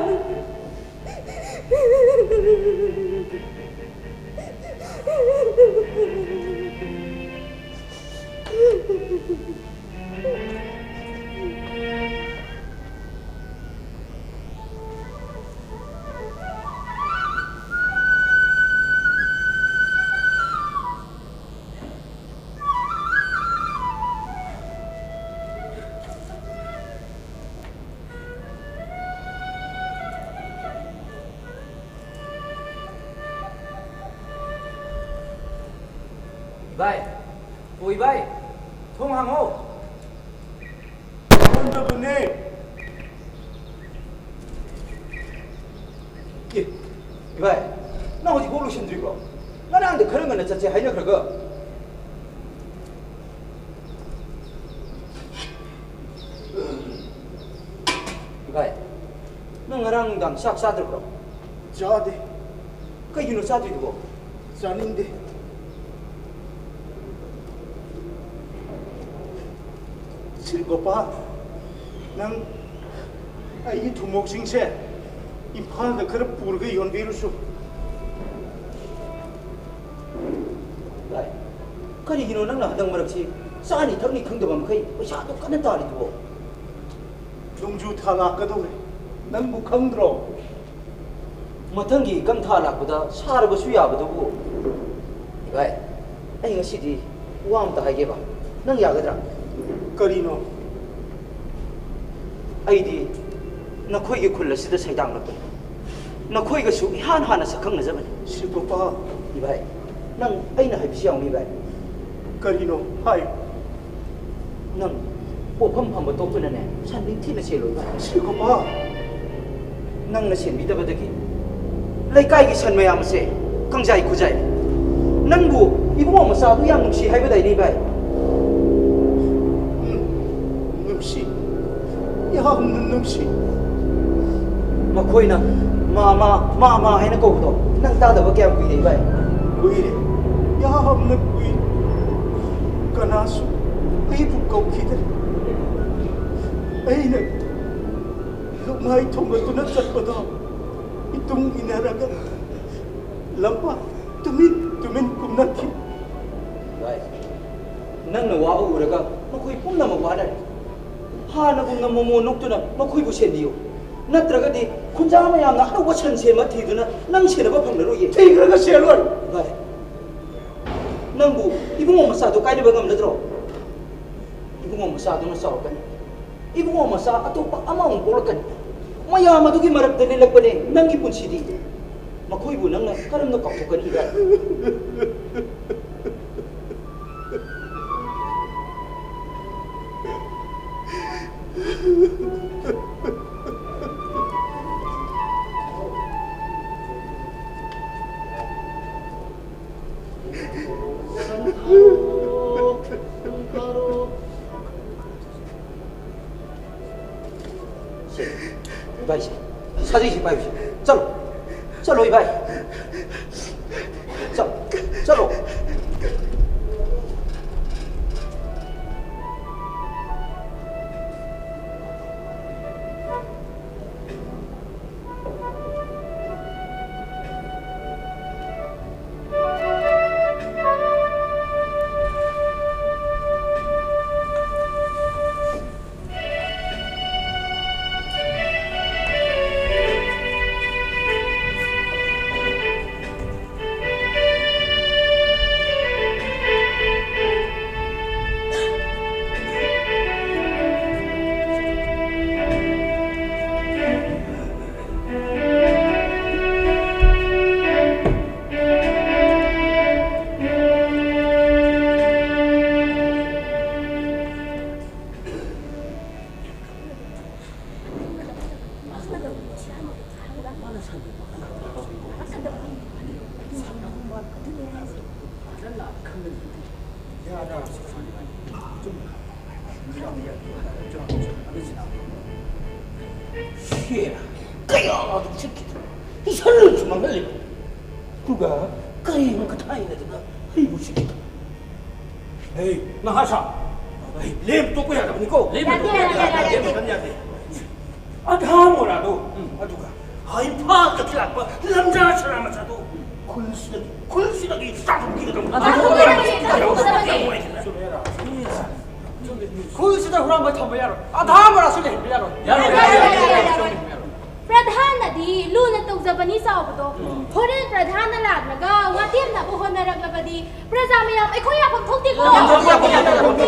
ꯏꯕꯥꯏ, ꯑꯣ ꯏꯕꯥꯏ, ꯊꯣꯡ ꯍꯥꯡꯉꯣ꯫ ꯍꯥꯡꯗꯕꯅꯦ꯫ ꯑꯦ, ꯏꯕꯥꯏ, ꯅꯪ ꯍꯧꯖꯤꯛꯐꯥꯎ ꯂꯣꯏꯁꯤꯟꯗ꯭ꯔꯤꯕ꯭ꯔꯣ? ꯉꯔꯥꯡꯗꯤ ꯈꯔ ꯉꯟꯅ ꯆꯠꯁꯦ ꯍꯥꯏꯅꯈ꯭ꯔꯒ꯫ ꯏꯕꯥꯏ, ꯅꯪ ꯉꯔꯥꯡ ꯅꯨꯡꯗꯥꯡ ꯆꯥꯛ ꯆꯥꯗ꯭ꯔꯕ꯭ꯔꯣ? ꯆꯥꯗꯦ꯫ ꯀꯩꯒꯤꯅꯣ ꯆꯥꯗ꯭ꯔꯤꯗꯨꯕꯣ? ꯆꯥꯅꯤꯡꯗꯦ꯫ ꯁ꯭ꯔꯤ ꯒꯣꯄꯥꯜ, ꯅꯪ ꯑꯩꯒꯤ ꯊꯨꯝꯃꯣꯛꯁꯤꯡꯁꯦ ꯏꯝꯐꯥꯜꯗ ꯈꯔ ꯄꯨꯔꯒ ꯌꯣꯟꯕꯤꯔꯨꯁꯨ꯫ ꯚꯥꯏ, ꯀꯔꯤꯒꯤꯅꯣ ꯅꯪꯅ ꯍꯟꯗꯛ ꯃꯔꯛꯁꯤ ꯆꯥꯅꯤ ꯊꯛꯅꯤ ꯈꯪꯗꯕ ꯃꯈꯩ ꯄꯩꯁꯥꯗꯣ ꯀꯟꯅ ꯇꯥꯜꯂꯤꯗꯨꯕꯣ? ꯅꯣꯡꯖꯨ ꯊꯥ ꯂꯥꯛꯀꯗꯧꯔꯦ, ꯅꯪꯕꯨ ꯈꯪꯗ꯭ꯔꯣ? ꯃꯊꯪꯒꯤ ꯏꯀꯪ ꯊꯥ ꯂꯥꯛꯄꯗ ꯁꯥꯔꯕꯁꯨ ꯌꯥꯕꯗꯨꯕꯨ꯫ ꯚꯥꯏ, ꯑꯩ ꯉꯁꯤꯗꯤ ꯋꯥ ꯑꯝꯇ ꯍꯥꯏꯒꯦꯕ, ꯅꯪ ꯌꯥꯒꯗ꯭ꯔꯥ? ꯀꯔꯤꯅꯣ? ꯑꯩꯗꯤ ꯅꯈꯣꯏꯒꯤ ꯈꯨꯜ ꯑꯁꯤꯗ ꯁꯩꯗꯥꯡꯂꯛꯄꯅꯤ꯫ ꯅꯈꯣꯏꯒꯁꯨ ꯏꯍꯥꯟ ꯍꯥꯟꯅ ꯁꯛꯈꯪꯅꯖꯕꯅꯤ꯫ ꯁ꯭ꯔꯤ ꯒꯣꯄꯥꯜ꯫ ꯏꯚꯥꯏ, ꯅꯪ ꯑꯩꯅ ꯍꯥꯏꯕꯁꯤ ꯌꯥꯎꯅꯤ, ꯚꯥꯏ꯫ ꯀꯔꯤꯅꯣ? ꯍꯥꯏꯌꯨ꯫ ꯅꯪ ꯄꯣꯠꯐꯝ ꯐꯝꯕ ꯇꯣꯛꯇꯨꯅꯅꯦ, ꯁꯟ ꯅꯤꯡꯊꯤꯅ ꯆꯦꯜꯂꯣ, ꯚꯥꯏ꯫ ꯁꯤꯈꯣꯄꯥ! ꯅꯪꯅ ꯁꯦꯟꯕꯤꯗꯕꯗꯒꯤ ꯂꯩꯀꯥꯏꯒꯤ ꯁꯟ ꯃꯌꯥꯝ ꯑꯁꯦ ꯀꯪꯖꯥꯏ ꯈꯨꯖꯥꯏ꯫ ꯅꯪꯕꯨ ꯏꯕꯨꯡꯉꯣ ꯃꯆꯥꯗꯨ ꯌꯥꯝ ꯅꯨꯡꯁꯤ ꯍꯥꯏꯕꯗꯥꯏꯅꯦ, ꯚꯥꯏ? ꯎꯝ, ꯅꯨꯡꯁꯤ꯫ ꯌꯥꯝꯅ ꯅꯨꯡꯁꯤ꯫ ꯃꯈꯣꯏꯅ "ꯃꯥꯃꯥ, ꯃꯥꯃꯥ" ꯍꯥꯏꯅ ꯀꯧꯕꯗꯣ ꯅꯪ ꯇꯥꯗꯕ ꯀꯌꯥꯝ ꯀꯨꯏꯔꯦ, ꯏꯕꯥꯏ? ꯀꯨꯏꯔꯦ, ꯌꯥꯝꯅ ꯀꯨꯏꯔꯦ꯫ ꯀꯅꯥꯁꯨ ꯑꯩꯕꯨ ꯀꯧꯈꯤꯗ꯭ꯔꯦ꯫ ꯑꯩꯅ ꯂꯨꯛꯃꯥꯏ ꯊꯣꯡꯒꯠꯇꯨꯅ ꯆꯠꯄꯗꯣ ꯏꯇꯨꯡ ꯏꯟꯅꯔꯒ ꯂꯝꯄꯥꯛ ꯇꯨꯃꯤꯟ ꯇꯨꯃꯤꯟ ꯀꯨꯝꯅꯈꯤ꯫ ꯏꯕꯥꯏ, ꯅꯪꯅ ꯋꯥꯕ ꯎꯔꯒ ꯃꯈꯣꯏ ꯄꯨꯝꯅꯃꯛ ꯋꯥꯅꯔꯦ꯫ ꯍꯥꯟꯅꯒꯨꯝꯅ ꯃꯣꯃꯣꯟ ꯅꯣꯛꯇꯨꯅ ꯃꯈꯣꯏꯕꯨ ꯁꯦꯟꯕꯤꯌꯨ꯫ ꯅꯠꯇ꯭ꯔꯒꯗꯤ ꯈꯨꯟꯖꯥ ꯃꯌꯥꯝꯅ ꯑꯅꯧꯕ ꯁꯟ ꯁꯦꯝꯕ ꯊꯤꯗꯨꯅ ꯅꯪ ꯁꯦꯟꯅꯕ ꯐꯪꯂꯔꯣꯏꯌꯦ꯫ ꯊꯤꯈ꯭ꯔꯒ ꯁꯦꯜꯂꯣꯏ꯫ ꯚꯥꯏ, ꯅꯪꯕꯨ ꯏꯕꯨꯡꯉꯣ ꯃꯆꯥꯗꯣ ꯀꯥꯏꯅꯕ ꯉꯝꯅꯗ꯭ꯔꯣ? ꯏꯕꯨꯡꯉꯣ ꯃꯆꯥꯗꯨꯅ ꯆꯥꯎꯔꯛꯀꯅꯤ꯫ ꯏꯕꯨꯡꯉꯣ ꯃꯆꯥ ꯑꯇꯣꯞꯄ ꯑꯃ ꯑꯃꯨꯛ ꯄꯣꯛꯂꯛꯀꯅꯤ꯫ ꯃꯌꯥꯝ ꯑꯗꯨꯒꯤ ꯃꯔꯛꯇ ꯂꯦꯜꯂꯛꯄꯅꯦ ꯅꯪꯒꯤ ꯄꯨꯟꯁꯤꯗꯤ꯫ ꯃꯈꯣꯏꯕꯨ ꯅꯪꯅ ꯀꯔꯝꯅ ꯀꯥꯎꯊꯣꯛꯀꯅꯤ? ꯁꯦ, ꯏꯕꯥꯏꯁꯦ, ꯁꯥꯖꯩꯁꯦ ꯄꯥꯏꯕꯤꯁꯦ꯫ ꯆꯠꯂꯣ, ꯆꯠꯂꯣ ꯏꯕꯥꯏ, ꯆꯠꯂꯣ, ꯆꯠꯂꯣ꯫ ꯁꯦꯔꯥ, ꯀꯌꯥ ꯑꯗꯨꯝ ꯁꯤꯠꯈꯤꯗ꯭ꯔꯦ꯫ ꯏꯁꯜꯂꯁꯨ ꯃꯥꯡꯍꯜꯂꯤꯕ꯫ ꯑꯗꯨꯒ ꯀꯔꯤꯅꯣ ꯀꯊꯥꯏꯅꯗꯅ ꯑꯩꯕꯨ ꯁꯤꯠꯈꯤꯗ꯭ꯔꯦ꯫ ꯍꯦ, ꯅꯍꯥ ꯁꯥ꯫ ꯍꯦ, ꯂꯦꯝ ꯇꯣꯛꯄ ꯌꯥꯗꯕꯅꯤꯀꯣ꯫ ꯂꯦꯝ ꯇꯣꯛꯄ ꯌꯥꯗꯦ, ꯌꯥꯗꯦ, ꯌꯥꯗꯦ, ꯂꯦꯝ ꯌꯥꯗꯦ꯫ ꯇꯣꯛꯄ ꯌꯥꯗꯦ꯫ ꯑꯙꯥ ꯃꯣꯔꯥꯗꯣ, ꯎꯝ꯫ ꯑꯗꯨꯒ ꯏꯝꯐꯥꯜꯗꯒꯤ ꯂꯥꯛꯄ ꯂꯝꯖꯥ ꯁꯔꯥ ꯃꯆꯥꯗꯣ ꯈꯨꯜꯁꯤꯗꯒꯤ, ꯈꯨꯜꯁꯤꯗꯒꯤ ꯇꯥꯟꯊꯣꯛꯈꯤꯒꯗꯕꯅꯤ꯫ ꯈꯨꯜꯁꯤꯗ ꯍꯨꯔꯥꯟꯕ ꯊꯝꯕ ꯌꯥꯔꯣꯏ꯫ ꯑꯙꯥ ꯃꯣꯔꯥꯁꯨ ꯂꯩꯍꯟꯕ ꯌꯥꯔꯣꯏ꯫ ꯌꯥꯔꯣꯏ, ꯌꯥꯔꯣꯏ, ꯌꯥꯔꯣꯏ, ꯌꯥꯔꯣꯏ, ꯌꯥꯔꯣꯏ꯫ ꯄ꯭ꯔꯙꯥꯟꯅꯗꯤ ꯂꯨꯅ ꯇꯧꯖꯕꯅꯤ ꯆꯥꯎꯕꯗꯣ꯫ ꯍꯣꯔꯦꯟ ꯄ꯭ꯔꯙꯥꯟꯅ ꯂꯥꯛꯂꯒ ꯋꯥꯇꯦꯝꯅꯕ ꯍꯣꯠꯅꯔꯛꯂꯕꯗꯤ ꯄ꯭ꯔꯖꯥ ꯃꯌꯥꯝ ꯑꯩꯈꯣꯏ ꯌꯥꯐꯝ ꯊꯣꯛꯇꯦꯀꯣ꯫ ꯌꯥꯐꯝ ꯊꯣꯛꯇꯦ, ꯌꯥꯐꯝ ꯊꯣꯛꯇꯦ꯫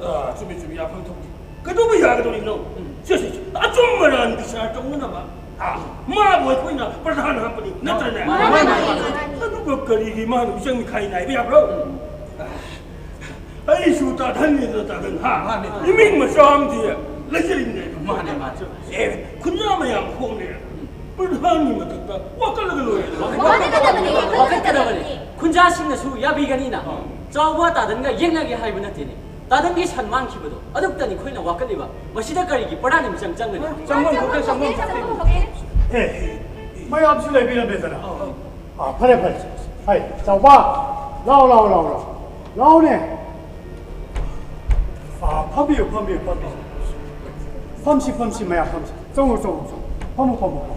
ꯑꯥ, ꯆꯨꯝꯃꯤ, ꯆꯨꯝꯃꯤ, ꯌꯥꯐꯝ ꯊꯣꯛꯇꯦ꯫ ꯀꯩꯗꯧꯕ ꯌꯥꯒꯗꯧꯔꯤꯕꯅꯣ? ꯁꯦ, ꯁꯦ, ꯁꯦ, ꯑꯆꯨꯝ ꯑꯔꯥꯟ ꯕꯤꯆꯥꯔ ꯇꯧꯅꯅꯕ, ꯑꯥ, ꯃꯥꯕꯨ ꯑꯩꯈꯣꯏꯅ ꯄ꯭ꯔꯙꯥꯟ ꯍꯥꯞꯄꯅꯤ, ꯅꯠꯇ꯭ꯔꯅꯦ? ꯃꯥꯅꯤ, ꯃꯥꯅꯤ, ꯃꯥꯅꯤ, ꯃꯥꯅꯤ꯫ ꯑꯗꯨꯒ ꯀꯔꯤꯒꯤ ꯃꯥꯅ ꯃꯤꯆꯪ ꯃꯤꯈꯥꯏ ꯅꯥꯏꯕ ꯌꯥꯕ꯭ꯔꯣ? ꯑꯩꯁꯨ ꯇꯥꯊꯟꯅꯤꯗꯅ ꯇꯥꯊꯟ, ꯍꯥ? ꯃꯥꯅꯤ꯫ ꯏꯃꯤꯡ ꯃꯆꯥ ꯑꯃꯗꯤ ꯂꯩꯖꯔꯤꯕꯅꯦ꯫ ꯃꯥꯅꯤ, ꯃꯥꯅꯤ꯫ ꯑꯦ, ꯈꯨꯟꯖꯥ ꯃꯌꯥꯝ ꯈꯣꯡꯅꯦ꯫ ꯄ꯭ꯔꯙꯥꯟꯒꯤ ꯃꯊꯛꯇ ꯋꯥꯀꯠꯂꯒ ꯂꯣꯏꯔꯦ꯫ ꯋꯥꯀꯠꯀꯗꯕꯅꯤ, ꯋꯥꯀꯠꯀꯗꯕꯅꯤ꯫ ꯈꯨꯟꯖꯥꯁꯤꯡꯅꯁꯨ ꯌꯥꯕꯤꯒꯅꯤꯅ꯫ ꯆꯥꯎꯕ ꯇꯥꯗꯟꯒ ꯌꯦꯡꯅꯒꯦ ꯍꯥꯏꯕ ꯅꯠꯇꯦꯅꯦ꯫ ꯇꯥꯗꯟꯒꯤ ꯁꯟ ꯃꯥꯡꯈꯤꯕꯗꯣ ꯑꯗꯨꯛꯇꯅꯤ ꯑꯩꯈꯣꯏꯅ ꯋꯥꯀꯠꯂꯤꯕ꯫ ꯃꯁꯤꯗ ꯀꯔꯤꯒꯤ ꯄ꯭ꯔꯙꯥꯟꯒꯤ ꯃꯤꯆꯪ ꯆꯪꯒꯅꯤ? ꯆꯪꯐꯝ ꯊꯣꯛꯇꯦ, ꯆꯪꯐꯝ ꯊꯣꯛꯇꯦ꯫ ꯑꯦ, ꯃꯌꯥꯝꯁꯨ ꯂꯩꯕꯤꯔꯝꯃꯦꯗꯅ꯫ ꯑꯥ, ꯐꯔꯦ, ꯐꯔꯦ꯫ ꯍꯥꯏ, ꯆꯥꯎꯕ, ꯂꯥꯎ, ꯂꯥꯎ, ꯂꯥꯎ, ꯂꯥꯎ꯫ ꯂꯥꯎꯅꯦ꯫ ꯑꯥ, ꯐꯝꯕꯤꯌꯨ, ꯐꯝꯕꯤꯌꯨ, ꯐꯝꯕꯤꯌꯨ꯫ ꯐꯝꯁꯤ, ꯐꯝꯁꯤ, ꯃꯌꯥꯝ ꯐꯝꯁꯤ꯫ ꯆꯪꯉꯣ, ꯆꯪꯉꯣ, ꯆꯪꯉꯣ꯫ ꯐꯝꯃꯣ, ꯐꯝꯃꯣ, ꯐꯝꯃꯣ꯫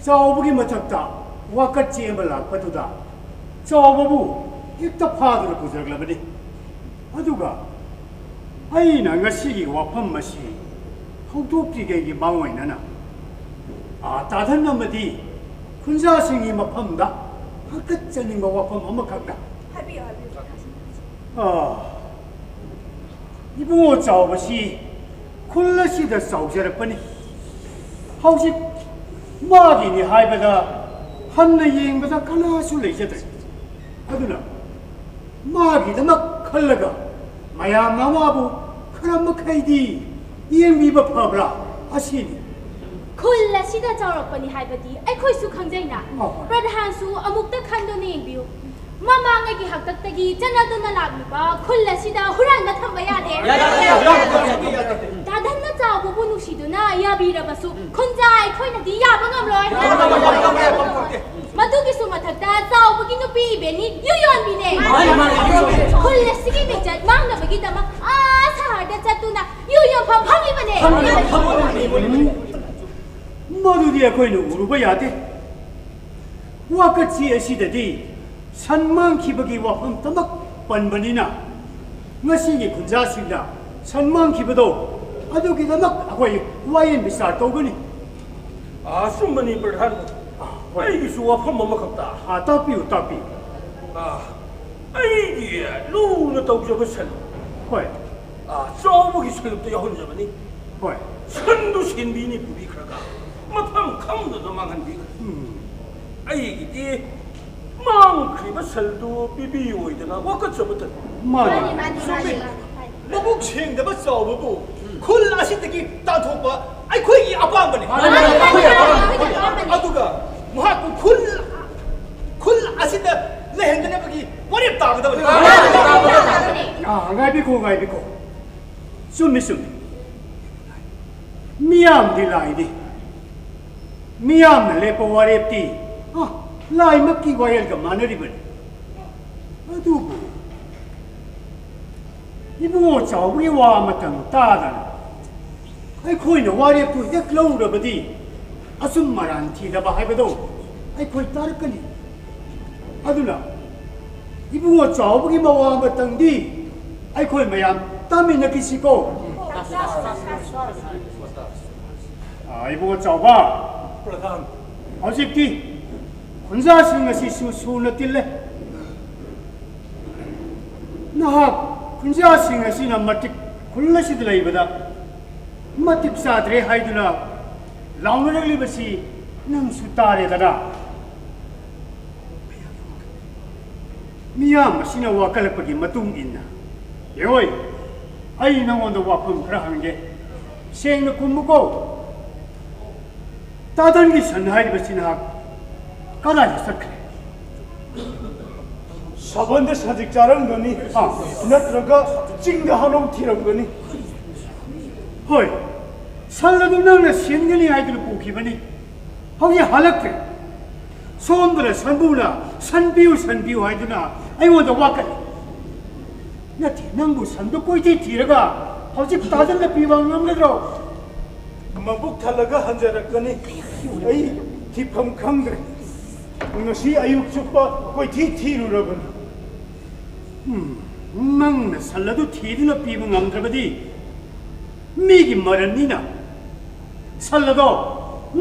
ꯆꯥꯎꯕꯒꯤ ꯃꯊꯛꯇ ꯋꯥꯀꯠ ꯆꯦ ꯑꯃ ꯂꯥꯛꯄꯗꯨꯗ ꯆꯥꯎꯕꯕꯨ ꯍꯦꯛꯇ ꯐꯥꯗꯨꯅ ꯄꯨꯖꯔꯛꯂꯕꯅꯤ꯫ ꯑꯗꯨꯒ ꯑꯩꯅ ꯉꯁꯤꯒꯤ ꯋꯥꯐꯝ ꯑꯁꯤ ꯍꯧꯗꯣꯛꯇ꯭ꯔꯤꯉꯩꯒꯤ ꯃꯥꯡꯑꯣꯏꯅꯅ, ꯑꯥ, ꯇꯥꯗꯟ ꯑꯃꯗꯤ ꯈꯨꯟꯖꯥꯁꯤꯡꯒꯤ ꯃꯐꯝꯗ ꯍꯥꯀꯠꯆꯅꯤꯡꯕ ꯋꯥꯐꯝ ꯑꯃꯈꯛꯅ, ꯍꯥꯏꯕꯤꯌꯨ, ꯍꯥꯏꯕꯤꯌꯨ꯫ ꯑꯥ, ꯏꯕꯨꯡꯉꯣ ꯆꯥꯎꯕꯁꯤ ꯈꯨꯜ ꯑꯁꯤꯗ ꯆꯥꯎꯖꯔꯛꯄꯅꯤ꯫ ꯍꯧꯖꯤꯛ ꯃꯥꯒꯤꯅꯤ ꯍꯥꯏꯕꯗ ꯍꯟꯅ ꯌꯦꯡꯕꯗ ꯀꯅꯥꯁꯨ ꯂꯩꯖꯗ꯭ꯔꯦ꯫ ꯑꯗꯨꯅ ꯃꯥꯒꯤꯗꯃꯛ ꯈꯜꯂꯒ ꯃꯌꯥꯝꯅ ꯃꯥꯕꯨ ꯈꯔ ꯃꯈꯩꯗꯤ ꯌꯦꯡꯕꯤꯕ ꯐꯕ꯭ꯔꯥ ꯑꯁꯤꯅꯤ꯫ ꯈꯨꯜ ꯑꯁꯤꯗ ꯆꯥꯎꯔꯛꯄꯅꯤ ꯍꯥꯏꯕꯗꯤ ꯑꯩꯈꯣꯏꯁꯨ ꯈꯪꯖꯩꯅ꯫ ꯄ꯭ꯔꯙꯥꯟꯁꯨ ꯑꯃꯨꯛꯇ ꯈꯟꯗꯨꯅ ꯌꯦꯡꯕꯤꯌꯨ꯫ ꯃꯃꯥꯡꯉꯩꯒꯤ ꯍꯥꯛꯇꯛꯇꯒꯤ ꯆꯠꯅꯗꯨꯅ ꯂꯥꯛꯂꯤꯕ ꯈꯨꯜ ꯑꯁꯤꯗ ꯍꯨꯔꯥꯟꯕ ꯊꯝꯕ ꯌꯥꯗꯦ꯫ ꯌꯥꯗꯦ, ꯌꯥꯗꯦ, ꯌꯥꯗꯦ, ꯌꯥꯗꯦ꯫ ꯗꯥꯗꯟꯅ ꯆꯥꯎꯕꯕꯨ ꯅꯨꯡꯁꯤꯗꯨꯅ ꯌꯥꯕꯤꯔꯕꯁꯨ ꯈꯨꯟꯖꯥ ꯑꯩꯈꯣꯏꯅꯗꯤ ꯌꯥꯕ ꯉꯝꯂꯣꯏ꯫ ꯌꯥꯕ ꯉꯝꯂꯣꯏ, ꯌꯥꯕ ꯉꯝꯂꯣꯏ꯫ ꯃꯗꯨꯒꯤꯁꯨ ꯃꯊꯛꯇ ꯆꯥꯎꯕꯒꯤ ꯅꯨꯄꯤ ꯏꯕꯦꯟꯅꯤ ꯌꯨ ꯌꯣꯟꯕꯤꯅꯦ꯫ ꯃꯥꯅꯤ, ꯃꯥꯅꯤ, ꯌꯨ ꯌꯣꯟꯕꯤꯅꯦ꯫ ꯈꯨꯜ ꯑꯁꯤꯒꯤ ꯃꯤꯡꯆꯠ ꯃꯥꯡꯅꯕꯒꯤꯗꯃꯛ ꯑꯥ ꯁꯍꯔꯗ ꯆꯠꯇꯨꯅ ꯌꯨ ꯌꯣꯟꯐꯝ ꯐꯝꯂꯤꯕꯅꯦ꯫ ꯐꯝꯂꯤꯕꯅꯦ, ꯐꯝꯂꯤꯕꯅꯦ꯫ ꯃꯗꯨꯗꯤ ꯑꯩꯈꯣꯏꯅ ꯎꯔꯨꯕ ꯌꯥꯗꯦ꯫ ꯋꯥꯀꯠꯁꯤ ꯑꯁꯤꯗꯗꯤ ꯁꯟ ꯃꯥꯡꯈꯤꯕꯒꯤ ꯋꯥꯐꯝꯇꯃꯛ ꯄꯟꯕꯅꯤꯅ, ꯉꯁꯤꯒꯤ ꯈꯨꯟꯖꯥꯁꯤꯡꯅ ꯁꯟ ꯃꯥꯡꯈꯤꯕꯗꯣ ꯑꯗꯨꯒꯤꯗꯃꯛ ꯑꯩꯈꯣꯏ ꯋꯥꯌꯦꯜ ꯕꯤꯆꯥꯔ ꯇꯧꯒꯅꯤ꯫ ꯑꯆꯨꯝꯕꯅꯤ, ꯄ꯭ꯔꯙꯥꯟ꯫ ꯑꯥ, ꯍꯣꯏ꯫ ꯑꯩꯒꯤꯁꯨ ꯋꯥꯐꯝ ꯑꯃꯈꯛꯇ꯫ ꯑꯥ, ꯇꯥꯛꯄꯤꯌꯨ, ꯇꯥꯛꯄꯤꯌꯨ꯫ ꯑꯥ, ꯑꯩꯒꯤ ꯂꯨꯅ ꯇꯧꯖꯕ ꯁꯟ꯫ ꯍꯣꯏ꯫ ꯑꯥ, ꯆꯥꯎꯕꯒꯤ ꯁꯔꯨꯛꯇ ꯌꯥꯎꯍꯟꯖꯕꯅꯤ꯫ ꯍꯣꯏ꯫ ꯁꯟꯗꯨ ꯁꯦꯟꯕꯤꯅꯤ ꯄꯨꯕꯤꯈ꯭ꯔꯒ ꯃꯐꯝ ꯈꯪꯗꯅ ꯃꯥꯡꯍꯟꯕꯤꯈ꯭ꯔꯦ꯫ ꯎꯝ꯫ ꯑꯩꯒꯤꯗꯤ ꯃꯥꯡꯈ꯭ꯔꯤꯕ ꯁꯟꯗꯨ ꯄꯤꯕꯤꯌꯣꯏꯗꯅ ꯋꯥꯀꯠꯆꯕꯇꯅꯤ꯫ ꯃꯥꯅꯤ꯫ ꯃꯥꯅꯤ, ꯃꯥꯅꯤ, ꯆꯨꯝꯃꯤ꯫ ꯃꯥꯅꯤ, ꯃꯥꯅꯤ꯫ ꯃꯕꯨꯛ ꯁꯦꯡꯗꯕ ꯆꯥꯎꯕꯕꯨ ꯈꯨꯜ ꯑꯁꯤꯗꯒꯤ ꯇꯥꯟꯊꯣꯛꯄ ꯑꯩꯈꯣꯏꯒꯤ ꯑꯄꯥꯝꯕꯅꯤ꯫ ꯃꯥꯅꯤ, ꯃꯥꯅꯤ, ꯃꯥꯅꯤ, ꯃꯥꯅꯤ, ꯃꯥꯅꯤ꯫ ꯑꯗꯨꯒ ꯃꯍꯥꯛꯄꯨ ꯈꯨꯜ, ꯈꯨꯜ ꯑꯁꯤꯗ ꯂꯩꯍꯟꯗꯅꯕꯒꯤ ꯋꯥꯔꯦꯞ ꯇꯥꯒꯗꯕꯅꯤ꯫ ꯑꯥ, ꯉꯥꯏꯕꯤꯈꯣ, ꯉꯥꯏꯕꯤꯈꯣ꯫ ꯆꯨꯝꯃꯤ, ꯆꯨꯝꯃꯤ꯫ ꯃꯤꯌꯥꯝꯗꯤ ꯂꯥꯏꯅꯤ꯫ ꯃꯤꯌꯥꯝꯅ ꯂꯦꯞꯄ ꯋꯥꯔꯦꯞꯇꯤ, ꯑꯥ, ꯂꯥꯏꯃꯛꯀꯤ ꯋꯥꯌꯦꯜꯒ ꯃꯥꯟꯅꯔꯤꯕꯅꯤ꯫ ꯑꯗꯨꯕꯨ ꯏꯕꯨꯡꯉꯣ ꯆꯥꯎꯕꯒꯤ ꯋꯥ ꯑꯃꯇꯪ ꯇꯥꯗꯅ ꯑꯩꯈꯣꯏꯅ ꯋꯥꯔꯦꯞꯇꯨ ꯍꯦꯛ ꯂꯧꯔꯕꯗꯤ ꯑꯆꯨꯝ ꯑꯔꯥꯟ ꯊꯤꯗꯕ ꯍꯥꯏꯕꯗꯣ ꯑꯩꯈꯣꯏ ꯇꯥꯔꯛꯀꯅꯤ꯫ ꯑꯗꯨꯅ ꯏꯕꯨꯡꯉꯣ ꯆꯥꯎꯕꯒꯤ ꯃꯋꯥ ꯑꯃꯇꯪꯗꯤ ꯑꯩꯈꯣꯏ ꯃꯌꯥꯝ ꯇꯥꯃꯤꯟꯅꯈꯤꯁꯤꯀꯣ꯫ ꯑꯥ, ꯏꯕꯨꯡꯉꯣ ꯆꯥꯎꯕ, ꯄ꯭ꯔꯙꯥꯟ꯫ ꯍꯧꯖꯤꯛꯇꯤ ꯈꯨꯟꯖꯥꯁꯤꯡ ꯑꯁꯤꯁꯨ ꯁꯨꯅ ꯇꯤꯜꯂꯦ꯫ ꯅꯍꯥꯛ ꯈꯨꯟꯖꯥꯁꯤꯡ ꯑꯁꯤꯅ ꯃꯇꯤꯛ ꯈꯨꯜ ꯑꯁꯤꯗ ꯂꯩꯕꯗ ꯃꯇꯤꯛ ꯆꯥꯗ꯭ꯔꯦ ꯍꯥꯏꯗꯨꯅ ꯂꯥꯎꯅꯔꯛꯂꯤꯕꯁꯤ ꯅꯪꯁꯨ ꯇꯥꯔꯦꯗꯅ꯫ ꯃꯤꯌꯥꯝ ꯑꯁꯤꯅ ꯋꯥꯀꯠꯂꯛꯄꯒꯤ ꯃꯇꯨꯡ ꯏꯟꯅ, ꯍꯦꯔꯣꯏ, ꯑꯩ ꯅꯉꯣꯟꯗ ꯋꯥꯐꯝ ꯈꯔ ꯍꯪꯒꯦ, ꯁꯦꯡꯅ ꯈꯨꯝꯃꯨꯀꯣ꯫ ꯇꯥꯗꯟꯒꯤ ꯁꯟ ꯍꯥꯏꯔꯤꯕꯁꯤ ꯅꯍꯥꯛ ꯀꯗꯥꯏꯗ ꯆꯠꯈ꯭ꯔꯦ? ꯁꯥꯕꯟꯗ ꯁꯖꯤꯛ ꯆꯥꯔꯝꯒꯅꯤ, ꯑꯥ꯫ ꯅꯠꯇ꯭ꯔꯒ ꯆꯤꯡꯗ ꯍꯥꯅꯧ ꯊꯤꯔꯝꯒꯅꯤ꯫ ꯍꯣꯏ, ꯁꯟ ꯑꯗꯨ ꯅꯪꯅ ꯁꯤꯟꯒꯅꯤ ꯍꯥꯏꯗꯨꯅ ꯄꯨꯈꯤꯕꯅꯤ, ꯍꯧꯖꯤꯛ ꯍꯜꯂꯛꯇ꯭ꯔꯦ꯫ ꯁꯣꯝꯗꯅ ꯁꯟꯕꯨꯅ "ꯁꯟ ꯄꯤꯌꯨ, ꯁꯟ ꯄꯤꯌꯨ" ꯍꯥꯏꯗꯨꯅ ꯑꯩꯉꯣꯟꯗ ꯋꯥꯀꯠꯂꯤ꯫ ꯅꯠꯇꯦ, ꯅꯪꯕꯨ ꯁꯟꯗꯨ ꯀꯣꯏꯊꯤ ꯊꯤꯔꯒ ꯍꯧꯖꯤꯛ ꯇꯥꯗꯟꯗ ꯄꯤꯕ ꯉꯝꯒꯗ꯭ꯔꯣ? ꯃꯕꯨꯛ ꯊꯜꯂꯒ ꯍꯟꯖꯔꯛꯀꯅꯤ꯫ ꯑꯩ ꯊꯤꯐꯝ ꯈꯪꯗ꯭ꯔꯦ꯫ ꯉꯁꯤ ꯑꯌꯨꯛ ꯆꯨꯞꯄ ꯀꯣꯏꯊꯤ ꯊꯤꯔꯨꯔꯕꯅꯤ꯫ ꯎꯝ, ꯅꯪꯅ ꯁꯟ ꯑꯗꯨ ꯊꯤꯗꯨꯅ ꯄꯤꯕ ꯉꯝꯗ꯭ꯔꯕꯗꯤ, ꯃꯤꯒꯤ ꯃꯔꯟꯅꯤꯅ ꯁꯟ ꯑꯗꯣ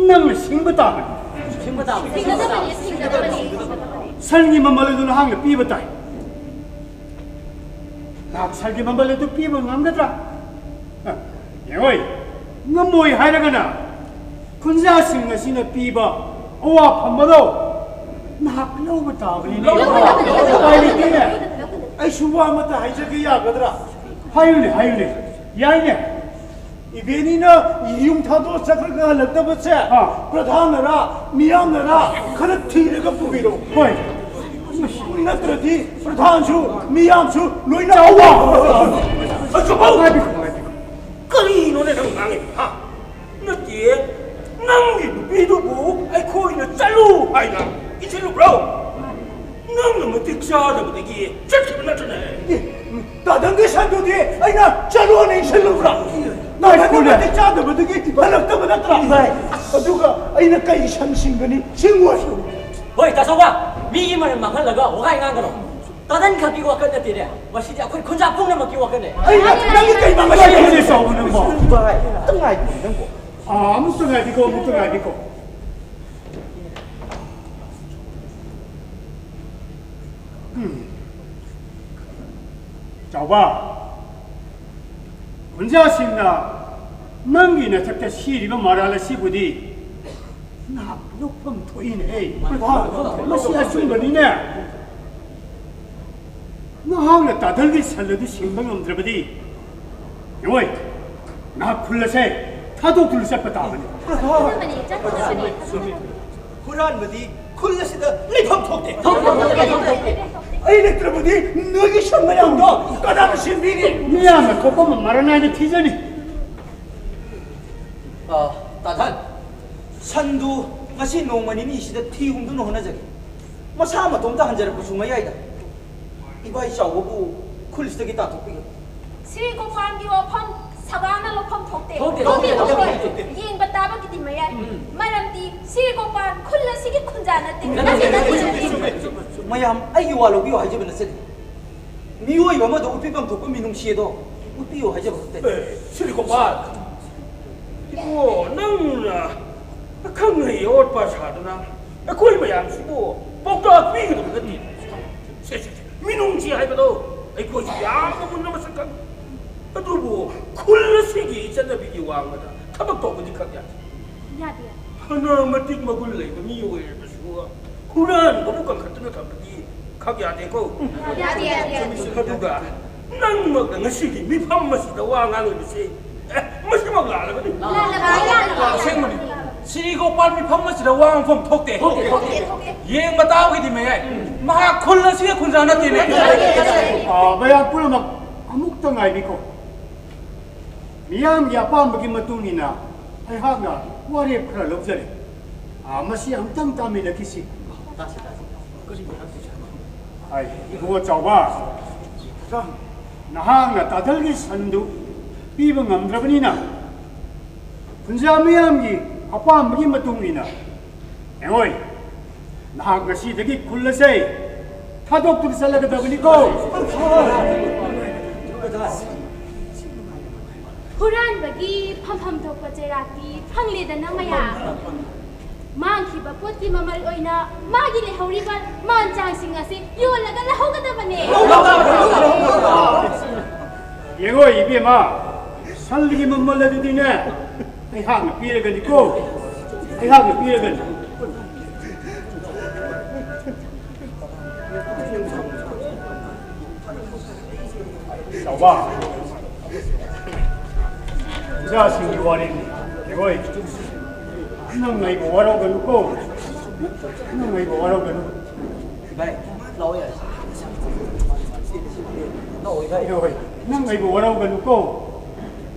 ꯅꯪꯅ ꯁꯤꯡꯕ ꯇꯥꯕꯅꯤ꯫ ꯁꯤꯡꯕ ꯇꯥꯕꯅꯤ꯫ ꯁꯟꯒꯤ ꯃꯃꯜ ꯑꯗꯨ ꯅꯍꯥꯛꯅ ꯄꯤꯕ ꯇꯥꯏ꯫ ꯅꯍꯥꯛ ꯁꯟꯒꯤ ꯃꯃꯜ ꯑꯗꯨ ꯄꯤꯕ ꯉꯝꯒꯗ꯭ꯔꯥ? ꯑ, ꯌꯦꯡꯉꯣꯏ, ꯉꯝꯃꯣꯏ ꯍꯥꯏꯔꯒꯅ ꯈꯨꯟꯖꯥꯁꯤꯡ ꯑꯁꯤꯅ ꯄꯤꯕ ꯑꯋꯥꯐꯝ ꯑꯗꯣ ꯅꯍꯥꯛ ꯂꯧꯕ ꯇꯥꯕꯅꯤꯅꯦ꯫ ꯎꯄꯥꯏ ꯂꯩꯇꯦꯅꯦ꯫ ꯑꯩꯁꯨ ꯋꯥ ꯑꯃꯇ ꯍꯥꯏꯖꯒꯦ, ꯌꯥꯒꯗ꯭ꯔꯥ? ꯍꯥꯏꯌꯨꯅꯦ, ꯍꯥꯏꯌꯨꯅꯦ꯫ ꯌꯥꯏꯅꯦ꯫ ꯏꯕꯦꯅꯤꯅ ꯌꯨꯝ ꯊꯥꯗꯣꯛꯑ ꯆꯠꯈ꯭ꯔꯒ ꯍꯜꯂꯛꯇꯕꯁꯦ, ꯑꯥ꯫ ꯄ꯭ꯔꯙꯥꯟꯅꯔꯥ, ꯃꯤꯌꯥꯝꯅꯔꯥ, ꯈꯔ ꯊꯤꯔꯒ ꯄꯨꯕꯤꯔꯛꯎ꯫ ꯍꯣꯏ꯫ ꯅꯠꯇ꯭ꯔꯗꯤ ꯄ꯭ꯔꯙꯥꯟꯁꯨ ꯃꯤꯌꯥꯝꯁꯨ ꯂꯣꯏꯅ ꯑꯋꯥ꯫ ꯉꯥꯏꯕꯤꯈꯣ, ꯉꯥꯏꯕꯤꯈꯣ꯫ ꯀꯔꯤꯅꯣꯅꯦ ꯅꯪ ꯉꯥꯡꯉꯤꯗꯣ, ꯍꯥ? ꯅꯠꯇꯦ, ꯅꯪꯒꯤ ꯅꯨꯄꯤꯗꯨꯕꯨ ꯑꯩꯈꯣꯏꯅ ꯆꯠꯂꯨ ꯍꯥꯏꯅ ꯏꯟꯁꯤꯜꯂꯨꯕ꯭ꯔꯣ? ꯅꯪꯅ ꯃꯇꯤꯛ ꯆꯥꯗꯕꯗꯒꯤ ꯆꯠꯈꯤꯕ ꯅꯠꯇ꯭ꯔꯅꯦ? ꯑꯦ, ꯇꯥꯗꯪꯒꯤ ꯁꯟꯗꯨꯗꯤ ꯑꯩꯅ ꯆꯠꯂꯣꯅ ꯏꯟꯁꯤꯜꯂꯨꯕ꯭ꯔꯥ? ꯇꯥꯗꯪꯒꯤ ꯃꯇꯤꯛ ꯆꯥꯗꯕꯗꯒꯤ ꯍꯜꯂꯛꯇꯕ ꯅꯠꯇ꯭ꯔꯥ? ꯚꯥꯏ꯫ ꯑꯗꯨꯒ ꯑꯩꯅ ꯀꯩ ꯁꯟ ꯁꯤꯡꯒꯅꯤ? ꯁꯤꯡꯉꯣꯏ꯫ ꯍꯣꯏ, ꯇꯥꯆꯧꯕ, ꯃꯤꯒꯤ ꯃꯔꯟ ꯃꯥꯡꯍꯜꯂꯒ ꯋꯥꯍꯩ ꯉꯥꯡꯒꯅꯣ꯫ ꯇꯥꯗꯟ ꯈꯛꯀꯤ ꯋꯥꯈꯜ ꯅꯠꯇꯦꯅꯦ, ꯃꯁꯤꯗꯤ ꯑꯩꯈꯣꯏ ꯈꯨꯟꯖꯥ ꯄꯨꯝꯅꯃꯛꯀꯤ ꯋꯥꯈꯜꯅꯦ꯫ ꯑꯩꯅ ꯅꯪꯒꯤ ꯀꯩ ꯃꯥꯡꯍꯜꯂꯒꯦ? ꯚꯥꯏ, ꯑꯝꯇ ꯉꯥꯏꯈꯣ ꯅꯪꯕꯣ꯫ ꯑꯥ, ꯑꯃꯨꯛꯇ ꯉꯥꯏꯕꯤꯀꯣ, ꯑꯃꯨꯛꯇ ꯉꯥꯏꯕꯤꯀꯣ꯫ ꯎꯝ꯫ ꯆꯥꯎꯕ, ꯈꯨꯟꯖꯥꯁꯤꯡꯅ ꯅꯪꯒꯤ ꯅꯊꯛꯇ ꯁꯤꯔꯤꯕ ꯃꯔꯥꯜ ꯑꯁꯤꯕꯨꯗꯤ ꯅꯍꯥꯛ ꯂꯧꯐꯝ ꯊꯣꯛꯏꯅꯦ꯫ ꯃꯁꯤ ꯑꯆꯨꯝꯕꯅꯤꯅꯦ꯫ ꯅꯍꯥꯛꯅ ꯇꯥꯗꯜꯒꯤ ꯁꯟ ꯑꯗꯨ ꯁꯤꯡꯕ ꯉꯝꯗ꯭ꯔꯕꯗꯤ, ꯌꯦꯡꯉꯣꯏ, ꯅꯍꯥꯛ ꯈꯨꯜ ꯑꯁꯦ ꯊꯥꯗꯣꯛꯇꯨꯅ ꯆꯠꯄ ꯇꯥꯕꯅꯤ꯫ ꯑꯗꯨꯃꯅꯤ, ꯆꯠꯀꯗꯕꯅꯤ꯫ ꯍꯨꯔꯥꯟꯕꯗꯤ ꯈꯨꯜ ꯑꯁꯤꯗ ꯂꯩꯐꯝ ꯊꯣꯛꯇꯦ꯫ ꯑꯩ ꯂꯩꯇ꯭ꯔꯕꯗꯤ ꯅꯣꯏꯒꯤ ꯁꯟ ꯃꯌꯥꯝꯗꯣ ꯀꯅꯥꯅ ꯁꯦꯝꯕꯤꯅꯤ? ꯃꯤꯌꯥꯝꯅ ꯊꯣꯛꯄ ꯑꯃ ꯃꯔꯥꯡ ꯅꯥꯏꯅ ꯊꯤꯖꯅꯤ꯫ ꯑ, ꯇꯥꯊꯟ, ꯁꯟꯗꯨ ꯉꯁꯤ ꯅꯣꯡꯃ ꯅꯤꯅꯤꯁꯤꯗ ꯊꯤ ꯍꯨꯝꯗꯨꯅ ꯍꯣꯠꯅꯖꯒꯦ꯫ ꯃꯁꯥ ꯃꯇꯣꯝꯇ ꯍꯟꯖꯔꯛꯄꯁꯨ ꯃꯌꯥꯏꯗ ꯏꯕꯥꯏ ꯆꯥꯎꯕꯕꯨ ꯈꯨꯜꯁꯤꯗꯒꯤ ꯇꯥꯟꯊꯣꯛꯄꯤꯒꯅꯨ꯫ ꯁꯤꯔꯤ ꯀꯣꯡꯄꯥꯟꯒꯤ ꯋꯥꯐꯝ ꯁꯕꯥꯅ ꯂꯧꯐꯝ ꯊꯣꯛꯇꯦ꯫ ꯊꯣꯛꯇꯦ, ꯊꯣꯛꯇꯦ, ꯊꯣꯛꯇꯦ, ꯊꯣꯛꯇꯦ꯫ ꯌꯦꯡꯕ ꯇꯥꯕꯒꯤꯗꯤ ꯃꯌꯥꯏ꯫ ꯃꯔꯝꯗꯤ ꯁꯤꯔꯤ ꯀꯣꯡꯄꯥꯟ ꯈꯨꯜ ꯑꯁꯤꯒꯤ ꯈꯨꯟꯖꯥ ꯅꯠꯇꯦ꯫ ꯅꯠꯇꯦ, ꯅꯠꯇꯦ, ꯅꯠꯇꯦ, ꯅꯠꯇꯦ꯫ ꯅꯠꯇꯦ꯫ ꯃꯌꯥꯝ ꯑꯩꯒꯤ ꯋꯥ ꯂꯧꯕꯤꯌꯨ ꯍꯥꯏꯖꯕ ꯅꯠꯆꯗꯦ꯫ ꯃꯤꯑꯣꯏꯕ ꯑꯃꯗ ꯎꯠꯄꯤꯐꯝ ꯊꯣꯛꯄ ꯃꯤꯅꯨꯡꯁꯤ ꯑꯗꯣ ꯎꯠꯄꯤꯌꯨ ꯍꯥꯏꯖꯕ ꯈꯛꯇꯅꯤ꯫ ꯁꯤꯔꯤ ꯀꯣꯡꯄꯥꯟ, ꯏꯕꯨꯡꯉꯣ, ꯅꯪꯅ ꯑꯈꯪ ꯑꯍꯩ ꯑꯋꯥꯠꯄ ꯁꯥꯗꯨꯅ ꯑꯩꯈꯣꯏ ꯃꯌꯥꯝꯁꯤꯕꯨ ꯄꯥꯎꯇꯥꯛ ꯄꯤꯒꯗꯕ ꯅꯠꯇꯦ꯫ ꯁꯦ, ꯁꯦ, ꯁꯦ, ꯃꯤꯅꯨꯡꯁꯤ ꯍꯥꯏꯕꯗꯣ ꯑꯩꯈꯣꯏꯁꯨ ꯌꯥꯝꯅ ꯃꯨꯟꯅ ꯃꯁꯛ ꯈꯪꯉꯤ꯫ ꯑꯗꯨꯕꯨ ꯈꯨꯜ ꯑꯁꯤꯒꯤ ꯆꯠꯅꯕꯤꯒꯤ ꯋꯥꯡꯃꯗ ꯊꯕꯛ ꯇꯧꯕꯗꯤ ꯈꯛ ꯌꯥꯗꯦ꯫ ꯌꯥꯗꯦ꯫ ꯐꯅ ꯃꯇꯤꯛ ꯃꯒꯨꯟ ꯂꯩꯕ ꯃꯤ ꯑꯣꯏꯔꯕꯁꯨ ꯍꯨꯔꯥꯟꯕꯕꯨ ꯀꯟꯈꯠꯇꯨꯅ ꯊꯝꯕꯗꯤ ꯈꯛ ꯌꯥꯗꯦꯀꯣ꯫ ꯌꯥꯗꯦ, ꯌꯥꯗꯦ, ꯌꯥꯗꯦ꯫ ꯑꯗꯨꯒ ꯅꯪꯃꯛꯅ ꯉꯁꯤꯒꯤ ꯃꯤꯐꯝ ꯑꯁꯤꯗ ꯋꯥ ꯉꯥꯡꯂꯤꯕꯁꯤ, ꯑꯦ, ꯃꯁꯤꯃꯛ ꯂꯥꯜꯂꯕꯅꯤ꯫ ꯂꯥꯜꯂꯕꯅꯤ, ꯂꯥꯜꯂꯕꯅꯤ꯫ ꯑꯁꯦꯡꯕꯅꯤ, ꯁꯤꯔꯤ ꯀꯣꯡꯄꯥꯟ ꯃꯤꯐꯝ ꯑꯁꯤꯗ ꯋꯥ ꯉꯥꯡꯐꯝ ꯊꯣꯛꯇꯦ꯫ ꯊꯣꯛꯇꯦ, ꯊꯣꯛꯇꯦ꯫ ꯌꯦꯡꯕ ꯇꯥꯕꯒꯤꯗꯤ ꯃꯌꯥꯏ꯫ ꯃꯍꯥꯛ ꯈꯨꯜ ꯑꯁꯤꯒꯤ ꯈꯨꯟꯖꯥ ꯅꯠꯇꯦꯅꯦ꯫ ꯑ, ꯃꯌꯥꯝ ꯄꯨꯝꯅꯃꯛ ꯑꯃꯨꯛꯇ ꯉꯥꯏꯕꯤꯈꯣ꯫ ꯃꯤꯌꯥꯝꯒꯤ ꯑꯄꯥꯝꯕꯒꯤ ꯃꯇꯨꯡ ꯏꯟꯅ ꯑꯩꯍꯥꯛꯅ ꯋꯥꯔꯦꯞ ꯈꯔ ꯂꯧꯖꯔꯦ꯫ ꯑ, ꯃꯁꯤ ꯑꯃꯨꯛꯇꯪ ꯇꯥꯃꯤꯟꯅꯈꯤꯁꯤ꯫ ꯑꯩ, ꯏꯕꯨꯡꯉꯣ ꯆꯥꯎꯕ, ꯅꯍꯥꯛꯅ ꯇꯥꯗꯜꯒꯤ ꯁꯟꯗꯨ ꯄꯤꯕ ꯉꯝꯗ꯭ꯔꯕꯅꯤꯅ, ꯈꯨꯟꯖꯥ ꯃꯤꯌꯥꯝꯒꯤ ꯑꯄꯥꯝꯕꯒꯤ ꯃꯇꯨꯡ ꯏꯟꯅ, ꯍꯦꯡꯉꯣꯏ, ꯅꯍꯥꯛ ꯉꯁꯤꯗꯒꯤ ꯈꯨꯜ ꯑꯁꯦ ꯊꯥꯗꯣꯛꯇꯨꯅ ꯆꯠꯂꯒꯗꯕꯅꯤꯀꯣ꯫ ꯍꯨꯔꯥꯟꯕꯒꯤ ꯐꯝꯐꯝ ꯊꯣꯛꯄ ꯆꯩꯔꯥꯛꯇꯤ ꯐꯪꯂꯦꯗꯅ ꯃꯌꯥꯝ꯫ ꯃꯥꯡꯈꯤꯕ ꯄꯣꯠꯀꯤ ꯃꯃꯜ ꯑꯣꯏꯅ ꯃꯥꯒꯤ ꯂꯩꯍꯧꯔꯤꯕ ꯃꯥꯟ ꯆꯥꯡꯁꯤꯡ ꯑꯁꯤ ꯌꯣꯜꯂꯒ ꯂꯧꯍꯧꯒꯗꯕꯅꯦ꯫ ꯌꯦꯡꯉꯣ ꯏꯕꯦꯝꯃ, ꯁꯟꯒꯤ ꯃꯃꯜ ꯑꯗꯨꯗꯤꯅꯦ ꯑꯩꯍꯥꯛꯅ ꯄꯤꯔꯒꯅꯤꯀꯣ, ꯑꯩꯍꯥꯛꯅ ꯄꯤꯔꯒꯅꯤ꯫ ꯆꯥꯎꯕ, ꯏꯆꯥꯁꯤꯡꯒꯤ ꯋꯥꯔꯦꯡꯅꯤ꯫ ꯍꯦꯔꯣꯏ, ꯅꯪ ꯑꯩꯕꯨ ꯋꯥꯔꯧꯒꯅꯨꯀꯣ꯫ ꯅꯪ ꯑꯩꯕꯨ ꯋꯥꯔꯧꯒꯅꯨ꯫ ꯚꯥꯏ, ꯂꯥꯛꯑꯣ ꯌꯥꯔꯦ꯫ ꯂꯥꯛꯑꯣ ꯚꯥꯏ꯫ ꯍꯦꯔꯣꯏ, ꯅꯪ ꯑꯩꯕꯨ ꯋꯥꯔꯧꯒꯅꯨꯀꯣ꯫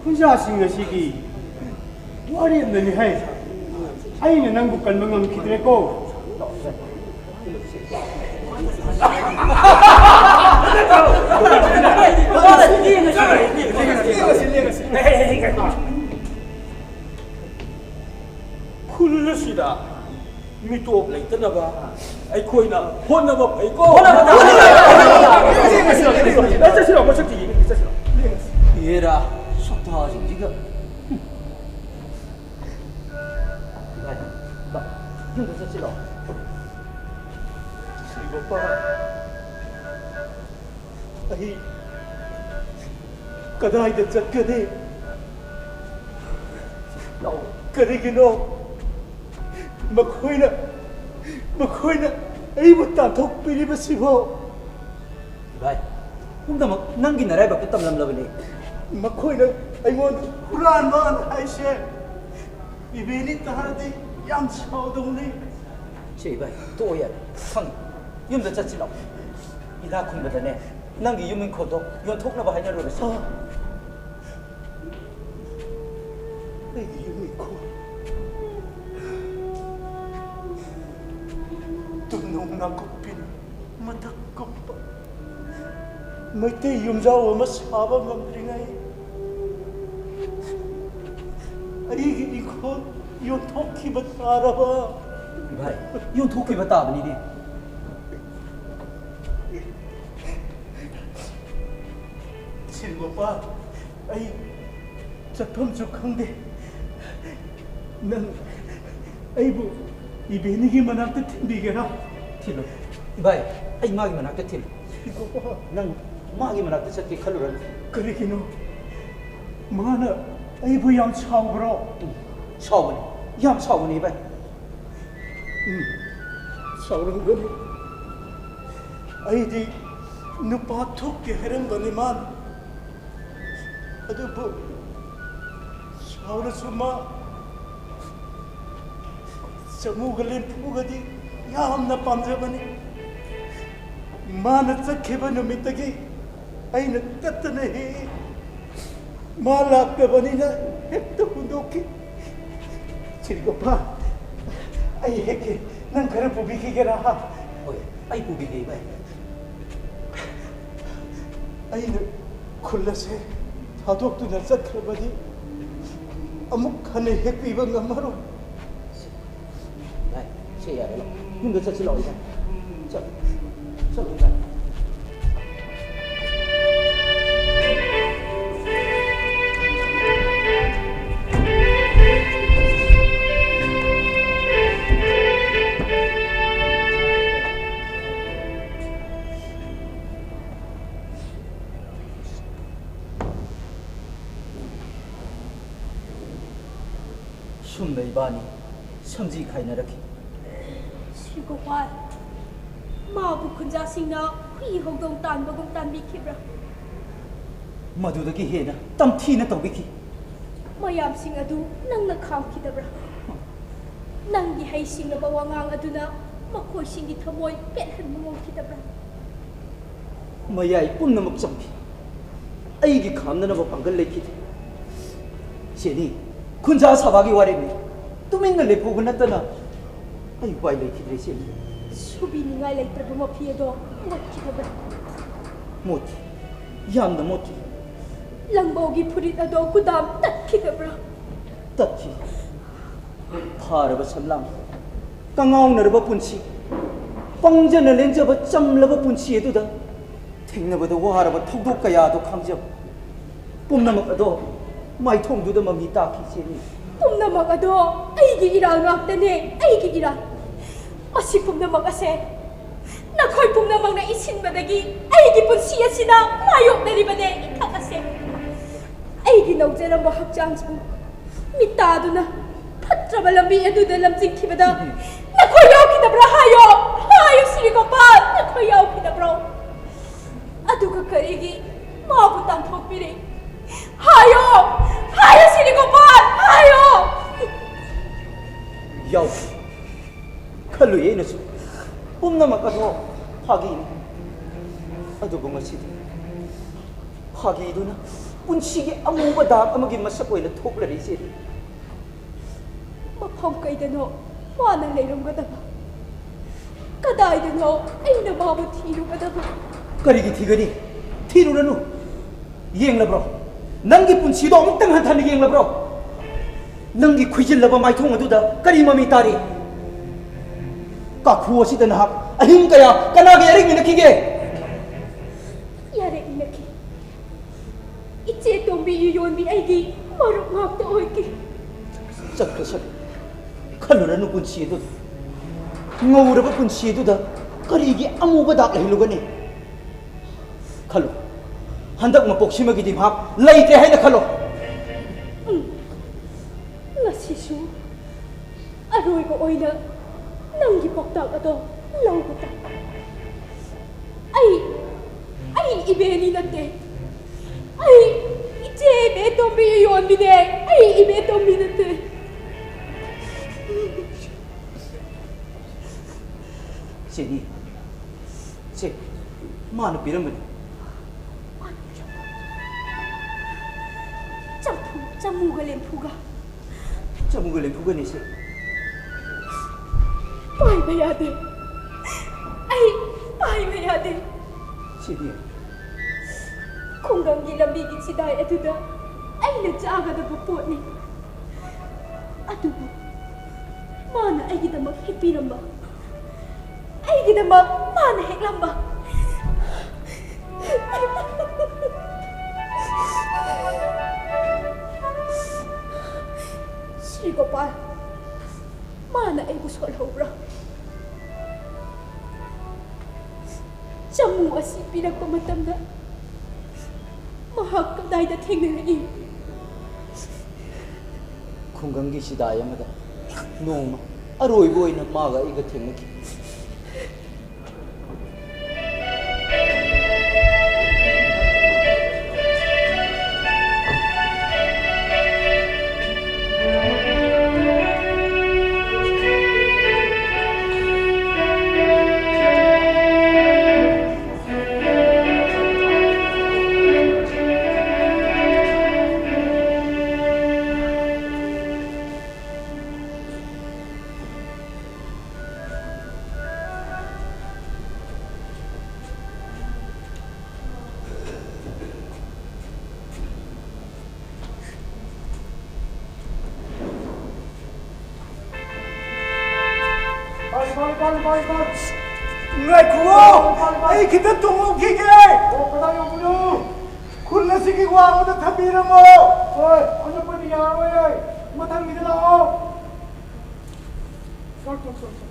ꯈꯨꯟꯖꯥꯁꯤꯡ ꯑꯁꯤꯒꯤ ꯋꯥꯔꯦꯞꯅꯅꯤ ꯍꯥꯏ꯫ ꯑꯩꯅ ꯅꯪꯕꯨ ꯀꯟꯕ ꯉꯝꯈꯤꯗ꯭ꯔꯦꯀꯣ꯫ ꯈꯨꯜ ꯑꯁꯤꯗ ꯃꯤꯇꯣꯞ ꯂꯩꯇꯅꯕ ꯑꯩꯈꯣꯏꯅ ꯍꯣꯠꯅꯕ ꯐꯩꯀꯣ꯫ ꯆꯠꯁꯤꯔꯣ, ꯃꯁꯛꯇꯤ ꯌꯦꯡꯉꯒ ꯆꯠꯁꯤꯔꯣ꯫ ꯌꯦꯔꯥ, ꯁꯛꯇꯥꯁꯤꯡꯁꯤꯒ꯫ ꯚꯥꯏ, ꯚꯥꯏ, ꯌꯨꯝꯗ ꯆꯠꯁꯤꯔꯣ꯫ ꯁꯤꯕ ꯄꯥ꯫ ꯑꯩ ꯀꯗꯥꯏꯗ ꯆꯠꯀꯅꯤ? ꯀꯔꯤꯒꯤꯅꯣ ꯃꯈꯣꯏꯅ, ꯃꯈꯣꯏꯅ ꯑꯩꯕꯨ ꯇꯥꯟꯊꯣꯛꯄꯤꯔꯤꯕꯁꯤꯕꯣ? ꯏꯚꯥꯏ, ꯄꯨꯝꯅꯃꯛ ꯅꯪꯒꯤ ꯅꯔꯥꯏꯕꯛꯇ ꯇꯝꯂꯝꯂꯕꯅꯤ꯫ ꯃꯈꯣꯏꯅ ꯑꯩꯉꯣꯟꯗ ꯍꯨꯔꯥꯟꯕ ꯍꯥꯏꯁꯦ ꯏꯕꯦꯅꯤ ꯇꯥꯔꯗꯤ ꯌꯥꯝ ꯁꯥꯎꯗꯧꯅꯤ꯫ ꯁꯦ ꯏꯚꯥꯏ, ꯇꯣꯛꯑꯣ ꯌꯥꯔꯦ꯫ ꯈꯪꯉꯤ꯫ ꯌꯨꯝꯗ ꯆꯠꯁꯤ ꯂꯥꯛꯑꯣ꯫ ꯏꯅꯥꯛ ꯈꯨꯟꯕꯗꯅꯦ, ꯅꯪꯒꯤ ꯌꯨꯝ ꯏꯪꯈꯣꯜꯗꯣ ꯌꯣꯟꯊꯣꯛꯅꯕ ꯍꯥꯏꯅꯔꯨꯔꯁꯤ꯫ ꯑ, ꯑꯩꯒꯤ ꯌꯨꯝ ꯏꯪꯈꯣꯜ꯫ ꯇꯨꯝꯅꯨꯡ ꯅꯥꯀꯨꯞꯄꯤꯅ ꯃꯊꯛ ꯀꯨꯞꯄ ꯃꯩꯇꯩ ꯌꯨꯝꯖꯥꯎ ꯑꯃ ꯁꯥꯕ ꯉꯝꯗ꯭ꯔꯤꯉꯩ ꯑꯩꯒꯤ ꯏꯪꯈꯣꯜ ꯌꯣꯟꯊꯣꯛꯈꯤꯕ ꯇꯥꯔꯕ? ꯚꯥꯏ, ꯌꯣꯟꯊꯣꯛꯈꯤꯕ ꯇꯥꯕꯅꯤꯅꯦ꯫ ꯁꯤꯔꯨꯕꯄꯥ, ꯑꯩ ꯆꯠꯐꯝꯁꯨ ꯈꯪꯗꯦ꯫ ꯅꯪ ꯑꯩꯕꯨ ꯏꯕꯦꯅꯤꯒꯤ ꯃꯅꯥꯛꯇ ꯊꯤꯟꯕꯤꯒꯦꯔꯥ? ꯊꯤꯜꯂꯨ꯫ ꯏꯚꯥꯏ, ꯑꯩ ꯃꯥꯒꯤ ꯃꯅꯥꯛꯇ ꯊꯤꯜꯂꯨ꯫ ꯁꯤꯔꯨꯕꯄꯥ꯫ ꯅꯪ ꯃꯥꯒꯤ ꯃꯅꯥꯛꯇ ꯆꯠꯀꯦ ꯈꯜꯂꯨꯔꯅꯨ꯫ ꯀꯔꯤꯒꯤꯅꯣ? ꯃꯥꯅ ꯑꯩꯕꯨ ꯌꯥꯝ ꯁꯥꯎꯕ꯭ꯔꯣ? ꯎꯝ, ꯁꯥꯎꯕꯅꯤ꯫ ꯌꯥꯝ ꯁꯥꯎꯕꯅꯤ, ꯏꯚꯥꯏ꯫ ꯎꯝ, ꯁꯥꯎꯔꯝꯒꯅꯤ꯫ ꯑꯩꯗꯤ ꯅꯨꯄꯥ ꯊꯣꯛꯀꯦ ꯍꯥꯏꯔꯝꯕꯅꯤ ꯃꯥꯅ꯫ ꯑꯗꯨꯕꯨ ꯍꯧꯔꯁꯨ ꯃꯥ ꯆꯃꯨꯒ ꯂꯦꯝꯐꯨꯒꯗꯤ ꯌꯥꯝꯅ ꯄꯥꯝꯖꯕꯅꯤ꯫ ꯃꯥꯅ ꯆꯠꯈꯤꯕ ꯅꯨꯃꯤꯠꯇꯒꯤ ꯑꯩꯅ ꯇꯠꯇꯅ ꯍꯦꯛꯏ꯫ ꯃꯥ ꯂꯥꯛꯇꯕꯅꯤꯅ ꯍꯦꯛꯇ ꯍꯨꯟꯗꯣꯛꯈꯤ꯫ ꯁꯤꯔꯤꯒꯣꯄꯥ, ꯑꯩ ꯍꯦꯛꯀꯦ꯫ ꯅꯪ ꯈꯔ ꯄꯨꯕꯤꯈꯤꯒꯦꯔꯥ? ꯍꯣꯏ, ꯑꯩ ꯄꯨꯕꯤꯒꯦ, ꯏꯕꯥꯏ꯫ ꯑꯩꯅ ꯈꯨꯜ ꯑꯁꯦ ꯊꯥꯗꯣꯛꯇꯨꯅ ꯆꯠꯈ꯭ꯔꯕꯗꯤ ꯑꯃꯨꯛ ꯍꯟꯅ ꯍꯦꯛꯄꯤꯕ ꯉꯝꯃꯔꯣꯏ꯫ ꯏꯕꯥꯏ, ꯁꯦ ꯌꯥꯔꯦ, ꯂꯥꯛꯑꯣ꯫ ꯌꯨꯝꯗ ꯆꯠꯁꯤ ꯂꯥꯛꯑꯣ, ꯏꯕꯥꯏ꯫ ꯆꯠꯂꯣ, ꯆꯠꯂꯣ, ꯏꯕꯥꯏ꯫ ꯁꯨꯝꯅ ꯏꯕꯥꯅꯤ ꯁꯝꯖꯤ ꯈꯥꯏꯅꯔꯛꯈꯤ꯫ ꯁ꯭ꯔꯤ ꯒꯣꯄꯥꯜ, ꯃꯥꯕꯨ ꯈꯨꯟꯖꯥꯁꯤꯡꯅ ꯍꯨꯏ ꯍꯧꯗꯣꯡ ꯇꯥꯟꯕꯒꯨꯝ ꯇꯥꯟꯕꯤꯈꯤꯕ꯭ꯔꯥ? ꯃꯗꯨꯗꯒꯤ ꯍꯦꯟꯅ ꯇꯝꯊꯤꯅ ꯇꯧꯕꯤꯈꯤ꯫ ꯃꯌꯥꯝꯁꯤꯡ ꯑꯗꯨ ꯅꯪꯅ ꯈꯥꯝꯈꯤꯗꯕ꯭ꯔꯥ? ꯅꯪꯒꯤ ꯍꯩꯁꯤꯡꯂꯕ ꯋꯥꯉꯥꯡ ꯑꯗꯨꯅ ꯃꯈꯣꯏꯁꯤꯡꯒꯤ ꯊꯃꯣꯏ ꯄꯦꯠꯍꯟꯕ ꯉꯝꯈꯤꯗꯕ꯭ꯔꯥ? ꯃꯌꯥꯏ ꯄꯨꯝꯅꯃꯛ ꯆꯪꯈꯤ꯫ ꯑꯩꯒꯤ ꯈꯥꯝꯅꯅꯕ ꯄꯥꯡꯒꯜ ꯂꯩꯈꯤꯗꯦ꯫ ꯆꯦꯅꯤ, ꯈꯨꯟꯖꯥ ꯁꯥꯕꯒꯤ ꯋꯥꯔꯦꯞꯅꯤ꯫ ꯇꯨꯃꯤꯟꯅ ꯂꯦꯞꯍꯧꯕ ꯅꯠꯇꯅ ꯑꯩ ꯎꯄꯥꯏ ꯂꯩꯈꯤꯗ꯭ꯔꯦ, ꯆꯦꯅꯤ꯫ ꯁꯨꯕꯤꯅꯤꯡꯉꯥꯏ ꯂꯩꯇ꯭ꯔꯕ ꯃꯐꯤ ꯑꯗꯣ ꯃꯨꯠꯈꯤꯗꯕ꯭ꯔꯥ? ꯃꯣꯠꯈꯤ꯫ ꯌꯥꯝꯅ ꯃꯣꯠꯈꯤ꯫ ꯂꯪꯕꯧꯒꯤ ꯐꯨꯔꯤꯠ ꯑꯗꯣ ꯀꯨꯗꯥꯝ ꯇꯠꯈꯤꯗꯕ꯭ꯔꯥ? ꯇꯠꯈꯤ꯫ ꯐꯥꯔꯕ ꯁꯝꯂꯥꯡ, ꯀꯉꯥꯎꯅꯔꯕ ꯄꯨꯟꯁꯤ, ꯄꯪꯖꯅ ꯂꯦꯟꯖꯕ ꯆꯝꯂꯕ ꯄꯨꯟꯁꯤ ꯑꯗꯨꯗ ꯊꯦꯡꯅꯕꯗ ꯋꯥꯔꯕ ꯊꯧꯗꯣꯛ ꯀꯌꯥ ꯑꯗꯨ ꯈꯪꯖꯕ꯫ ꯄꯨꯝꯅꯃꯛ ꯑꯗꯣ ꯃꯥꯏꯊꯣꯡꯗꯨꯗ ꯃꯃꯤ ꯇꯥꯈꯤ, ꯆꯦꯅꯤ꯫ ꯄꯨꯝꯅꯃꯛ ꯑꯗꯣ ꯑꯩꯒꯤ ꯏꯔꯥꯜ ꯉꯥꯛꯇꯅꯦ, ꯑꯩꯒꯤ ꯏꯔꯥꯜ꯫ ꯃꯁꯤ ꯄꯨꯝꯅꯃꯛ ꯑꯁꯦ ꯅꯈꯣꯏ ꯄꯨꯝꯅꯃꯛꯅ ꯏꯁꯤꯟꯕꯗꯒꯤ ꯑꯩꯒꯤ ꯄꯨꯟꯁꯤ ꯑꯁꯤꯅ ꯃꯥꯌꯣꯛꯅꯔꯤꯕꯅꯦ, ꯏꯊꯛ ꯑꯁꯦ꯫ ꯑꯩꯒꯤ ꯅꯧꯖꯔꯝꯕ ꯍꯛꯆꯥꯡꯁꯤꯕꯨ ꯃꯤꯇꯥꯗꯨꯅ ꯐꯠꯇ꯭ꯔꯕ ꯂꯝꯕꯤ ꯑꯗꯨꯗ ꯂꯝꯖꯤꯡꯈꯤꯕꯗ ꯅꯈꯣꯏ ꯌꯥꯎꯈꯤꯗꯕ꯭ꯔꯥ ꯍꯥꯏꯌꯣ? ꯍꯥꯏꯌꯨ ꯁ꯭ꯔꯤ ꯒꯣꯄꯥꯜ, ꯅꯈꯣꯏ ꯌꯥꯎꯈꯤꯗꯕ꯭ꯔꯣ? ꯑꯗꯨꯒ ꯀꯔꯤꯒꯤ ꯃꯥꯕꯨ ꯇꯥꯟꯊꯣꯛꯄꯤꯔꯦ? ꯍꯥꯏꯌꯣ! ꯍꯥꯏꯌꯨ ꯁ꯭ꯔꯤ ꯒꯣꯄꯥꯜ, ꯈꯜꯂꯨꯏ ꯑꯩꯅꯁꯨ꯫ ꯄꯨꯝꯅꯃꯛ ꯑꯗꯣ ꯐꯥꯒꯤꯅꯤ꯫ ꯑꯗꯨꯕꯨ ꯉꯁꯤꯗꯤ ꯐꯥꯒꯤꯗꯨꯅ ꯄꯨꯟꯁꯤꯒꯤ ꯑꯃꯨꯕ ꯗꯥꯛ ꯑꯃꯒꯤ ꯃꯁꯛ ꯑꯣꯏꯅ ꯊꯣꯛꯂꯔꯦ, ꯏꯆꯦ꯫ ꯃꯐꯝ ꯀꯩꯗꯅꯣ ꯃꯥꯅ ꯂꯩꯔꯝꯒꯗꯕ? ꯀꯗꯥꯏꯗꯅꯣ ꯑꯩꯅ ꯃꯥꯕꯨ ꯊꯤꯔꯨꯒꯗꯕ? ꯀꯔꯤꯒꯤ ꯊꯤꯒꯅꯤ? ꯊꯤꯔꯨꯔꯅꯨ꯫ ꯌꯦꯡꯂꯕ꯭ꯔꯣ? ꯅꯪꯒꯤ ꯄꯨꯟꯁꯤꯗꯣ ꯑꯃꯨꯛꯇꯪ ꯍꯟꯊꯅ ꯌꯦꯡꯂꯕ꯭ꯔꯣ? ꯅꯪꯒꯤ ꯈꯨꯏꯖꯤꯜꯂꯕ ꯃꯥꯏꯊꯣꯡ ꯑꯗꯨꯗ ꯀꯔꯤ ꯃꯃꯤ ꯇꯥꯔꯤ? ꯀꯥꯈꯨ ꯑꯁꯤꯗ ꯅꯍꯥꯛ ꯑꯍꯤꯡ ꯀꯌꯥ ꯀꯅꯥꯒ ꯌꯥꯔꯦꯡꯃꯤꯟꯅꯈꯤꯒꯦ? ꯌꯥꯔꯦꯡꯃꯤꯟꯅꯈꯤ꯫ ꯏꯆꯦ ꯇꯣꯝꯕꯤ ꯌꯣꯟꯕꯤ ꯑꯩꯒꯤ ꯃꯔꯨꯞ ꯉꯥꯛꯇ ꯑꯣꯏꯈꯤ꯫ ꯆꯠꯈ꯭ꯔꯁꯅꯨ꯫ ꯈꯜꯂꯨꯔꯅꯨ ꯄꯨꯟꯁꯤ ꯑꯗꯨꯗ꯫ ꯉꯧꯔꯕ ꯄꯨꯟꯁꯤ ꯑꯗꯨꯗ ꯀꯔꯤꯒꯤ ꯑꯃꯨꯕ ꯗꯥꯛ ꯂꯩꯍꯜꯂꯨꯒꯅꯤ? ꯈꯜꯂꯨ꯫ ꯍꯟꯗꯛ ꯃꯄꯣꯛꯁꯤꯃꯒꯤꯗꯤ ꯃꯍꯥꯛ ꯂꯩꯇ꯭ꯔꯦ ꯍꯥꯏꯅ ꯈꯜꯂꯣ꯫ ꯎꯝ꯫ ꯉꯁꯤꯁꯨ ꯑꯔꯣꯏꯕ ꯑꯣꯏꯅ ꯅꯪꯒꯤ ꯄꯥꯎꯇꯥꯛ ꯑꯗꯣ ꯂꯧꯕ ꯇꯥꯏ꯫ ꯑꯩ, ꯑꯩ ꯏꯕꯦꯅꯤ ꯅꯠꯇꯦ꯫ ꯑꯩ ꯏꯆꯦ ꯏꯕꯦꯇꯣꯝꯕꯤ ꯌꯣꯟꯕꯤꯅꯦ꯫ ꯑꯩ ꯏꯕꯦꯇꯣꯝꯕꯤ ꯅꯠꯇꯦ꯫ ꯆꯦꯅꯤ, ꯁꯦ, ꯃꯥꯅ ꯄꯤꯔꯝꯕꯅꯤ꯫ ꯆꯝꯐꯨ, ꯆꯃꯨꯒ ꯂꯦꯝꯐꯨꯒ꯫ ꯆꯃꯨꯒ ꯂꯦꯝꯐꯨꯒꯅꯤ, ꯁꯦ꯫ ꯄꯥꯏꯕ ꯌꯥꯗꯦ꯫ ꯑꯩ ꯄꯥꯏꯕ ꯌꯥꯗꯦ꯫ ꯁꯤꯗꯤ? ꯈꯨꯡꯒꯪꯒꯤ ꯂꯝꯕꯤꯒꯤ ꯆꯤꯗꯥꯏ ꯑꯗꯨꯗ ꯑꯩꯅ ꯆꯥꯒꯗꯕ ꯄꯣꯠꯅꯤ꯫ ꯑꯗꯨꯕꯨ ꯃꯥꯅ ꯑꯩꯒꯤꯗꯃꯛ ꯍꯦꯛꯄꯤꯔꯝꯕ, ꯑꯩꯒꯤꯗꯃꯛ ꯃꯥꯅ ꯍꯦꯛꯂꯝꯕ꯫ ꯁ꯭ꯔꯤ ꯒꯣꯄꯥꯜ, ꯃꯥꯅ ꯑꯩꯕꯨ ꯁꯣꯜꯍꯧꯕ꯭ꯔꯥ? ꯆꯃꯨ ꯑꯁꯤ ꯄꯤꯔꯛꯄ ꯃꯇꯝꯗ ꯃꯍꯥꯛ ꯀꯗꯥꯏꯗ ꯊꯦꯡꯅꯔꯛꯏ? ꯈꯨꯡꯒꯪꯒꯤ ꯆꯤꯗꯥꯏ ꯑꯃꯗ ꯅꯣꯡꯃ ꯑꯔꯣꯏꯕ ꯑꯣꯏꯅ ꯃꯥꯒ ꯑꯩꯒ ꯊꯦꯡꯅꯈꯤ꯫ ꯉꯥꯏꯈꯨꯑꯣ, ꯑꯩ ꯈꯤꯇ ꯇꯣꯡꯍꯧꯈꯤꯒꯦ꯫ ꯑꯣ, ꯀꯗꯥꯏ ꯌꯧꯕꯅꯣ? ꯈꯨꯜ ꯑꯁꯤꯒꯤ ꯋꯥꯡꯃꯗ ꯊꯝꯕꯤꯔꯝꯃꯣ꯫ ꯍꯣꯏ, ꯑꯅꯛꯄꯗꯤ ꯌꯥꯔꯣꯏ꯫ ꯃꯊꯪꯒꯤꯗ ꯂꯥꯛꯑꯣ꯫ ꯆꯣ, ꯆꯣ, ꯆꯣ, ꯆꯣ꯫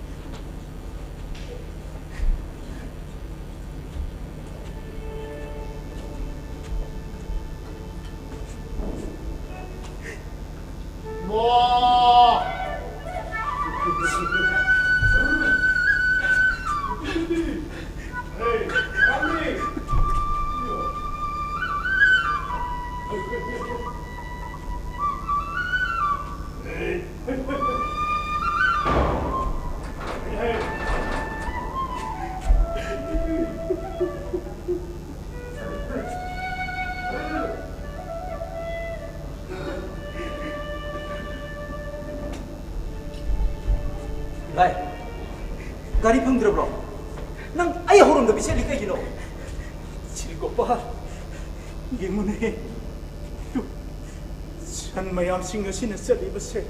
ꯚꯥꯏ, ꯒꯥꯔꯤ ꯐꯪꯗ꯭ꯔꯕ꯭ꯔꯣ? ꯅꯪ ꯑꯩ ꯍꯧꯔꯝꯗꯕꯤ ꯆꯠꯂꯤ ꯀꯩꯒꯤꯅꯣ? ꯁ꯭ꯔꯤ ꯒꯣꯄꯥꯜ, ꯌꯦꯡꯉꯨꯅꯦ꯫ ꯇꯨ, ꯁꯟ ꯃꯌꯥꯝꯁꯤꯡ ꯑꯁꯤꯅ ꯆꯠꯂꯤꯕꯁꯦ,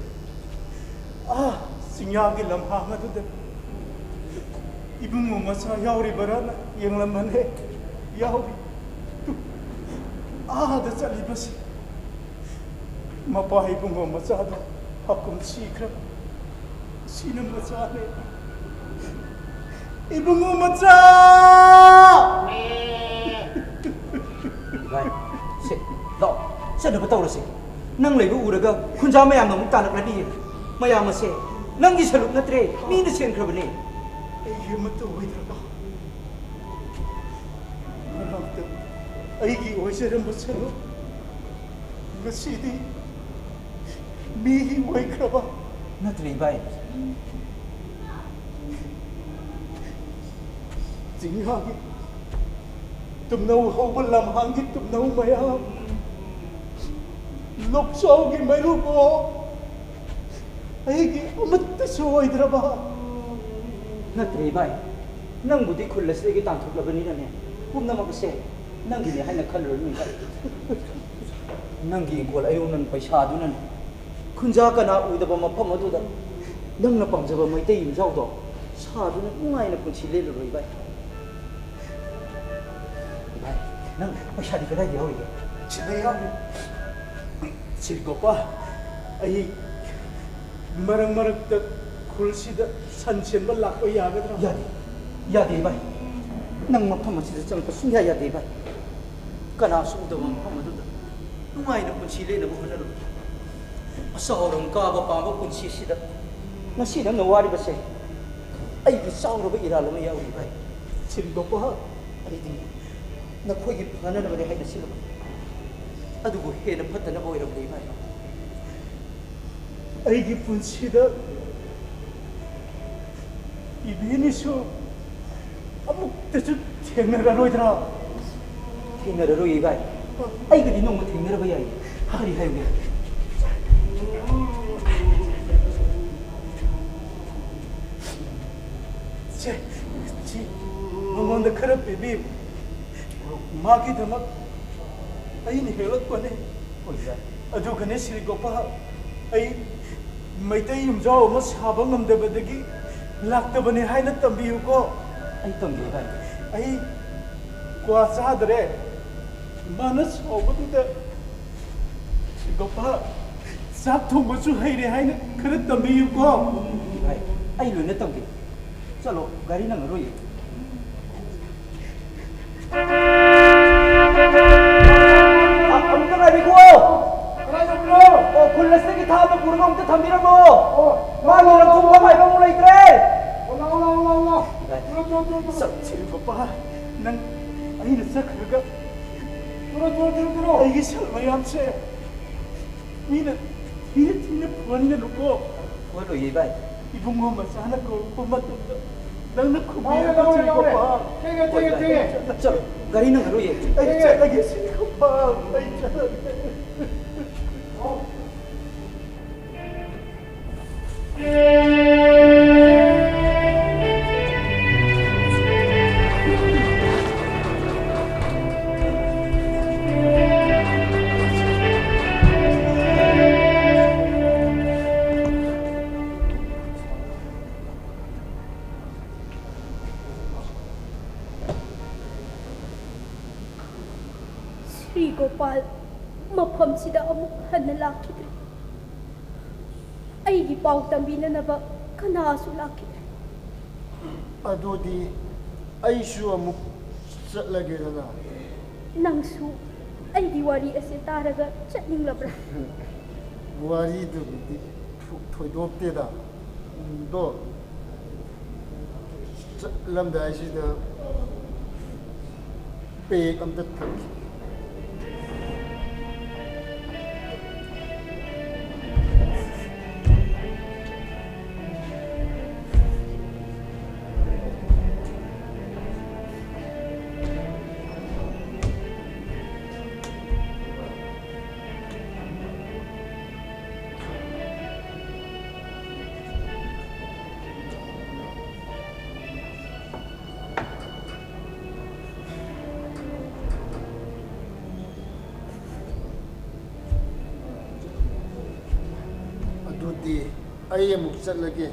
ꯑꯥ, ꯆꯤꯡꯌꯥꯒꯤ ꯂꯝꯍꯥꯡ ꯑꯗꯨꯗ ꯏꯕꯨꯡꯉꯣ ꯃꯆꯥ ꯌꯥꯎꯔꯤꯕꯔꯥꯅ ꯌꯦꯡꯂꯝꯕꯅꯦ꯫ ꯌꯥꯎꯔꯤ꯫ ꯇꯨ, ꯑꯥꯗ ꯆꯠꯂꯤꯕꯁꯦ꯫ ꯃꯄꯥ ꯏꯕꯨꯡꯉꯣ ꯃꯆꯥꯗꯣ ꯍꯥꯀꯨꯝ ꯁꯤꯈ꯭ꯔꯕ꯫ ꯁꯤꯅ ꯃꯆꯥꯅꯦ꯫ ꯏꯕꯨꯡꯉꯣ ꯃꯆꯥ! ꯏꯕꯥꯏ, ꯁꯦ, ꯂꯥꯛꯑꯣ, ꯆꯠꯅꯕ ꯇꯧꯔꯁꯦ꯫ ꯅꯪ ꯂꯩꯕ ꯎꯔꯒ ꯈꯨꯟꯖꯥ ꯃꯌꯥꯝꯅ ꯑꯃꯨꯛ ꯇꯥꯟꯅꯈ꯭ꯔꯅꯤꯌꯦ꯫ ꯃꯌꯥꯝ ꯑꯁꯦ ꯅꯪꯒꯤ ꯁꯔꯨꯛ ꯅꯠꯇ꯭ꯔꯦ, ꯃꯤꯅ ꯁꯦꯟꯈ꯭ꯔꯕꯅꯦ꯫ ꯑꯩꯒꯤ ꯑꯃꯠꯇ ꯑꯣꯏꯗ꯭ꯔꯕ ꯃꯅꯥꯛꯇ ꯑꯩꯒꯤ ꯑꯣꯏꯖꯔꯝꯕ ꯁꯔꯨꯛ ꯉꯁꯤꯗꯤ ꯃꯤꯒꯤ ꯑꯣꯏꯈ꯭ꯔꯕ꯫ ꯅꯠꯇ꯭ꯔꯦ ꯏꯕꯥꯏ꯫ ꯆꯤꯡꯌꯥꯒꯤ ꯇꯨꯝꯅꯧ ꯍꯧꯕ ꯂꯝꯍꯥꯡꯒꯤ ꯇꯨꯝꯅꯧ ꯃꯌꯥꯝ, ꯂꯣꯛꯆꯥꯎꯒꯤ ꯃꯩꯔꯨꯕꯣ, ꯑꯩꯒꯤ ꯑꯃꯠꯇꯁꯨ ꯑꯣꯏꯗ꯭ꯔꯕ꯫ ꯅꯠꯇ꯭ꯔꯦ ꯏꯕꯥꯏ, ꯅꯪꯕꯨꯗꯤ ꯈꯨꯜ ꯑꯁꯤꯗꯒꯤ ꯇꯥꯟꯊꯣꯛꯂꯕꯅꯤꯅꯅꯦ, ꯄꯨꯝꯅꯃꯛ ꯑꯁꯦ ꯅꯪꯒꯤꯅꯦ ꯍꯥꯏꯅ ꯈꯜꯂꯨꯔꯅꯨ ꯏꯕꯥꯏ꯫ ꯅꯪꯒꯤ ꯏꯪꯈꯣꯜ ꯑꯌꯣꯟꯕ ꯄꯩꯁꯥꯗꯨꯅꯅꯦ, ꯈꯨꯟꯖꯥ ꯀꯅꯥ ꯎꯗꯕ ꯃꯐꯝ ꯑꯗꯨꯗ ꯅꯪꯅ ꯄꯥꯝꯖꯕ ꯃꯩꯇꯩ ꯌꯨꯝꯖꯥꯎꯗꯣ ꯁꯥꯗꯨꯅ ꯅꯨꯡꯉꯥꯏꯅ ꯄꯨꯟꯁꯤ ꯂꯦꯜꯂꯔꯣꯏ, ꯏꯕꯥꯏ꯫ ꯏꯕꯥꯏ, ꯅꯪ ꯄꯩꯁꯥꯗꯤ ꯀꯗꯥꯏꯗ ꯌꯥꯎꯔꯤꯒꯦ? ꯁꯤꯗ ꯌꯥꯎꯔꯤ꯫ ꯁꯤꯔꯤꯀꯣꯄꯥ, ꯑꯩ ꯃꯔꯛ ꯃꯔꯛꯇ ꯈꯨꯜꯁꯤꯗ ꯁꯟ ꯁꯦꯟꯕ ꯂꯥꯛꯄ ꯌꯥꯒꯗ꯭ꯔꯥ? ꯌꯥꯗꯦ, ꯌꯥꯗꯦ, ꯏꯕꯥꯏ꯫ ꯅꯪ ꯃꯐꯝ ꯑꯁꯤꯗ ꯆꯪꯉꯛꯄ ꯁꯨꯡꯌꯥ ꯌꯥꯗꯦ, ꯏꯕꯥꯏ꯫ ꯀꯅꯥꯁꯨ ꯎꯗꯕ ꯃꯐꯝ ꯑꯗꯨꯗ ꯅꯨꯡꯉꯥꯏꯅ ꯄꯨꯟꯁꯤ ꯂꯦꯟꯅꯕ ꯍꯣꯠꯅꯔꯨ꯫ ꯑꯆꯥꯎꯔꯝ ꯀꯥꯕ ꯄꯥꯝꯕ ꯄꯨꯟꯁꯤ ꯑꯁꯤꯗ ꯉꯁꯤ ꯅꯪꯅ ꯋꯥꯔꯤꯕꯁꯦ ꯑꯩꯒꯤ ꯆꯥꯎꯔꯕ ꯏꯔꯥꯜ ꯑꯃ ꯌꯥꯎꯔꯤ, ꯏꯕꯥꯏ꯫ ꯁꯤꯔꯤꯀꯣꯄꯥ, ꯑꯩꯗꯤ ꯅꯈꯣꯏꯒꯤ ꯐꯅꯅꯕꯅꯤ ꯍꯥꯏꯅ ꯁꯤꯜꯂꯝꯕꯅꯤ, ꯑꯗꯨꯕꯨ ꯍꯦꯟꯅ ꯐꯠꯇꯅꯕ ꯑꯣꯏꯔꯝꯂꯦ, ꯏꯕꯥꯏ꯫ ꯑꯩꯒꯤ ꯄꯨꯟꯁꯤꯗ ꯏꯕꯦꯟꯅꯤꯁꯨ ꯑꯃꯨꯛꯇꯁꯨ ꯊꯦꯡꯅꯔꯔꯣꯏꯗ꯭ꯔꯥ? ꯊꯦꯡꯅꯔꯔꯣꯏꯌꯦ, ꯏꯕꯥꯏ꯫ ꯑꯩꯒꯗꯤ ꯅꯣꯡꯃ ꯊꯦꯡꯅꯔꯕ ꯌꯥꯏ꯫ ꯀꯔꯤ ꯍꯥꯏꯕꯅꯣ? ꯁꯦ, ꯁꯤ ꯃꯉꯣꯟꯗ ꯈꯔ ꯄꯤꯕꯤꯌꯨ꯫ ꯃꯥꯒꯤꯗꯃꯛ ꯑꯩꯅ ꯍꯦꯛꯂꯛꯄꯅꯦ꯫ ꯍꯣꯏ, ꯏꯕꯥꯏ꯫ ꯑꯗꯨꯒꯅꯦ ꯁꯤꯔꯤꯀꯣꯄꯥ, ꯑꯩ ꯃꯩꯇꯩ ꯌꯨꯝꯖꯥꯎ ꯑꯃ ꯁꯥꯕ ꯉꯝꯗꯕꯗꯒꯤ ꯂꯥꯛꯇꯕꯅꯦ ꯍꯥꯏꯅ ꯇꯝꯕꯤꯌꯨꯀꯣ꯫ ꯑꯩ ꯇꯝꯒꯦ, ꯏꯕꯥꯏ꯫ ꯑꯩ ꯀ꯭ꯋꯥ ꯆꯥꯗ꯭ꯔꯦ꯫ ꯃꯥꯅ ꯁꯥꯎꯕꯗꯨꯗ, "ꯁꯤꯔꯤꯀꯣꯄꯥ, ꯆꯥꯛ ꯊꯣꯡꯕꯁꯨ ꯍꯩꯔꯦ" ꯍꯥꯏꯅ ꯈꯔ ꯇꯝꯕꯤꯌꯨꯀꯣ꯫ ꯏꯕꯥꯏ, ꯑꯩ ꯂꯣꯏꯅ ꯇꯝꯒꯦ꯫ ꯆꯠꯂꯣ, ꯒꯥꯔꯤ ꯅꯪꯉꯔꯣꯏꯌꯦ꯫ ꯑ-, ꯑꯃꯨꯛꯇ ꯉꯥꯏꯕꯤꯈꯣ꯫ ꯀꯗꯥꯏ ꯆꯠꯄꯅꯣ? ꯑꯣ, ꯈꯨꯜ ꯑꯁꯤꯗꯒꯤ ꯊꯥꯕ ꯄꯨꯔꯒ ꯑꯃꯨꯛꯇ ꯊꯝꯕꯤꯔꯝꯃꯣ꯫ ꯑꯣ, ꯃꯥꯒꯤ ꯂꯪꯊꯣꯛꯐꯝ ꯍꯥꯏꯕ ꯑꯃꯨꯛ ꯂꯩꯇ꯭ꯔꯦ꯫ ꯑꯣ, ꯂꯥꯛꯑꯣ, ꯂꯥꯛꯑꯣ, ꯂꯥꯛꯑꯣ, ꯂꯥꯛꯑꯣ꯫ ꯏꯕꯥꯏ, ꯊꯨꯔꯣ, ꯊꯨꯔꯣ, ꯊꯨꯔꯣ, ꯊꯨꯔꯣ꯫ ꯆꯠꯁꯤ, ꯄꯄꯥ꯫ ꯅꯪ ꯑꯩꯅ ꯆꯠꯈ꯭ꯔꯒ ꯊꯨꯔꯣ, ꯊꯨꯔꯣ, ꯊꯨꯔꯣ, ꯊꯨꯔꯣ꯫ ꯑꯩꯒꯤ ꯁꯦꯜ ꯃꯌꯥꯝꯁꯦ ꯃꯤꯅ ꯊꯤꯅ ꯊꯤꯅ ꯐꯨꯍꯟꯒꯅꯨꯀꯣ꯫ ꯐꯨꯍꯜꯂꯣꯏꯌꯦ, ꯏꯕꯥꯏ꯫ ꯏꯕꯨꯡꯉꯣ ꯃꯆꯥꯅ ꯀꯧꯔꯛꯄ ꯃꯇꯝꯗ ꯅꯪꯅ ꯈꯨꯝꯕꯤꯔꯒ ꯂꯥꯎꯔꯦ, ꯂꯥꯎꯔꯦ, ꯆꯦꯜꯂꯛꯄ꯫ ꯂꯥꯎꯔꯦ꯫ ꯊꯦꯡꯉꯦ, ꯊꯦꯡꯉꯦ, ꯊꯦꯡꯉꯦ꯫ ꯆꯠꯂꯣ, ꯒꯥꯔꯤ ꯅꯪꯉꯔꯣꯏꯌꯦ꯫ ꯑꯩ ꯊꯦꯡꯉꯦ꯫ ꯆꯠꯂꯒꯦ, ꯁꯤꯈꯣꯄꯥ, ꯑꯩ ꯆꯠꯂꯒꯦ꯫ ꯁꯤꯗ ꯑꯃꯨꯛ ꯍꯟꯅ ꯂꯥꯛꯈꯤꯗ꯭ꯔꯦ꯫ ꯑꯩꯒꯤ ꯄꯥꯎ ꯇꯝꯕꯤꯅꯅꯕ ꯀꯅꯥꯁꯨ ꯂꯥꯛꯈꯤꯗ꯭ꯔꯦ꯫ ꯑꯗꯨꯗꯤ ꯑꯩꯁꯨ ꯑꯃꯨꯛ ꯆꯠꯂꯒꯦꯗꯅ꯫ ꯅꯪꯁꯨ ꯑꯩꯒꯤ ꯋꯥꯔꯤ ꯑꯁꯤ ꯇꯥꯔꯒ ꯆꯠꯅꯤꯡꯂꯕ꯭ꯔꯥ? ꯋꯥꯔꯤꯗꯨꯕꯨꯗꯤ ꯊꯣꯏꯗꯣꯛꯇꯦꯗ꯫ ꯑꯗꯣ ꯆꯠꯂꯝꯗꯥꯏꯁꯤꯗ ꯄꯦꯛ ꯑꯝꯇ ꯊꯛꯈꯤ꯫ ꯑꯗꯨꯗꯤ ꯑꯩ ꯑꯃꯨꯛ ꯆꯠꯂꯒꯦ꯫